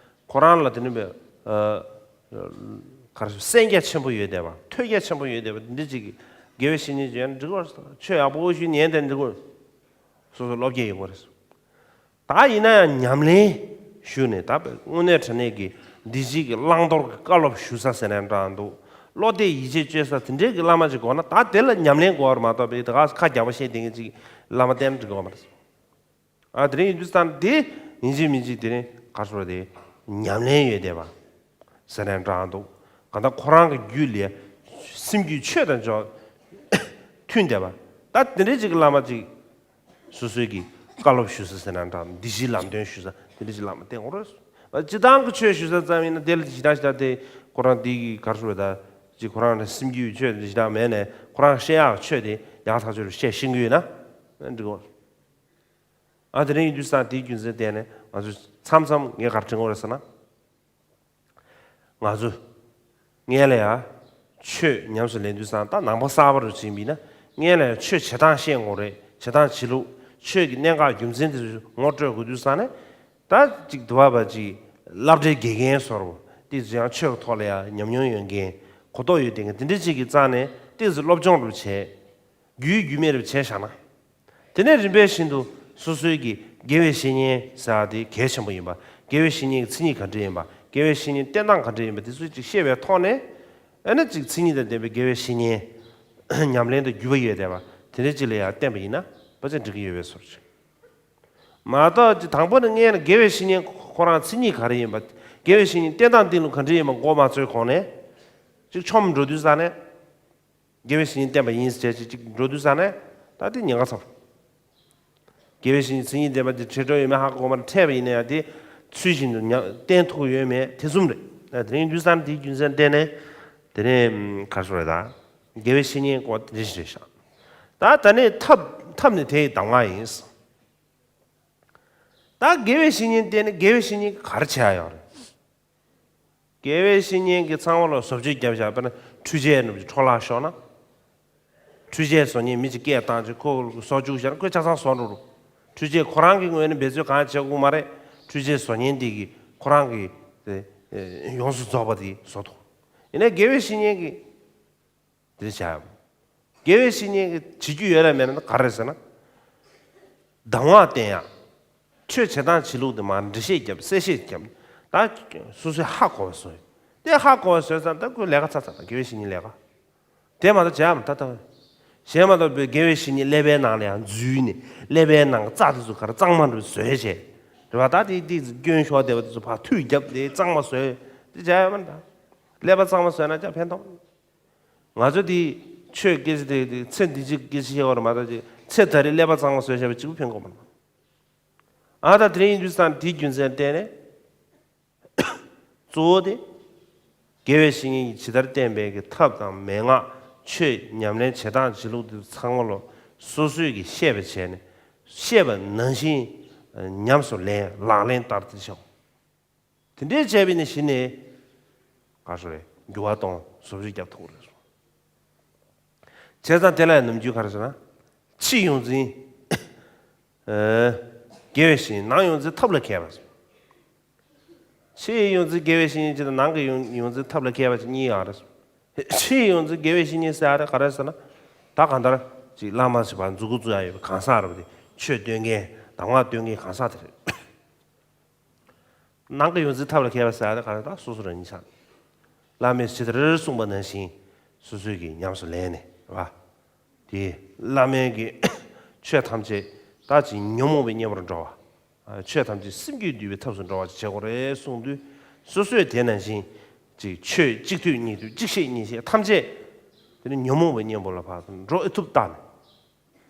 ཁོ་རང་ལ་དེ་ནི་བས་ཨ། ག་རེ་ཟེར། གསན་རྒྱ་ཆེན་པོ་ཡོད་བསྡད་པ། ཐོས་རྒྱ་ཆེན་པོ་ཡོད་བསྡད་པ་འདི་གཅིག་གི་དགེ་བའི་བཤེས་གཉེན་གཅིག་ཡོད་ན་འགྲིག་གི་རེད། ཆོས་ཡག་པོ་ཞུ་ཉན་བསྡད་འགྲིག་གི་རེད། སོ་སོ་བློ་སྐྱེད་ཡོང་གི་རེད། ད་ཡིན་ན་ཡང་ཉམས་ལེན་ཞུས་ནས་ད་དངོས་གནས་དྲང་གནས་ཀྱི་འདི་ཞིག་གི་བླང་དོར་གྱི་བཀའ་སློབ་ཞུ་ས་ཟེར་ནས་འདྲ་འདུག་བློ་གཏད་ཡིད་ཆེས་བཅོལ་ས་དེ་འདྲའི་གི་བླ་མ་ཅིག་དགོས་ན་ད་དེ་ལ་ཉམས་ལེན་དགོས་པ་རེད་མ་གཏོགས་པའི་ད་ག་ཁ་རྒྱག་པ་བཤད་དེ་འདྲ་ཅིག་བླ་མ་བསྟེན་འགྲིག་གི་མ་རེད། ཨ་དེ་རིང་ཡིན་དུས་ཙང་དེ་ཡིན་གཅིག་མིན་གཅིག་དེ་རིང་ག་རེ་ཟེར་དེ་ཉམས་ལེན་ཡོད་བསྡད་པ། ཟེར་ནས་འདྲ་འདུག་གང་ལྟར་ཁོ་རང་གི་རྒྱུད་ལ་སེམས་རྒྱུད་ཆོས་དང་འཇོག་མཐུན་བསྡད་པ། ད་དེ་འདྲའི་ཅིག་གི་བླ་མ་ཅིག་སོ་སོའི་གི་བཀའ་སློབ་ཞུ་ས་ཟེར་ན་འདྲ་འདི་བཞིའི་ལམ་སྟོན་ཞུ་ས་དེ་འདྲ་ཅིག་བླ་མ་བསྟེན་དགོས་རེད། སྤྱི་བཏང་གི་ཆོས་ཞུ་ས་ཙམ་ཡིན་ན་དེ་ལ་ཞེ་དྲག་ཞེ་དྲག་དེ་ཁོ་རང་འདི་གི་ག་རེ་ཟེར་ད་ཅིག་ཁོ་རང་ལ་སེམས་རྒྱུད་ཆོས་དེ་ཞེ་དྲག་མེད་ནས་ཁོ་རང་བཤད་ཡག་ཆོས་དེ་ཡག་ཐག་ཆོད་རུ་བཤད་ཤེས་ཀྱི་ཡོད་ན་འགྲིག་གོ། ཨ་དེ་རིང་ཡིན་དུས་ཙང་དེའི་རྒྱུ་མཚན་བརྟེན་ནས་ང་ཚོས་མཚམས་མཚམས་ངས་ག་རེ་དྲན་གྱི་ཡོད་རེད་ཟེར་ན། ང་ཚོ་སྔོན་ལ་ཡང་ཆོས་ཉམས་སུ་ལེན་དུས་ཙང་ད་ནང་པ་གསར་པ་རུ་ཕྱིན་པ་ཡིན་ན་སྔོན་ལ་ཡང་ཆོས་བྱེད་སྟངས་ཤེས་དགོས་རེད། བྱེད་སྟངས་བྱེད་ལུགས། ཆོས་ཀྱི་གནད་འགག་རྒྱུ་མཚན་དེ་ཚོ་ངོ་སྤྲོད་དགོས་དུས་ཙང་ནས་ད་ཅིག་དུ་བ་བ་ཅིག་སློབ་གྲྭའི་དགེ་རྒན་བཟོ་འདྲ་དེ་ཚོ་ཡང་ཆོས་ཀྱི་ཐོག་ལ་ཡང་ཉམས་མྱོང་ཡོད་མཁན་གོ་རྟོགས་ཡོད་བསྡད་མཁན་དེ་འདྲ་ཅིག་གི་རྩ་ནས་དེ་ཚོ་སློབ་སྦྱོང་རུ་བྱས། རྒྱུས་རྒྱུས་མེད་རུ་བྱས་བཞག་ན། དེ་ནས་རིམ་པས་བཞིན་དུ་སོ་སོའི་གི་དགེ་བའི་བཤེས་གཉེན་ཟེར་བ་དེ་གལ་ཆེན་པོ་ཡིན་པ། དགེ་བའི་བཤེས་གཉེན་གྱི་མཚན་ཉིད་ག་འདྲ་ཡིན་པ། དགེ་བའི་བཤེས་གཉེན་བསྟེན་སྟངས་ག་འདྲ་ཡིན་པ་དེ་ཚོ་ཅིག་ཤེས་པའི་ཐོག་ནས། ཨ་ནི་ཅིག་མཚན་ཉིད་དང་ལྡན་པའི་དགེ་བའི་བཤེས་གཉེན་ཉམས་ལེན་དང་རྒྱུས་པ་ཡོད་བསྡད་པ་དེ་འདྲ་ཅིག་ལ་ཡང་བསྟེན་པ་ཡིན་ན་ཕལ་ཆེར་འགྲིག་གི་ཡོད་པའི་བཟོ་འདྲ་ཅིག་མ་གཏོགས་ཅིག་དང་པོ་ནས་སྔོན་ནས་དགེ་བའི་བཤེས་གཉེན་ཁོ་རང་མཚན་ཉིད་ག་རེ་ཡིན་པ། དགེ་བའི་བཤེས་གཉེན་བསྟེན་སྟངས་བསྟེན་ལུགས་ག་འདྲ་ཡིན་པ་མགོ་མ་ཚོས་གོང་ནས་ཅིག་ཆོམ་འགྲོ་དུས་ཙང་ནས། དགེ་བའི་བཤེས་གཉེན་བསྟེན་པ་ཡིན་ཟེར་ཅིག་ཅིག་འགྲོ་དུས་ཙང་ནས་ད་དེ་ཉེན་ཁ་ཚ་པོ། དགེ་བའི་བཤེས་གཉེན་མཚན་ཉིད་ལྡན་པ་དེ་ཁྲིད་འགྲོ་ཡོད་མེད་ཧ་གོ་མ་འཕྲད་པ་ཡིན་ན་ཡང་དེ་ཚུལ་བཞིན་དུ་ཉམས་བསྟེན་ཐུབ་ཡོད་མེད་དེ་གསུམ་རེད། ད་དེ་རིང་དུས་ཙང་དེའི་རྒྱུ་མཚན་བརྟེན་ནས་དེ་ནས་ག་རེ་ཟེར་དགེ་བའི་བཤེས་གཉེན་སྐོར་དེ་འདྲ་ཞིག་རེད་ཤག་ད་ད་ནས་ཐབས་ཐབས་ནི་དེའི་གདམས་ངག་ཡིན། ད་དགེ་བའི་བཤེས་གཉེན་བསྟེན་ནས་དགེ་བའི་བཤེས་གཉེན་གྱིས་ག་རེ་བྱེད་ཡ་ཡོད་རེད། དགེ་བའི་བཤེས་གཉེན་གྱིས་ཚང་མ་ལ་བཟོ་བཅོས་བརྒྱབ་བཞག་དཔེར་ན་འཕྲུལ་ཆས་འདྲ་པོ་ཅིག་འཕྲོ་བརླག་ཤོར་ན། འཕྲུལ་ཆས་བཟོ་མཁན་མི་ཅིག་སྐད་བཏང་ཅིག་ཁོ་བཟོ་བཅུག་བཞག་ན་ཁོས་ཆ་ཚང་བཟོ་འགྲོ་རུ། འཕྲུལ་ཆས་ཁོ་རང་གི་ངོས་ནས་འབད་རྩོལ་གང་བྱེད་དགོས་མ་རེད། འཕྲུལ་ཆས་བཟོ་མཁན་དེ་གིས་ཁོ་རང་གི་དེ་ཡོངས་སུ་རྫོགས་པ་དེ་བཟོ་ཐུབ། ཡིན་ནའི་དགེ་བའི་བཤེས་གཉེན་གྱིས། དེ་བྱ། དགེ་བའི་བཤེས་གཉེན་གྱིས་བྱེད་རྒྱུ་ཡོད་ར་མེད་ན་ག་རེ་ཟེར་ན། གདམས་ངག་བསྟན་ཡག་ཆོས་བྱེད་སྟངས་བྱེད་ལུགས་དེ་མར་འགྲེལ་བཤད་བརྒྱབ་གསལ་བཤད་བརྒྱབ། ད་སོ་སོའི་ཧ་གོ་བ་བཟོས། དེ་ཧ་གོ་བ་བཟོས་ཙང་ད་ཁོའི་ལས་ཀ་ཚར་ཚར་ད་དགེ་བའི་བཤེས་གཉེན་ལས་ཀ་དེ་མ་གཏོགས་བྱ་ཡག་མ་ད་ད། གཞན་མ་གཏོགས་པའི་དགེ་བའི་བཤེས་གཉེན་ཀླད་པའི་ནང་ལ་ཡང་འཛུལ་ནས་ཀླད་པའི་ནང་གི་རྩ་དེ་ཚོ་ག་རེ་གཙང་མ་འདྲ་བཟོས་བྱས། རེད་བ། ད་དེ་དེ་སྐྱོན་ཤོར་བསྡད་པ་དེ་ཚོ་ཕར་འཐུས་བརྒྱབ་དེ་གཙང་མ་བཟོས། དེ་བྱ་ཡག་མ་ད། ཀླད་པ་གཙང་མ་བཟོས་ན་ཅང་ཕན་ཐོགས། ང་ཚོ་འདི་ཆོས་སྐད་ཆ་དེ་དེ་ཚེ་འདི་ཕྱི་སྐད་ཆ་བཤད་པ་རེད་མ་གཏོགས་ཅིག་ཚེ་ད་རེས་ཀླད་པ་གཙང་མ་བཟོས་བཞག་པ་གཅིག་པུ་ཕན་གོ་མ་རེད། ཨ་ད་དེ་རིང་ཡིན་དུས་ཙང་དེའི་རྒྱུ་མཚན་བརྟེན་ནས་གཙོ་བོ་དེ་དགེ་བའི་བཤེས་གཉེན་གྱིས་ཇི་ལྟར་བསྟན་པའི་གི་ཐབས་དང་མན་ངག་ཆོས་ཉམས་ལེན་བྱེད་སྟངས་བྱེད་ལུགས་དེ་ཚང་མ་ལོ་སོ་སོས་ཀྱིས་ཤེས་པ་བྱས་ནས་ཤེས་པ་ནང་བཞིན་ཉམས་སུ་ལེན་ལག་ལེན་བསྟར་ཏེ་བཞག་དེ་འདྲའི་བྱས་པས་ནི་གཞི་ནས་ག་རེ་ཟེར་རེད། འགྱུར་བ་གཏོང་བཟོ་བཅོས་རྒྱག་ཐུབ་ཀྱི་རེད། བྱས་ཙང་དེ་ལ་ནམ་རྒྱུན་ག་རེ་ཟེར་ན། ཕྱིའི་ཡོངས་འཛིན་དགེ་བའི་བཤེས་གཉེན། ནང་ཡོངས་འཛིན་ཐབས་ལ་མཁས་པ་ཟེར། ཕྱིའི་ཡོངས་འཛིན་དགེ་བའི་བཤེས་གཉེན་གཅིག་དང་ནང་གི་ཡོངས་ཡོངས་འཛིན་ཐབས་ལ་མཁས་པ་གཅིག་གཉིས་ཡོད་རེད། ཕྱིའི་ཡོངས་འཛིན་དགེ་བའི་བཤེས་གཉེན་ཟེར་ཡ་དེ་ག་རེ་ཟེར་ན། ད་གང་ལྟར་ཅིག་བླ་མ་ཞིག་བར་མཛུབ་གུ་བཙུགས་ཡ་ཡོད་པའི་གང་ཟག་རེད་པ། དེ་ཆོས་སྟོན་མཁན་གདམས་ངག་སྟོན་མཁན་གང་ཟག་དེ་རེད། ནང་གི་ཡོངས་འཛིན་ཐབས་ལ་མཁས་པ་ཟེར་ཡ་དེ་ག་རེ་ད་སོ་སོ་རང་ཉིད་ཆགས། བླ་མས་ཇི་ལྟར་གསུངས་པ་ནང་བཞིན་སོ་སོས་ཀྱིས་ཉམས་སུ་ལེན་ནས་རེད་པ། དེ་བླ་མའི་གི་ཆོས་ཐམས་ཅད་ད་ཅིག་ཉོན་མོངས་པའི་གཉེན་པོར་འགྲོ་བ། ཆོས་ཐམས་ཅད་སེམས་རྒྱུད་འདུལ་བའི་ཐབས་སུ་འགྲོ་བ་ཅིག་བྱེད་དགོས་རེད་གསུངས་དུས། སོ་སོས་དེ་ནང་བཞིན་ཅིག་ཆོས་གཅིག་ཐོས་གཉིས་ཐོས་གཅིག་བཤད་གཉིས་བཤད་ཐམས་ཅད་དེ་ནི་ཉོན་མོངས་པའི་གཉེན་པོ་ལ་ཕར་འགྲོ་ཨེ་ཐུབ་ལྟ་ནས།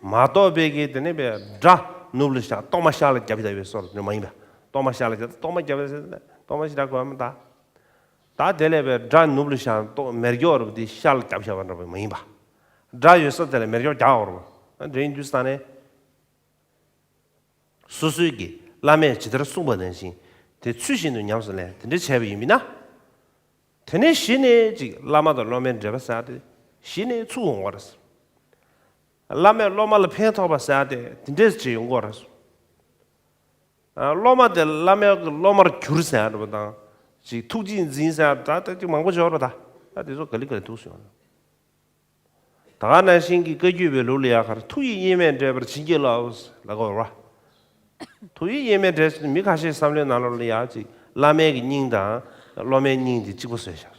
མ་གཏོགས་པའི་གི་དེ་ནི་པའི་དགྲ་ནུབ་ལ་བཞག་གཏོར་མ་ཤར་ལ་རྒྱབ་ཡ་ཡོད་སོར་མ་ཡིན་པ། གཏོར་མ་ཤར་ལ་རྒྱབ་གཏོར་མ་རྒྱབ་ཡ་ཟེར་ན་གཏོར་མ་ཞིག་རག་དགོས་མ་ད། ད་དེ་ལས་པའི་དགྲ་ནུབ་ལ་བཞག་གཏོར་མེ་སྒྱོགས་རུ་དེ་ཤར་ལ་རྒྱབ་བཞག་པ་འདྲ་པོ་མ་ཡིན་པ། དགྲ་ཡོད་ས་དེ་ལ་མེ་སྒྱོགས་རྒྱག་འོར་བ། དེ་ཡིན་དུས་ས་ནས་ སོ་སོའི་གི་བླ་མས་ཇི་ལྟར་གསུངས་པ་ནང་བཞིན་དེ་ཚུལ་བཞིན་དུ་ཉམས་སུ་ལེན་དེ་འདྲ་བྱས་པ་ཡིན་མིན་ན། དེ་ནས་གཞི་ནས་ཅིག་བླ་མ་དང་སློབ་མའི་འབྲེལ་བ་ཟེར་ཡ་དེ་གཞི་ནས་ཚུགས་འོང་བ་རེད། བླ་མས་སློབ་མ་ལ་ཕན་ཐོགས་པ་ཟེར་ཡ་དེ་དེ་འདྲས་ཅིག་ཡོང་གི་ཡོད་རེད། ཨ། སློབ་མ་དེ་བླ་མའི་སློབ་མར་གྱུར་ཟེར་ཡ་འདྲ་པོ་དང་། ཅིག་ཐུགས་རྗེས་འཛིན་ཟེར་ཡ་ད་ད་ཅིག་མང་པོ་ཡོད་རེད་ད། ད་དེ་ཚོ་ག་ལེ་ག་ལེ་ཐུགས་སུ་ཡོང་། ད་ག་ནང་བཞིན་གྱི་བཀའ་བརྒྱུད་པའི་ལུགས་ལ་ཡ་གར་ཐུགས་ཡིད་དབྱེར་མེད་འདྲེས་པར་བྱིན་གྱིས་རློབས་ལབ་དགོས་རེད་བ། ཐུགས་ཡིད་དབྱེར་མེད་འདྲེས་ཟེར་མི་ཁ་ཤས་བསམ་བློའི་ནང་ལོགས་ལ་ཡ་ཅིག་བླ་མའི་གི་སྙིང་དང་སློབ་མའི་སྙིང་དེ་གཅིག་པ་བཟོས་བཞག་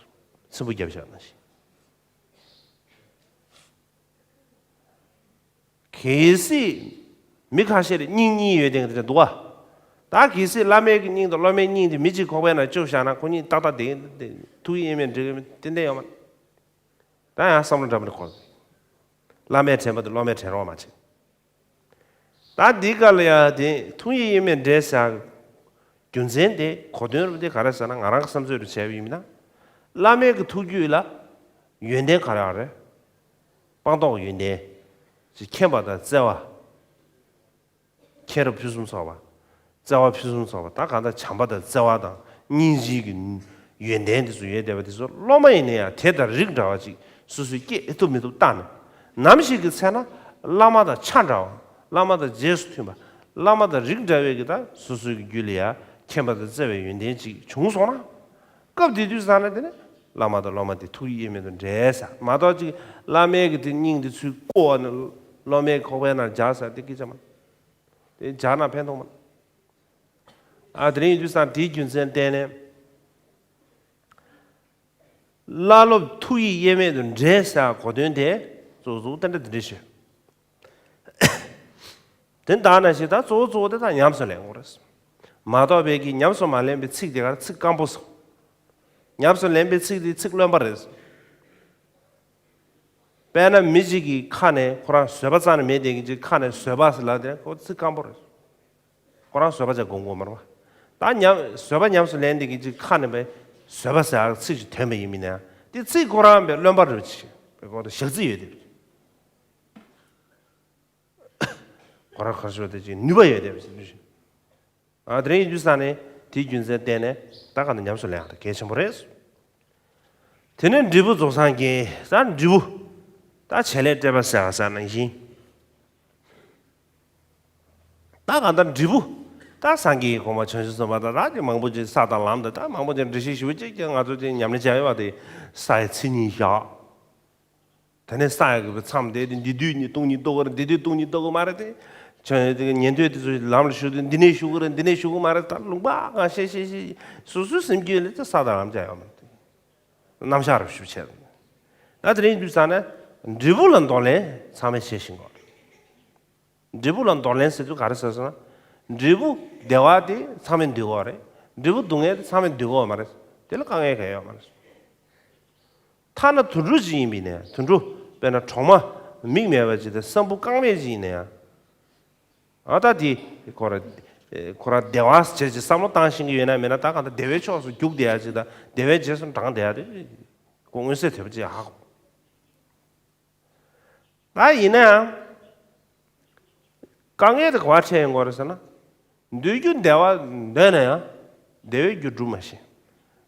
སྲིན་བུ་བརྒྱབ་བཞག་ནང་བཞིན། གལ་སྲིད་མི་ཁ་ཤས་ལ་སྙིང་གཉིས་ཡོད་དེ་འདྲ་འདུག་བ། ད་གལ་སྲིད་བླ་མའི་གི་སྙིང་དང་སློབ་མའི་སྙིང་དེ་མི་གཅིག་ཁོག་པའི་ནང་བཅུག་བཞག་ན་ཁོ་གཉིས་ཏག་ཏག་བསྡད་ཀྱི་འདུག་སྟེ། ཐུགས་ཡིད་དབྱེར་མེད་འདྲེས་ཀྱི་ཏན་ཏན་ཡོད་མ་རེད། ད་ཡང་བསམ་བློ་འདྲ་མི་འདྲ་འཁོར། བླ་མས་དྲན་པ་དེ་སློབ་མས་དྲན་རོགས་མ་བྱེད། ད་འདི་ག་ལ་ཡང་དེ་ཐུགས་ཡིད་དབྱེར་མེད་འདྲེས་ཟེར་རྒྱུ་མཚན་དེ་གོ་དོན་རུ་དེ་ག་རེ་ཟེར་ན། ང་རང་གི་བསམ་ཚོད་རུ་བྱས་པ་ཡིན་ན། བླ་མའི་གི་ཐུགས་རྒྱུད་ལ་ཡོན་ཏན་ག་རེ་ཡོད་རེད། སྤངས་རྟོགས་ཡོན་ཏན། ཅིག་མཁྱེན་པ་དང་བརྩེ་བ། མཁྱེན་རབ་ཕུན་སུམ་ཚོགས་པ། བརྩེ་བ་ཕུན་སུམ་ཚོགས་པ། ད་གང་ལྟར་བྱམས་པ་དང་བརྩེ་བ་དང་སྙིང་རྗེ་གི་ཡོན་ཏན་དེ་ཚོ་ཡོད་བསྡད་པ་དེ་ཚོ་སློབ་མ་ཡིན་ན་ཡང་དེ་དང་རིགས་འདྲ་བ་ཅིག་སོ་སོས་སྐྱེ་ཐུབ་མི་ཐུབ་བལྟས་ནས། ནམ་ཞིག་གི་ཚེ་ན་བླ་མ་དང་ཆ་འདྲ་བ། བླ་མ་དང་རྗེས་སུ་མཐུན་པ། བླ་མ་དང་རིགས་འདྲ་བའི་གི་ད་སོ་སོའི་གི་རྒྱུད་ལ་ཡང་མཁྱེན་པ་དང་བརྩེ་བའི་ཡོན་ཏན་ཅིག་བྱུང་སོང་ན། སྐབས་དེ་དུས་ཙ་ན་དེ་ནི་བླ་མ་དང་སློབ་མ་དེ་ཐུགས་ཡིད་དབྱེར་མེད་དུ་འདྲེས་ས་མ་གཏོགས། ཅིག་བླ་མའི་གི་དེ་སྙིང་དེ་ཚུར་བརྐོ་བ་ནི་སློབ་མའི་ཁོག་པའི་ནང་སྦྱར་ས་དེ་སྐད་ཆ་མ། དེ་སྦྱར་ན་ཕན་ཐོགས་མ། ཨ། དེ་རིང་ཡིན་དུས་ཙ་ན་དེའི་རྒྱུ་མཚན་བརྟེན་ནས། བླ་སློབ་ཐུགས་ཡིད་དབྱེར་མེད་དུ་འདྲེས་ཟེར་གོ་དོན་དེ་གཙོ་བོ་གཙོ་བོ་དེ་འདྲ་དེ་འདྲ་ཞིག་དེ་ལྟར་ན་ཞིག་ད་གཙོ་བོ་གཙོ་བོ་དེ་ད་ཉམས་སུ་ལེན་དགོས་རེད། མ་གཏོགས་པའི་གི་ཉམས་སུ་མ་ལེན་པའི་ཚིག་དེ་གར་ཚིག་སྐམ་པོ་སོང་། ཉམས་སུ་ལེན་པའི་ཚིག་དེ་ཚིག་རློན་པ་རེད། དཔེར་ན་མི་གཅིག་གི་ཁ་ནས་ཁོ་རང་བཟོད་པ་རྩ་ནས་མེད་དེ་གི་ཅིག་ཁ་ནས་བཟོད་པ་ཟེར་ལབ་དེ་ཁོ་ཚིག་སྐམ་པོ་རེད། ཁོ་རང་བཟོད་པ་བྱ་དགོས་དགོས་མ་རེད་བ། ད་ཉམས་བཟོད་པ་ཉམས་སུ་ལེན་དེ་གི་ཅིག་ཁ་ནས་པའི་བཟོད་པ་ཟེར་ཚིག་ཅིག་ཐོན་པ་ཡིན་མིན་ན་ཡང་དེ་ཚིག་ཁོ་རང་པའི་རློན་པ་རེད་ཅིག་པའི་ཁོ་རང་ཞག་རྩི་ཡོད་དེ། ཁོ་རང་ག་རེ་ཞུ་དེ་ཅིག་ནུས་པ་ཡོད་དེ་ཞུ། ཨ། དེ་རིང་ཡིན་དུས་ཙ་ན་དེའི་རྒྱུ་མཚན་བརྟེན་ནས་ད་ག་ནས་ཉམས་སུ་ལེན་ཡག་དེ་གལ་ཆེན་པོ་རེད། དེ་ནས་འབྲས་བུ་རྫོགས་སངས་རྒྱས། ད་འབྲས་བུ། ད་བྱེད་ལས་སྤྲད་པ་ཟེར་བ་ཟེར་ནང་བཞིན། ད་གང་ལྟར་འབྲས་བུ། ད་སངས་རྒྱས་ཀྱི་གོ་འཕང་བྱང་ཆུབ་སེམས་དཔའ་དང་ད་དེ་མང་པོ་ཅིག་ས་དང་ལམ་དང་ད་མང་པོ་ཅིག་འགྲེལ་བཤད་ཞུ་བ་ཅིག་ཀྱང་ང་ཚོ་ཅིག་ཉམས་ལེན་བྱ་ཡོད་པ་དེ་ས་ཡི་མཚན་ཉིད་བཞག་དེ་ནས་ས་ཡ་གི་མཚམས་དེ་དེ་འདི་དུས་ནི་སྟོང་ཉིད་རྟོགས་ཀྱི་རེད། འདི་དུས་སྟོང་ཉིད་རྟོགས་ཀྱི་མ་རེད་དེ། ཁྱོད་དེ་ཉན་ཐོས་དེ་ཚོ་ལམ་ལ་ཞུགས་དེ་འདི་ནས་ཞུགས་ཀྱི་རེད། འདི་ནས་ཞུགས་ཀྱི་མ་རེད། ད་ལུང་པ་གང་ཤེས་ཤེས་ཤེས་སོ་སོའི་སེམས་རྒྱུད་ལ་ས་དང་ལམ་ཅང་ཡོད་མ་རེད། རྣམ་གཞག་རུ་ཞུ་བྱས། ད་དེ་རིང་དུས་ཙ་ན་འབྲས་བུ་ལ་འདོར་ལེན་ཚང་མས་བྱེད་བཞིན་གོ། འབྲས་བུ་ལ་འདོར་ལེན་ཟེར་དུས་ག་རེ་ཟེར་སོང་ན། འབྲས་བུ་བདེ་བ་དེ་ཚང་མས་འདོད་ཀྱི་ཡོད་རེད། འབྲས་བུ་སྡུག་བསྔལ་དེ་ཚང་མས་འདོད་ཀྱི་ཡོད་མ་རེད། དེ་ལ་དཀའ་ངལ་གང་ཡང་ཡོད་མ་རེད། ཐ་ན་དུད་འགྲོ་ཅིག་ཡིན་པ་ཡིན་ན་ཡང་། དུད་འགྲོ་དཔེར་ན་གྲོག་མ་མིག་མེད་པ་ཅིག་དང་སྲམ་བུ་རྐང་མེད་ཅིག་ཡིན་ན་ཡང་། ཨ། ད་དེ་ཁོ་ར་ཁོ་ར་བདེ་བ་ཟེར་ཅིག་བསམ་བློ་བཏང་ཤེས་ཀྱི་ཡོད་ན་མེད་ན། ད་གང་ལྟར་བདེ་བའི་ཕྱོགས་སུ་རྒྱུག་བསྡད་ཡ་ཅིག་དང་བདེ་བའི་རྗེས་སུ་འབྲངས་བསྡད་ཡ་དེ་ཁོ་མངོན་གསལ་དོད་པོ་ཅིག་ཧ་གོ། ད་ཡིན་ན་ཡང་དཀའ་ངལ་དེ་ག་པར་འཕྲད་ཡོང་གི་རེད་ཟེར་ན། འདོད་རྒྱུ་བདེ་བ་འདོད་ན་ཡང་བདེ་བའི་རྒྱུ་སྒྲུབ་མ་ཤེས།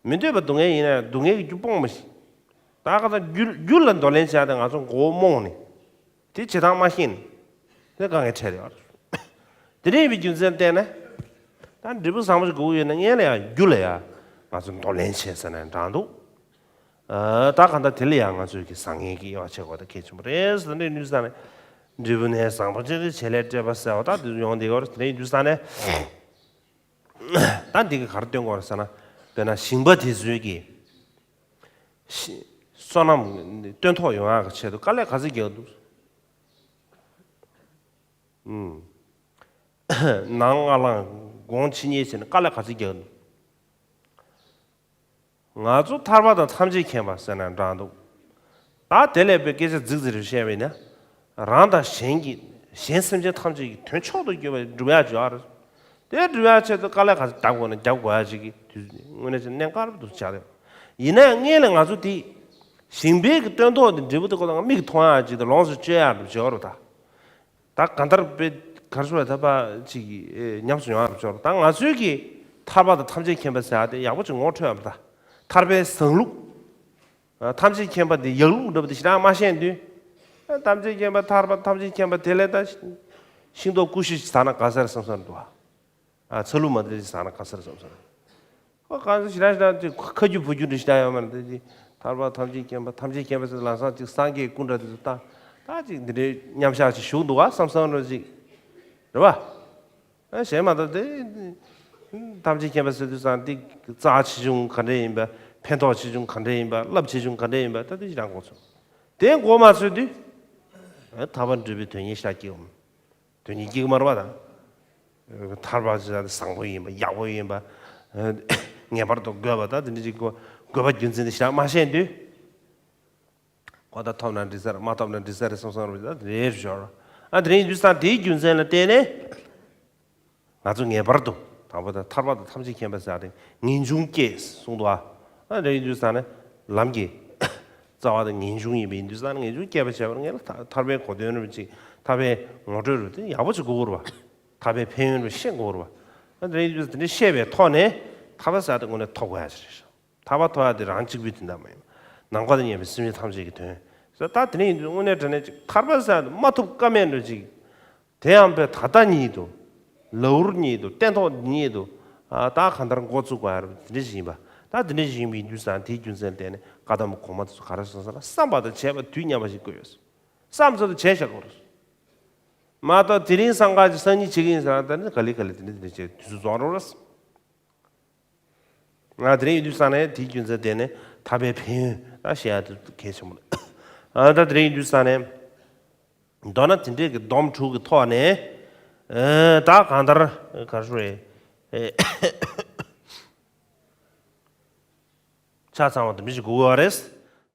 མི་འདོད་པ་སྡུག་བསྔལ་ཡིན་ན་ཡང་སྡུག་བསྔལ་གྱི་རྒྱུ་སྤོང་མ་ཤེས། ད་ག་ད་རྒྱུ་རྒྱུ་ལ་འདོར་ལེན་བྱས་ཏེ་ང་ཚོ་མགོ་བོ་རྨོངས་ནས་དེ་བྱེད་སྟངས་མ་ཤེས་ནས་དེ་དཀའ་ངལ་འཕྲད་ཡོད་རེད། དེ་འདྲ་ཡིན་པའི་རྒྱུ་མཚན་བརྟེན་ནས་ད་འབྲས་བུ་བཟང་པོ་ཞིག་དགོས་ཀྱི་ཡོད་ན་སྔོན་ལ་ཡང་རྒྱུ་ལ་ཡང་ང་ཚོ་འདོར་ལེན་བྱེད་ཟེར་ནས་འདྲ་འདུག་ཨ། ད་གང་ལྟར་དེ་ལ་ཡང་ང་ཚོས་ཀྱི་བཟང་ངན་གྱི་དབྱེ་བ་ཕྱེ་དགོས་ད་གལ་ཆེན་པོ་རེད་ཟེར་ནས་ནུས་ས་ནས། འབྲས་བུ་ནི་བཟང་པོ་ཅན་གྱི་བྱེད་ལས་སྤྲད་པ་ཟེར་བ་ད་དེ་ཡོང་དེ་གོ་རེད། དེ་ནས་ནུས་ས་ནས། ད་འདི་གི་ག་རེ་སྟོན་དགོས་རེད་ཟེར་ན། དཔེར་ན་ཞིང་པ་དེ་ཚོའི་གི་ཤི་སོ་ནམ་སྟོན་ཐོག་ཡོང་ཡག་གི་ཆེད་དུ་དཀའ་ལས་ག་ཚོད་རྒྱག་འདུག་ཨུམ། ནངས་སྔ་ལངས་དགོང་ཕྱི་ཉལ་བྱས་ནས་དཀའ་ལས་ག་ཚོད་རྒྱག་འདུག་ང་ཚོ་ཐར་པ་དང་ཐམས་ཅད་མཁྱེན་པ་ཟེར་ན་འདྲ་འདུག་ད་དེ་ལས་པའི་སྐད་ཆ་རྫིག་རྫིག་རེ་བཤད་པ་ཡིན་ན། རང་དང་གཞན་གྱི་གཞན་སེམས་ཅན་ཐམས་ཅད་ཀྱི་དོན་མཆོག་ཏུ་གྱུར་པ་སྒྲུབ་ཡག་ཅིག་ཡོད་རེད། དེ་སྒྲུབ་ཡག་ཆེད་དུ་དཀའ་ལས་ག་ཚོད་རྒྱག་དགོས་ན་རྒྱག་དགོས་ཡག་ཅིག་གི་དུས་དངོས་གནས་ཅིག་གནད་འགག་རབ་ཏུ་ཆགས་རེད། ཡིན་ན་ཡང་སྔོན་ལ་ང་ཚོ་དེ་ཞིང་པའི་གི་སྟོན་ཐོག་དེ་འབྲས་བུ་དེ་ཁོ་ན་མིག་གིས་མཐོང་ཡག་ཅིག་དང་ལོངས་སུ་སྤྱོད་ཡག་འདྲ་པོ་ཅིག་ཡོད་རེད་ད། ད་གང་ལྟར་དཔེ་ གར་སོང་བའི་ཐར་པ་ཅིག་ཉམས་སུ་མྱོང་བར་འབྱོར། ད་ང་ཚོའི་གི་ཐར་པ་དང་ཐམས་ཅད་མཁྱེན་པ་ཟེར་ཡ་དེ་ཡག་པོ་ཅིག་ངོ་འཕྲོད་ཡ་མ་ད། ཐར་པའི་བཟང་ལུགས། ཐམས་ཅད་མཁྱེན་པ་དེ་ཡག་ལུགས་འདྲ་པོ་དེ་ཞེ་དྲག་མ་ཤེས་དུས། ཐམས་ཅད་མཁྱེན་པ་ཐར་པ་ཐམས་ཅད་མཁྱེན་པ་དེ་ལས་ད་ཤིང་ཏོག་ཀུ་ཤུ་ཞིག་ཟ་ན་དགའ་ས་རེད་བསམ་བསམ་འདུག་ཨ། ཚ་ལུ་མ་དེ་ཞིག་ཟ་ན་དགའ་ས་རེད་བསམ་བསམ། ཁོ་གང་ཟེར་ཞེ་དྲག་ཞེ་དྲག་ཅིག་ཁ་རྒྱུ་བུ་རྒྱུ་འདྲ་ཞེ་དྲག་ཡོད་མ་རེད་དེ་ཅིག་ཐར་པ་ཐམས་ཅད་མཁྱེན་པ་ཐམས་ཅད་མཁྱེན་པ་ཟེར་ལམ་སང་ཅིག་སངས་རྒྱས་སྐུ་འདྲ་དེ་ཚོ་ད་ད་ཅིག་འདི་འདྲའི་མཉམ་བཞག་ཅིག་བཞུགས་འདུག་ཨ་བསམ་བསམ་འདྲ་ཅིག་རེད་བ། ཨ་གཞན་མ་གཏོགས་དེ་ཐམས་ཅད་མཁྱེན་པ་ཟེར་དུས་ཙང་དེ་རྩ་ཆེ་ཆུང་ག་འདྲ་ཡིན་པ། ཕན་ཐོགས་ཆེ་ཆུང་ག་འདྲ་ཡིན་པ། རླབས་ཆེ་ཆུང་ག་འདྲ་ཡིན་པ་ད་དེ་ཞེ་དྲག་མགོ་ཚོས། དེ་མགོ་མ་ཚོས་དུས། ཨ་ཐར་པ་འདྲ་པོའི་དོན་གཉེར་ཤ་སྐྱེ་འོང་། དོན་གཉེར་སྐྱེ་གི་མ་རེད་པ་ད། ཐར་པ་ཟེར་ཡ་དེ་བཟང་པོ་ཡིན་པ་ཡག་པོ་ཡིན་པ། ངེས་པར་དུ་དགོས་པ་ད་དེ་འདྲ་ཅིག་དགོས་པ་རྒྱུ་མཚན་དེ་ཞེ་དྲག་མ་ཤེས་དུས། གོ་བརྡ་ཐོབ་ན་འགྲིག་ས་རེད་མ་ཐོབ་ན་འགྲིག་ས་རེད་བསམ་བསམ་རེད་ད་རེད་ཞོར། ཨ་དེ་རིང་ཡིན་དུས་ཙང་དེའི་རྒྱུ་མཚན་ལ་བརྟེན་ནས། ང་ཚོ་ངེས་པར་དུ་དང་པོ་ད་ཐར་པ་དང་ཐམས་ཅད་མཁྱེན་པ་ཟེར་ཡ་དེ་ངེས་འབྱུང་སྐྱེས་གསུངས་འདུག་ཨ། ཨ་དེ་རིང་ཡིན་དུས་ཙང་ནས་ལམ་གྱི་རྩ་བ་དེ་ངེས་འབྱུང་ཡིན་པ་ཡིན་དུས་ཙང་ནས་ངེས་འབྱུང་སྐྱེས་པ་བྱས་པར་ངེས་ལ་ཐར་ཐར་པའི་གོ་དོན་རེ་ཅིག་ཐར་པའི་ངོ་སྤྲོད་རེ་དེ་ཡག་པོ་ཅིག་དགོས་ཀྱི་རེད་པ། ཐར་པའི་ཕན་ཡོན་རེ་ཤེས་དགོས་ཀྱི་རེད་པ། ཨ་དེ་རིང་ཡིན་དུས་ཙང་དེ་འདྲ་ཤེས་པའི་ཐོག་ནས་ཐར་པ་ཟེར་ཡ་དེ་དངོས་གནས་ཐོབ་དགོས་ཡ་ཅིག་རེད། ཐར་པ་ཐོབ་ཡ་དེ་རང་གཅིག་པུའི་དོན་དག་མ་ཡིན། ནམ་མཁའ་དང་མཉམ་པའི་སེམས་ཅན་ཐམས་ཅད་ཀྱི་དོན། ད་དེ་ནས་ཡིན་དུས་དངོས་གནས་དྲང་གནས་ཅིག་ཐར་པ་ཟེར་ཡ་དེ་མ་ཐོབ་ཀ་མེད་འགྲོ་ཅིག་དེ་ཡང་པའི་ད་ལྟ་ཉིད་དུ། ལའུར་ཉིད་དུ་སྟན་ཐོག་ཉིད་དུ། ད་གང་ལྟར་འགོ་བཙུགས་དགོས་ཡ་དེ་འདྲ་ཞིག་ཡིན་པ། ད་དེ་འདྲ་ཞིག་ཡིན་པ་ཡིན་དུས་ཙང་དེའི་རྒྱུ་མཚན་བརྟེན་ནས་བཀའ་གདམས་གོང་མ་དེ་ཚོ་ག་རེ་གསུངས་ས་ལ་བསམ་པ་དང་བྱས་པ་དུས་མཉམ་པ་ཞིག་དགོས་ཡོད། བསམ་ཚོད་དུ་བྱས་བཞག་དགོས་རེད། མ་གཏོགས་དེ་རིང་སང་ག་ཅིག་སང་ཉིན་བྱེད་ཀྱི་ཡིན་ཟེར་ན་ད་ནི་ག་ལེ་ག་ལེ་དེ་འདྲ་དེ་འདྲ་བྱས་དུས་ཚོད་རྫོགས་འགྲོ་རེད། ང་དེ་རིང་ཡིན་དུས་ཙང་ནས་དེའི་རྒྱུ་མཚན་དེ་ནས་ཐར་པའི་ཕན་ཡོན་ད་བཤད་ཡ་དེ་གལ་ཆེན་པོ་རེད། ཨ་ད་དེ་རིང་ཡིན་དུས་ཙང་ནས་མདོར་ན་དེ་འདྲའི་གི་སྡོམ་དྲུག་གི་ཐོག་ནས། ཨ་ད་གང་ལྟར་ག་རེ་ཞུ་རེད། ཆ་ཚང་བ་དེ་འདྲ་ཞིག་དགོས་ཀྱི་ཡོད་རེད།